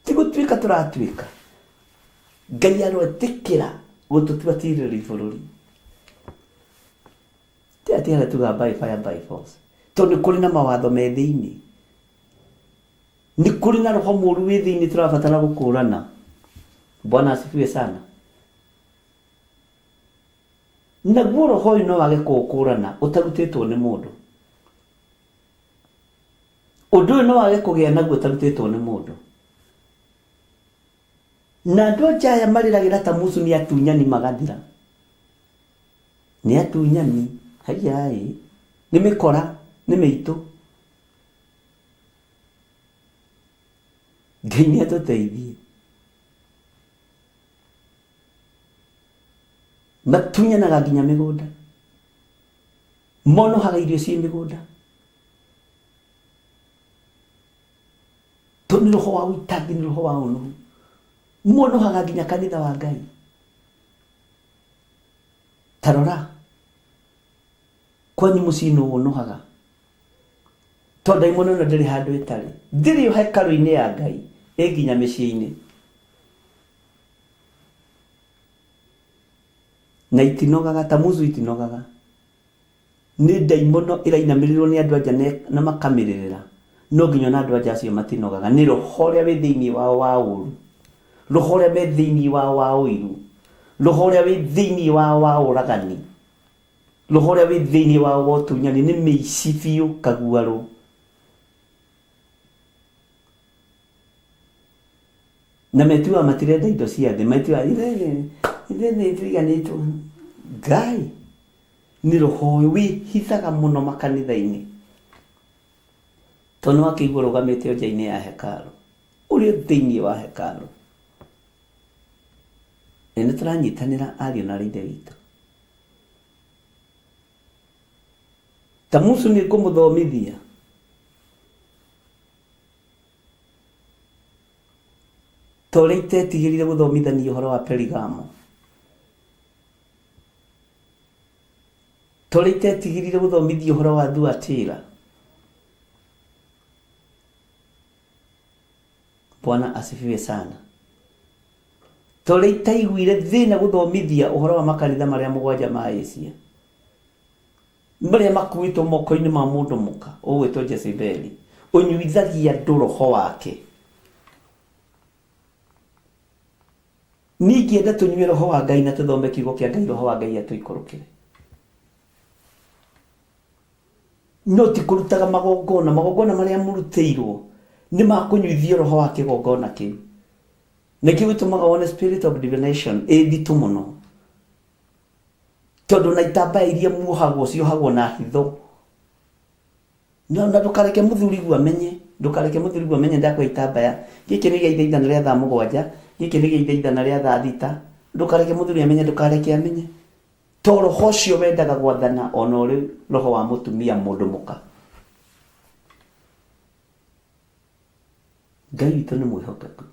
ti gũtuĩka tũratuĩka, Ngai aroĩtĩkĩra gũtũtua tirĩrĩri bũrũri. Ti atĩ harĩa tugaga by fire by force. Tondũ nĩ kũrĩ na mawatho me thĩinĩ. Nĩ kũrĩ na roho mũru wĩ thĩinĩ tũrabatara gũkũrana. Bwana asifiwe sana. Naguo roho ũyũ no wage kũũkũrana ũtarutĩtwo nĩ mũndũ. Ũndũ ũyũ no wage kũgĩa naguo ũtarutĩtwo nĩ mũndũ. Na andũ anja aya marĩragĩra ta musu nĩ atunyani magathira. Nĩ atunyani, haiyaĩ, nĩ mĩkora, nĩ mĩitũ. Ngai nĩ atũteithie. Matunyanaga nginya mĩgũnda. Monohaga irio ciĩ mĩgũnda. Tondũ nĩ roho wa ũitangi, nĩ roho wa ũnoru. Monohaga nginya kanitha wa Ngai. Ta rora, kwanyu mũciĩ nũ ũnũhaga? Tondũ ndaimono ĩno ndĩrĩ handũ ĩtarĩ. Ndĩrĩ o hekarũ-inĩ ya Ngai, ĩ nginya mĩciĩ-inĩ. Na itinogaga, tamuzu itinogaga. Nĩ ndaimono ĩrainamĩrĩrwo nĩ andũ anja na makamĩrĩrĩra. No nginya ona andũ anja acio matinogaga. Nĩ roho ũrĩa wĩ thĩinĩ wao wa ũru. Roho ũrĩa wĩ thĩinĩ wao wa ũiru. Roho ũrĩa wĩ thĩinĩ wao wa ũragani. Roho ũrĩa wĩ thĩinĩ wao wa ũtunyani. Nĩ mĩici biũ kaguarũ. Na metuaga matirenda indo cia thĩ. Metuaga ithuĩ nĩ tũiganĩtwo. Ngai! Nĩ roho ũyũ wĩhithaga mũno makanitha-inĩ. Tondũ nĩ wakĩigua ũrũgamĩte o nja-inĩ ya hekarũ. Ũrĩ o thĩinĩ wa hekarũ. Ĩ nĩ tũranyitanĩra ariũ na aarĩ a Ithe witũ? Tamusu nĩ ngũmũthomithia. Ta ũrĩa itetigĩrire gũthomithania ũhoro wa Perigamo. Ta ũrĩa itetigĩrire gũthomithia ũhoro wa Thuatira. Bwana asifiwe sana. Ta ũrĩa itaiguire thĩna gũthomithia ũhoro wa makanitha marĩa mũgwanja ma Asia. Marĩa makuĩtwo moko-inĩ ma mũndũ mũka ũgwĩtwo Jezebeli, ũnyuithagia andũ roho wake. Niĩ ingĩenda tũnyue roho wa Ngai na tũthome kiugo kĩa Ngai, roho wa Ngai atũikũrũkĩre. No ti kũrutaga magongona, magongona marĩa mũrutĩirwo nĩ ma kũnyuithio roho wa kĩgongona kĩu. Nĩkĩo gĩtũmaga wone spirit of divination ĩ nditũ mũno. Tondũ na itambaya iria muohagwo ciohagwo na hitho. Na na ndũkareke mũthuriguo amenye, ndũkareke mũthuriguo amenye ndakũhe itambaya. Gĩkĩ nĩ gĩa ithaithana rĩa thaa mũgwanja, gĩkĩ nĩ gĩa ithaithana rĩa thaa thita. Ndũkareke mũthuri amenye, ndũkareke amenye. To roho ũcio wendaga gwathana ona ũrĩ roho wa mũtumia mũndũ mũka. Ngai witũ nĩ mwĩhokeku.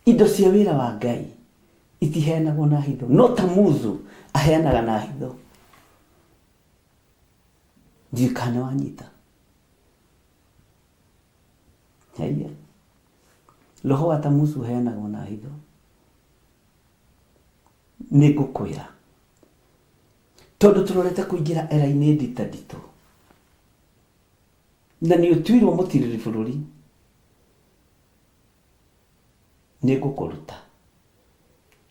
Indo cia wĩra wa Ngai itiheanagwo na hitho, no Tamuzu aheanaga na hitho. Ndiũĩ kana wanyita. Haiya. Roho wa Tamuzu ũheanagwo na hitho. Nĩ ngũkwĩra tondũ tũrorete kũingĩra era-inĩ ndita nditũ na nĩ ũtuirwo mũtirĩrĩ bũrũri nĩ ngũkũruta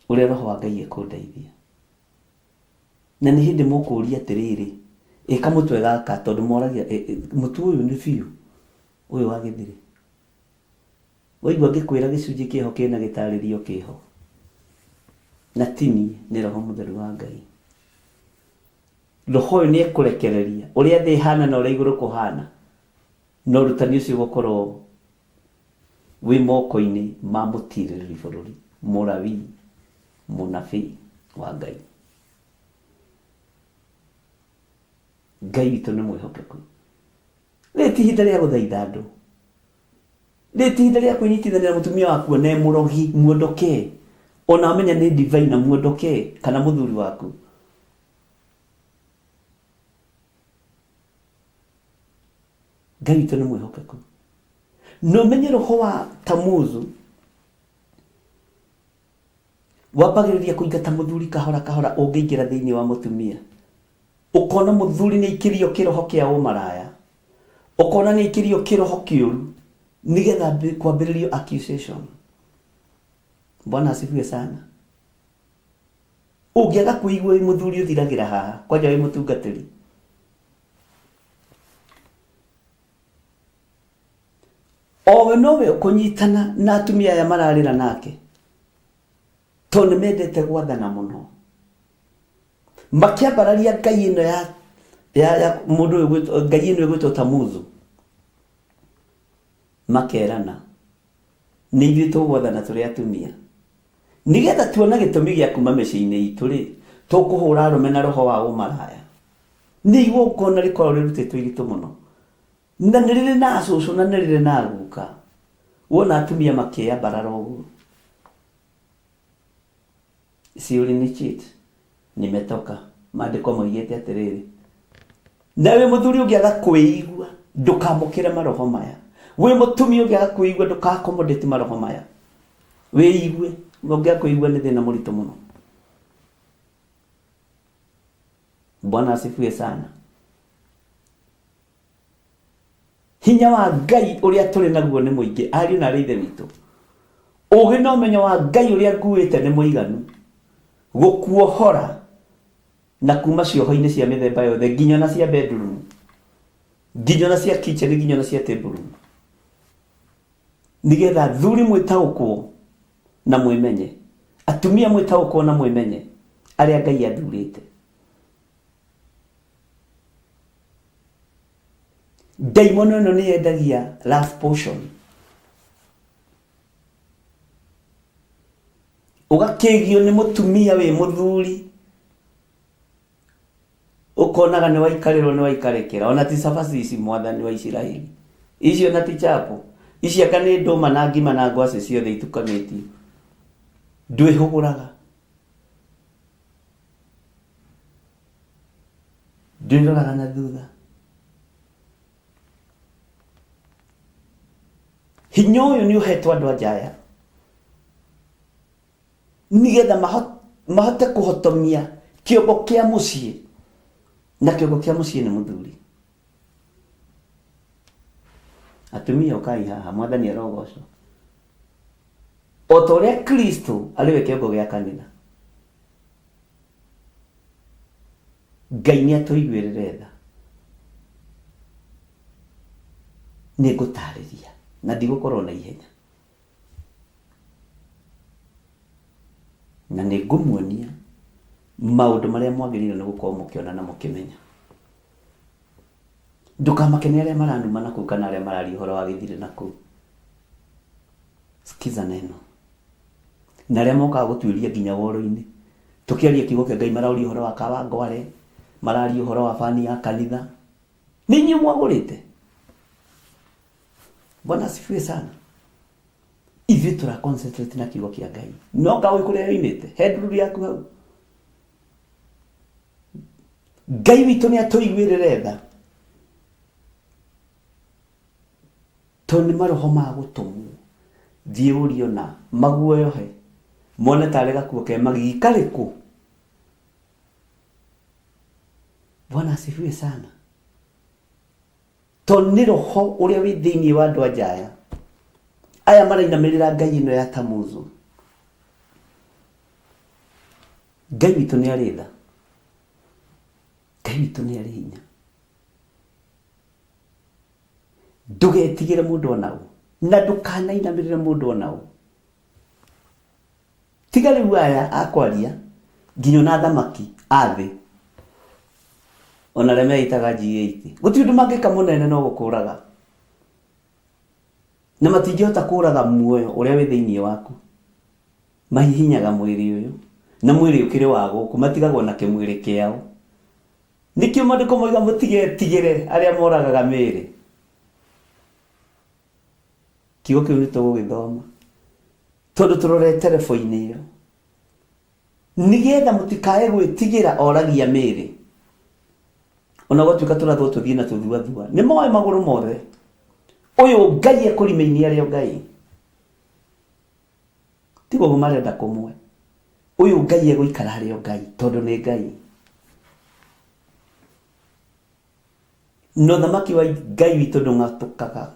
ũrĩa roho wa Ngai ekũndeithia. Na nĩ hĩndĩ mũkũria atĩrĩrĩ, ĩ kamũtwe gaka tondũ moragia mũtu ũyũ nĩ biũ ũyũ wa gĩthĩrĩ. Waigua ngĩkwĩra gĩcunjĩ kĩho kĩna gĩtarĩrio kĩho na ti niĩ nĩ roho mũtheru wa Ngai. Roho ũyũ nĩ ekũrekereria ũrĩa thĩ ĩhana na ũrĩa igũrũ kũhana, na ũrutani ũcio ũgũkorwo wĩ moko-inĩ ma mũtirĩrĩri bũrũri, mũrawii, mũnabii wa Ngai. Ngai witũ nĩ mwĩhokeku. Rĩrĩ ti ihinda rĩa gũthaitha andũ. Rĩrĩ ti ihinda rĩa kwĩnyitithania na mũtumia waku ona e mũrogi, muondokee. Ona amenya nĩ ndivai na muondokee, kana mũthuri waku. Ngai witũ nĩ mwĩhokeku. Na ũmenye roho wa Tamuzu wambagĩrĩria kũingata mũthuri kahora kahora ũngĩingĩra thĩinĩ wa mũtumia. Ũkona mũthuri nĩ aikĩrio kĩroho kĩa ũmaraya, ũkona nĩ aikĩrio kĩroho kĩũru nĩgetha kwambĩrĩrio accusation. Bwana asifiwe sana. Ũngĩaga kwĩigua wĩ mũthuri ũthiragĩra haha, kwanja wĩ mũtungatĩri. Owe nowe ũkũnyitana na atumia aya mararĩra nake, tondũ nĩ mendete gwathana mũno. Makĩambararia ngai ĩno ya, ya, ya mũndũ ũyũ ũgwĩtwo- ngai ĩno ĩgwĩtwo Tamuzu, makerana nĩ ithuĩ tũgwathana tũrĩ atumia. Nĩgetha tuona gĩtũmi gĩa kuma mĩciĩ-inĩ itũ rĩ, tũkũhũra arũme na roho wa ũmaraya. Nĩ igongona rĩkoragwo rĩrutĩtwo iritũ mũno. Na nĩ rĩrĩ na acũcũ na nĩ rĩrĩ na aguka. Wona atumia makĩambarara ũguo. Si ulinicheat? Nimetoka. Maandĩko moigĩte atĩrĩrĩ, na wĩ mũthuri ũngĩaga kwĩigua ndũkamũkĩre maroho maya. Wĩ mũtumia ũngĩaga kwĩigua ndũka accommodate maroho maya. Wĩigue, ũngĩaga kwĩigua nĩ thĩna mũritũ mũno. Bwana asifiwe sana. Hinya wa Ngai ũrĩa tũrĩ naguo nĩ mũingĩ, ariũ na aarĩ a Ithe witũ. Ũũgĩ na ũmenyo wa Ngai ũrĩa nguĩte nĩ mũiganu gũkuohora na kuma cioho-inĩ cia mĩthemba yothe, nginya na cia bedroom, nginya na cia kitchen, nginya na cia table room. Nĩgetha athuri mwĩtaũkwo na mwĩmenye, atumia mwĩtaũkwo na mwĩmenye arĩa Ngai athurĩte. Ndaimono ĩno nĩ yendagia love potion. Ũgakĩgio nĩ mũtumia wĩ mũthuri, ũkonaga nĩ waikarĩrwo nĩ waikarĩkĩra. Ona ti cabaci ici mwathani wa Isiraeli, icio na ti chapo ici, anga nĩ ndũma na ngima na ngwacĩ ciothe itukanĩtio. Ndwĩhũgũraga, ndwĩroraga na thutha. Hinya ũyũ nĩ ũhetwo andũ a nja aya nĩgetha mahote kũhotomia kĩongo kĩa mũciĩ, na kĩongo kĩa mũciĩ nĩ mũthuri. Atumia ũkai haha, mwathani arogocwo. O ta ũrĩa Kristo arĩ we kĩongo gĩa kanitha, Ngai nĩ atũiguĩrĩre tha. Nĩ ngũtarĩria na ndigũkorwo na ihenya, na nĩ ngũmuonia maũndũ marĩa mwagĩrĩirwo nĩ gũkorwo mũkĩona na mũkĩmenya. Ndũkamake nĩ arĩa maranuma na kũu kana arĩa mararia ũhoro wa gĩthirĩ na kũu. Sikiza neno. Na arĩa mokaga gũtuĩria nginya woro-inĩ. Tũkĩaria kiugo kĩa Ngai maraũria ũhoro wa Kawangware, mararia ũhoro wa bani ya kanitha. Nĩ inyuĩ mwagũrĩte. Bwana asifiwe sana. Ithuĩ tũra concentrate na kiugo kĩa Ngai. No ngaũĩ kũrĩa yoimĩte, he ndururu yaku hau. Ngai witũ nĩ atũiguĩrĩre tha. Tondũ nĩ maroho ma gũtũmwo. Thiĩ ũrie ona maguoyohe mone tarĩ gakuo ke magigi karĩ kũ. Bwana asifiwe sana. Tondũ nĩ roho ũrĩa wĩ thĩinĩ wa andũ a nja aya. Aya marainamĩrĩra ngai ĩno ya Tamuzu. Ngai witũ nĩ arĩ tha. Ngai witũ nĩ arĩ hinya. Ndũgetigĩre mũndũ o na ũ, na ndũkanainamĩrĩre mũndũ o na ũ. Tiga rĩu aya a kwaria, nginya ona athamaki a thĩ, ona arĩa meĩtaga G8, gũtirĩ ũndũ mangĩka mũnene no gũkũraga. Na matingĩhota kũraga muoyo ũrĩa wĩ thĩinĩ waku. Mahihinyaga mwĩrĩ ũyũ, na mwĩrĩ ũkĩrĩ wa gũkũ, matigagwo na kĩmwĩrĩ kĩao. Nĩkĩo maandĩko moiga mũtigetigĩre arĩa moragaga mĩĩrĩ. Kiugo kĩu nĩ tũgũgĩthoma tondũ tũrorete rebo-inĩ ĩyo, nĩgetha mũtikae gwĩtigĩra oragia mĩĩrĩ. Ona gwatuĩka tũrathwo tũthiĩ na tũthuathua, nĩ moĩ magũrũ mothe. Ũyũ Ngai ekũrima-inĩ arĩ o Ngai. Tiga ũguo marenda kũmwe. Ũyũ Ngai egũikara arĩ o Ngai tondũ nĩ Ngai. Na ũthamaki wa Ngai witũ ndũng'atũkaga.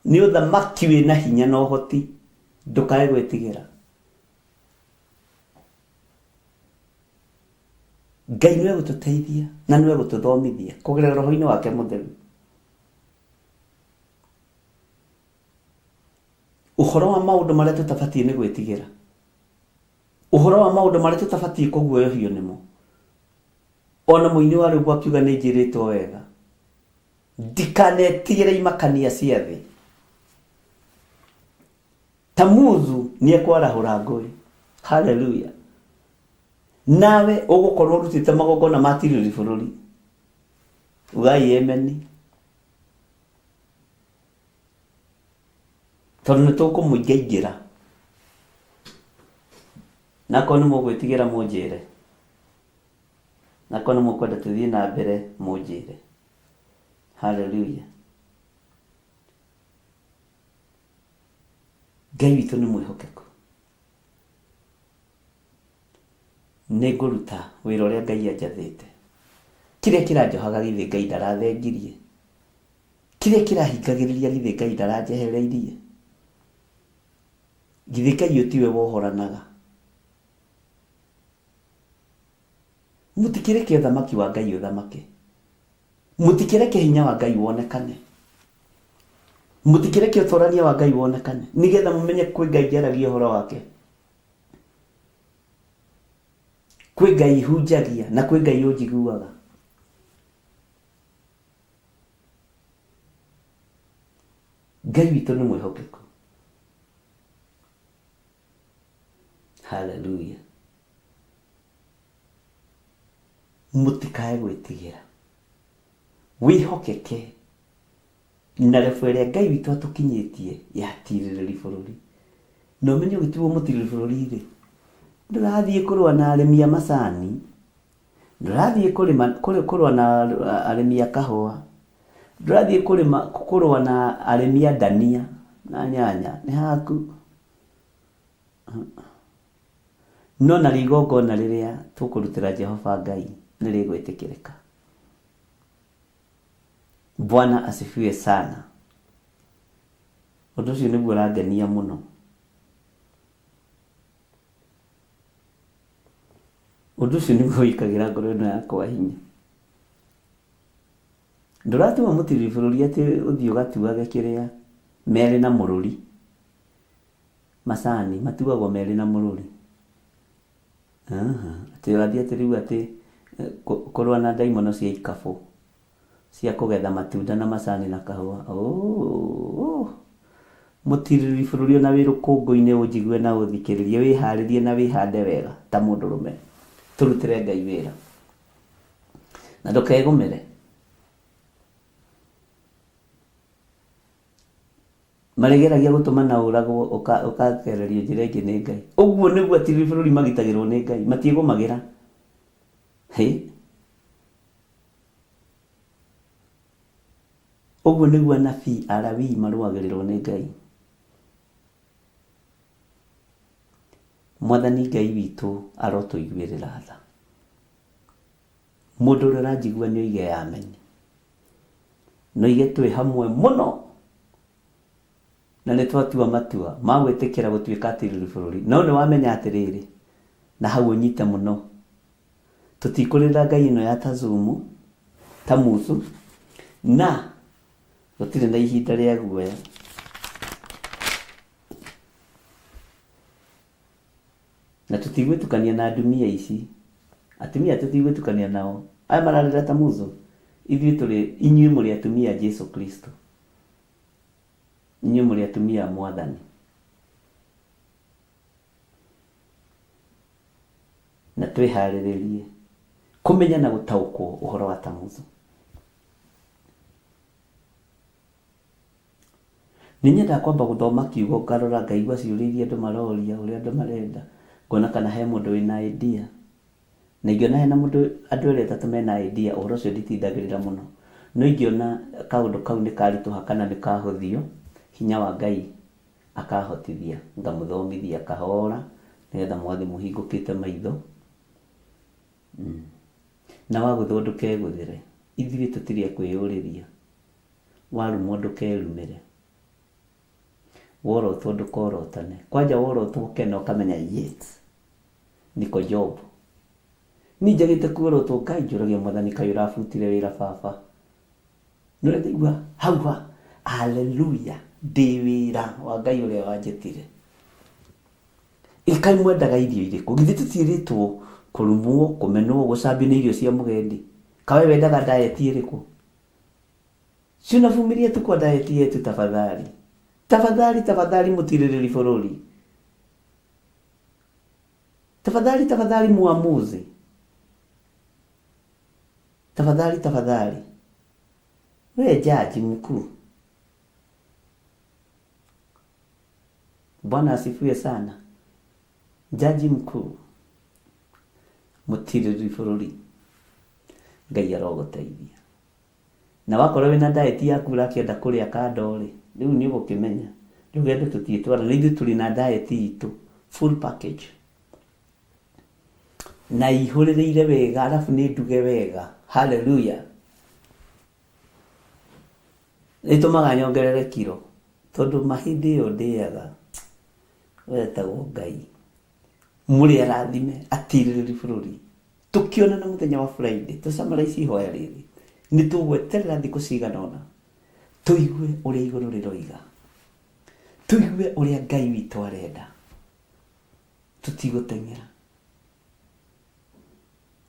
Nĩ ũthamaki wĩna hinya na ũhoti. Ndũkae gwĩtigĩra. Ngai nĩwe gũtũteithia na nĩwe gũtũthomithia kũgerera roho-inĩ wake mũtheru. Ũhoro wa maũndũ marĩa tũtabatiĩ nĩ gwĩtigĩra. Ũhoro wa maũndũ marĩa tũtabatiĩ kũguoyohio nĩmo. Ona mũini wa rwĩmbo akiuga nĩ njĩrĩtwo wega. Ndikanetigĩre imakania cia thĩ. Tamuzu nĩ ekwarahũra ngũĩ. Haleluya. Nawe ũgũkorwo ũrutĩte magongona ma tirĩrĩ bũrũri. Ugai emeni. Tondũ nĩ tũkũmũingaingĩra. Na akorwo nĩ mũgwĩtigĩra mũnjĩre. Na akorwo nĩ mũkwenda tũthiĩ na mbere mũnjĩre. Hallelujah. Ngai witũ nĩ mwĩhokeku. Nĩ ngũruta wĩra ũrĩa Ngai anjathĩte. Kĩrĩa kĩranjohaga githĩ Ngai ndarathengirie? Kĩrĩa kĩrahingagĩrĩria githĩ Ngai ndaranjehereirie? Githĩ Ngai ũyũ tiwe wohoranaga? Mũtikĩreke ũthamaki wa Ngai ũthamake. Mũtikĩreke hinya wa Ngai wonekane. Mũtikĩreke ũtũrania wa Ngai wonekane, nĩgetha mũmenye kwĩ Ngai njaragia ũhoro wake. Kwĩ Ngai hunjagia na kwĩ Ngai ũnjiguaga. Ngai witũ nĩ mwĩhokeku. Haleluya. Mũtikae gwĩtigĩra. Wĩhokeke na rebu ĩrĩa Ngai witũ atũkinyĩtie ya tirĩrĩri bũrũri. Na ũmenye ũgĩtuo mũtirĩrĩri bũrũri rĩ, ndũrathiĩ kũrũa na arĩmi a macani, ndũrathiĩ kũrĩma kũrũa na arĩmi a kahũa, ndũrathiĩ kũrĩma kũrũa na arĩmi a ndania na nyanya, nĩ haku. No narĩo igongona rĩrĩa tũkũrutĩra Jehova Ngai nĩ rĩgwĩtĩkĩrĩka. Bwana asifiwe sana. Ũndũ ũcio nĩguo ũrangenia mũno. Ũndũ ũcio nĩguo wĩkagĩra ngoro ĩno yakwa hinya. Ndũratua mũtiriri bũrũri atĩ ũthiĩ ũgatuage kĩrĩa merĩ na mũrũri. Macani matuagwo merĩ na mũrũri. Atĩ ũrathiĩ atĩ rĩu atĩ kũrũa na ndaimono cia ikabũ cia kũgetha matunda na macani na kahũa. Ooh. Mũtirĩrĩri bũrũri ona wĩ rũkũngũ-inĩ ũnjigue na ũthikĩrĩrie, wĩharĩrie na wĩhande wega ta mũndũrũme. Tũrutĩre Ngai wĩra. Na ndũkegũmĩre. Marĩgeragia gũtũma na ũragwo ũkagererio njĩra ĩngĩ nĩ Ngai. Ũguo nĩguo atirĩrĩri bũrũri magitagĩrwo nĩ Ngai, matiĩgũmagĩra. Hĩ! Ũguo nĩguo anabii Alawii marũagĩrĩrwo nĩ Ngai. Mwathani Ngai witũ arotũiguĩrĩra tha. Mũndũ ũrĩa ũranjigua nĩ oige ameni. Na oige twĩ hamwe mũno na nĩ twatua matua ma gwĩtĩkĩra gũtuĩka atirĩrĩri bũrũri. No nĩ wamenya atĩrĩrĩ, na hau ũnyite mũno, tũtikũrĩrĩra ngai ĩno ya Tazumu, Tamuzu, na gũtirĩ na ihinda rĩa guoya. Na tũtigwĩtukania na ndumia ici. Atumia tũtigwĩtukania nao. Aya mararĩra Tamuzu, ithuĩ tũrĩ, inyuĩ mũrĩ atumia a Jesu Kristo. Inyuĩ mũrĩ atumia a Mwathani. Na twĩharĩrĩrie kũmenya na gũtaũkwo ũhoro wa Tamuzu. Nĩ nyendaga kwamba gũthoma kiugo ngarora ngaigua ciũria iria andũ maroria, ũrĩa andũ marenda, ngona kana he mũndũ wĩna idea. Na ingĩona hena mũndũ andũ erĩ atatũ mena idea, ũhoro ũcio nditindagĩrĩra mũno. No ingĩona kaũndũ kau nĩ karitũha kana nĩ kahũthio, hinya wa Ngai akahotithia ngamũthomithia kahora nĩgetha mũgathiĩ mũhingũkĩte maitho. Na wagũthwo ndũkegũthĩre. Ithuĩ tũtirĩ a kwĩyũrĩria. Warumwo ndũkerumĩre. Worotwo ndũkorotane. Kwanja worotwo ũkena ũkamenya yes, niko job. Niĩ njagĩte kuorotwo Ngai njũragia Mwathani kaĩ ũrabutire wĩra baba. Nĩ ũrĩa ndaigua hau ha hallelujah ndĩ wĩra wa Ngai ũrĩa wanjĩtire. Ĩ kaĩ mwendaga irio irĩkũ? Githĩ tũtiĩrĩtwo kũrumwo, kũmenwo, gũcambio nĩ irio cia mũgendi? Kaĩ we wendaga diet ĩrĩkũ? Si unavumilia tu kwa diet yetu tafadhali. Tafadhali tafadhali mũtirĩrĩri bũrũri. Tafadhali tafadhali muamuzi. Tafadhali tafadhali. We jaji mkuu. Bwana asifiwe sana. Jaji mkuu. Mũtirĩrĩri bũrũri. Ngai arogũteithia. Na wakorwo wĩna diet yaku ũrakĩenda kũrĩa kando rĩ, rĩu nĩ ũgũkĩmenya. Rũgendo tũtiĩtwara, na ithuĩ tũrĩ na diet itũ, full package. Na ihũrĩrĩire wega, arabu nĩ nduge wega. Hallelujah. Ĩtũmaga nyongerere kiro, tondũ mahĩndĩ ĩyo ndĩaga, wetagwo Ngai. Mũrĩ arathime, atirĩrĩri bũrũri. Tũkĩonana mũthenya wa Friday, tũ summarize ihoya rĩrĩ, nĩ tũgweterera thikũ cigana ũna, tũigue ũrĩa igũrũ rĩroiga, tũigue ũrĩa Ngai witũ arenda. Tũtigũteng'era.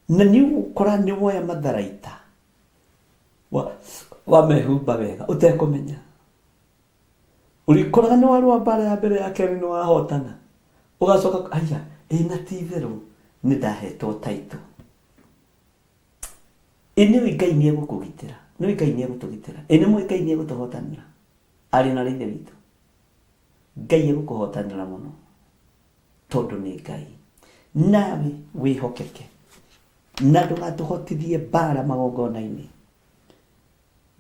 Na nĩ ũgũkora nĩ woya matharaita, wamehumba wega, ũtekũmenya. Ũrĩkoraga nĩ warũa mbara ya mbere ya kerĩ nĩ wahotana. Ũgacoka, aya, Ĩ na ti itherũ nĩ ndahetwo title. Ĩ nĩũĩ Ngai nĩ egũkũgitĩra? Nĩũĩ Ngai nĩ egũtũgitĩra? Ĩ nĩmũĩ Ngai nĩ egũtũhotanĩra? Ariũ na aarĩ a Ithe witũ, Ngai egũkũhotanĩra mũno tondũ nĩ Ngai. Nawe wĩhokeke na ndũgatũhotithie mbara magongona-inĩ.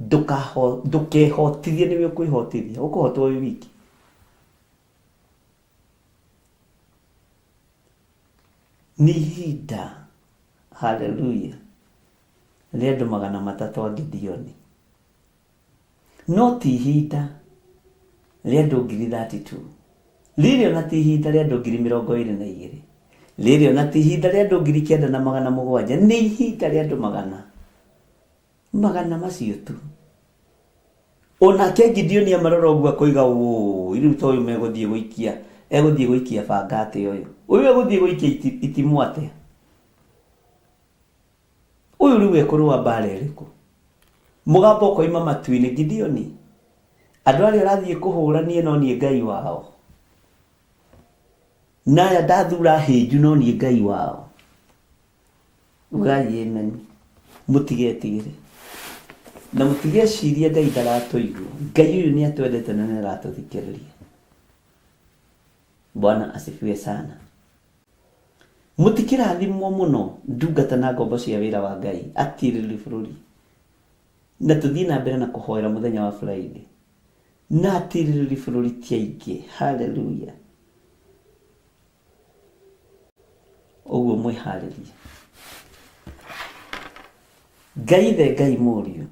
Ndũkehotithie nĩwe ũkwĩhotithia, ũkũhotwo wĩ wiki. Nĩ ihinda, haleluya, rĩa andũ 300 a Gideoni. No ti ihinda rĩa andũ 32,000. Rĩrĩ ona ti ihinda rĩa andũ 22,000. Rĩrĩ ona ti ihinda rĩa andũ 9,700. Nĩ ihinda rĩa andũ magana. Magana macio tu. Onake Gideoni amarora ũguo akoiga ũũ, rĩu ta ũyũ megũthiĩ gũikia, egũthiĩ gũikia banga atĩa ũyũ? Ũyũ egũthiĩ gũikia itimũ atĩa? Ũyũ rĩu ekũrũa mbara ĩrĩkũ? Mũgambo ũkoima matu-inĩ, Gideoni, andũ arĩa ũrathiĩ kũhũra niĩ no niĩ Ngai wao. Na aya ndathura hĩnju no niĩ Ngai wao. Ugai amen. Mũtigetigĩre. Na mũtigecirie Ngai ndaratũigua. Ngai ũyũ nĩ atwendete na nĩ aratũthikĩrĩria. Bwana asifiwe sana. Mũtikĩrathimwo mũno ndungata na ngombo cia wĩra wa Ngai atirĩrĩri bũrũri. Na tũthiĩ na mbere na kũhoera mũthenya wa Friday. Na atirĩrĩri bũrũri ti aingĩ. Hallelujah. Ũguo mwĩharĩrie. Ngai Ithe, Ngai Mũriũ,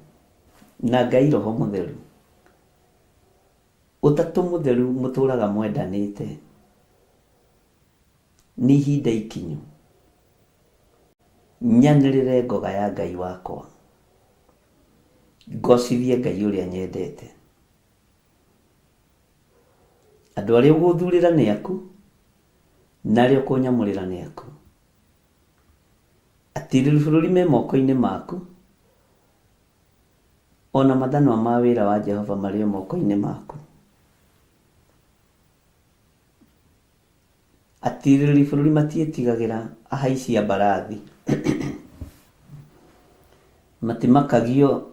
na Ngai Roho Mũtheru, Ũtatũ Mũtheru mũtũraga mwendanĩte. Nĩ ihinda ikinyu nyanĩrĩre ngoga ya Ngai wakwa, ngocithie Ngai ũrĩa nyendete. Andũ arĩa ũgũthurĩra nĩ aku, na arĩa ũkũnyamũrĩra nĩ aku. Atirĩrĩri bũrũri me moko-inĩ maku, o na mathanwa ma wĩra wa Jehova marĩ o moko-inĩ maku. Atirĩrĩri bũrũri matiĩtigagĩra ahaici a mbarathi, matimakagio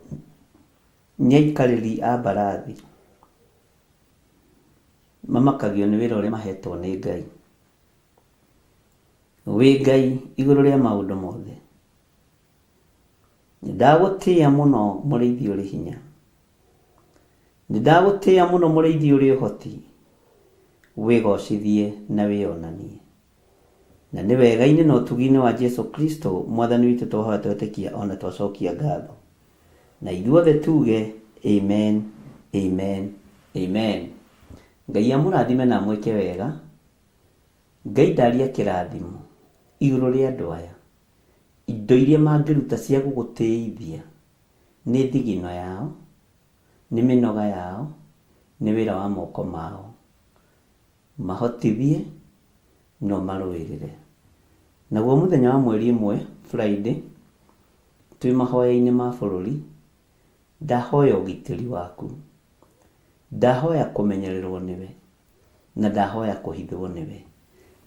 nĩ aikarĩri a mbarathi. Mamakagio nĩ wĩra ũrĩa mahetwo nĩ Ngai. Wĩ Ngai igũrũ rĩa maũndũ mothe. Nĩndagũtĩĩa mũno mũrĩithi ũrĩ hinya. Nĩndagũtĩĩa mũno mũrĩithi ũrĩ ũhoti. Wĩgocithie na wĩonanie. Na nĩ wega-inĩ na ũtugi-inĩ wa Jesu Kristo Mwathani witũ twahoya twetĩkia o na twacokia ngatho. Na ithuothe tuge Amen, Amen, Amen. Ngai amũrathime na amwĩke wega. Ngai ndaria kĩrathimo igũrũ rĩa andũ aya. Indo iria mangĩruta cia gũgũtĩithia nĩ thigino yao, nĩ mĩnoga yao, nĩ wĩra wa moko mao. Mahotithie na ũmarũĩrĩre. Naguo mũthenya wa mweri ĩmwe, Friday, twĩ mahoya-inĩ ma bũrũri, ndahoya ũgitĩri waku, ndahoya kũmenyererwo nĩwe, na ndahoya kũhithwo nĩwe.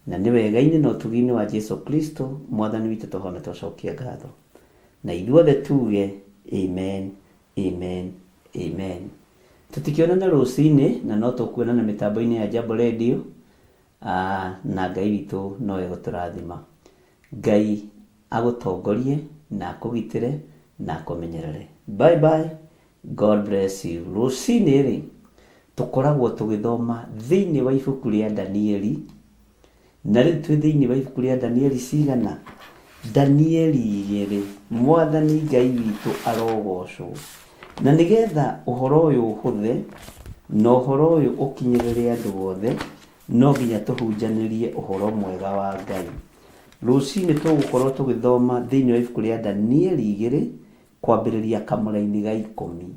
Na nĩ wega-inĩ na ũtugi-inĩ wa Jesu Kristo, Mwathani witũ twahoya na twacokia ngatho. Na ithuothe tuge, Amen, Amen, Amen. Tũtikĩonana rũcinĩ, na no tũkuonana mĩtambo-inĩ ya Jambo Radio, na Ngai witũ no egũtũrathima. Ngai agũtongorie na akũgitĩre na akũmenyerere. Bye bye, God bless you. Rũcinĩ rĩ, tũkoragwo tũgĩthoma thĩinĩ wa ibuku rĩa Danieli, na rĩu twĩ thĩinĩ wa ibuku rĩa Danieli cigana? Danieli igĩrĩ. Mwathani Ngai witũ arogocwo. Na nĩgetha ũhoro ũyũ ũhũthe, na ũhoro ũyũ ũkinyĩrĩre andũ othe, no nginya tũhunjanĩrie ũhoro mwega wa Ngai. Rũcinĩ tũgũkorwo tũgĩthoma thĩinĩ wa ibuku rĩa Danieli igĩrĩ, kwambĩrĩria kamũraini ga ikũmi.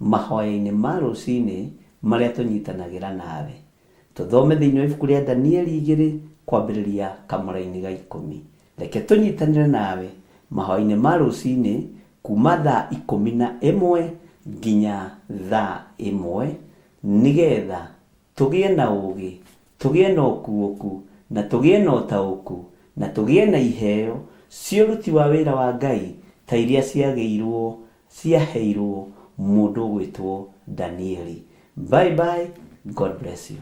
Mahoya-inĩ ma rũcinĩ marĩa tũnyitanagĩra nawe. Tũthome thĩinĩ wa ibuku rĩa Danieli igĩrĩ kwambĩrĩria kamũraini ga ikũmi. Reke tũnyitanĩre nawe mahoya-inĩ ma rũcinĩ kuma thaa 11 nginya thaa 1 nĩgetha tũgĩe na ũũgĩ, tũgĩe na ũkuũku Na tũgĩe na ũtaũku na tũgĩe na iheo cia ũruti wa wĩra wa Ngai ta iria ciagĩirwo ciaheirwo mũndũ ũgwĩtwo Danieli. Bye bye, God bless you.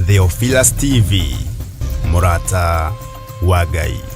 Theophilus TV, mũrata wa Ngai.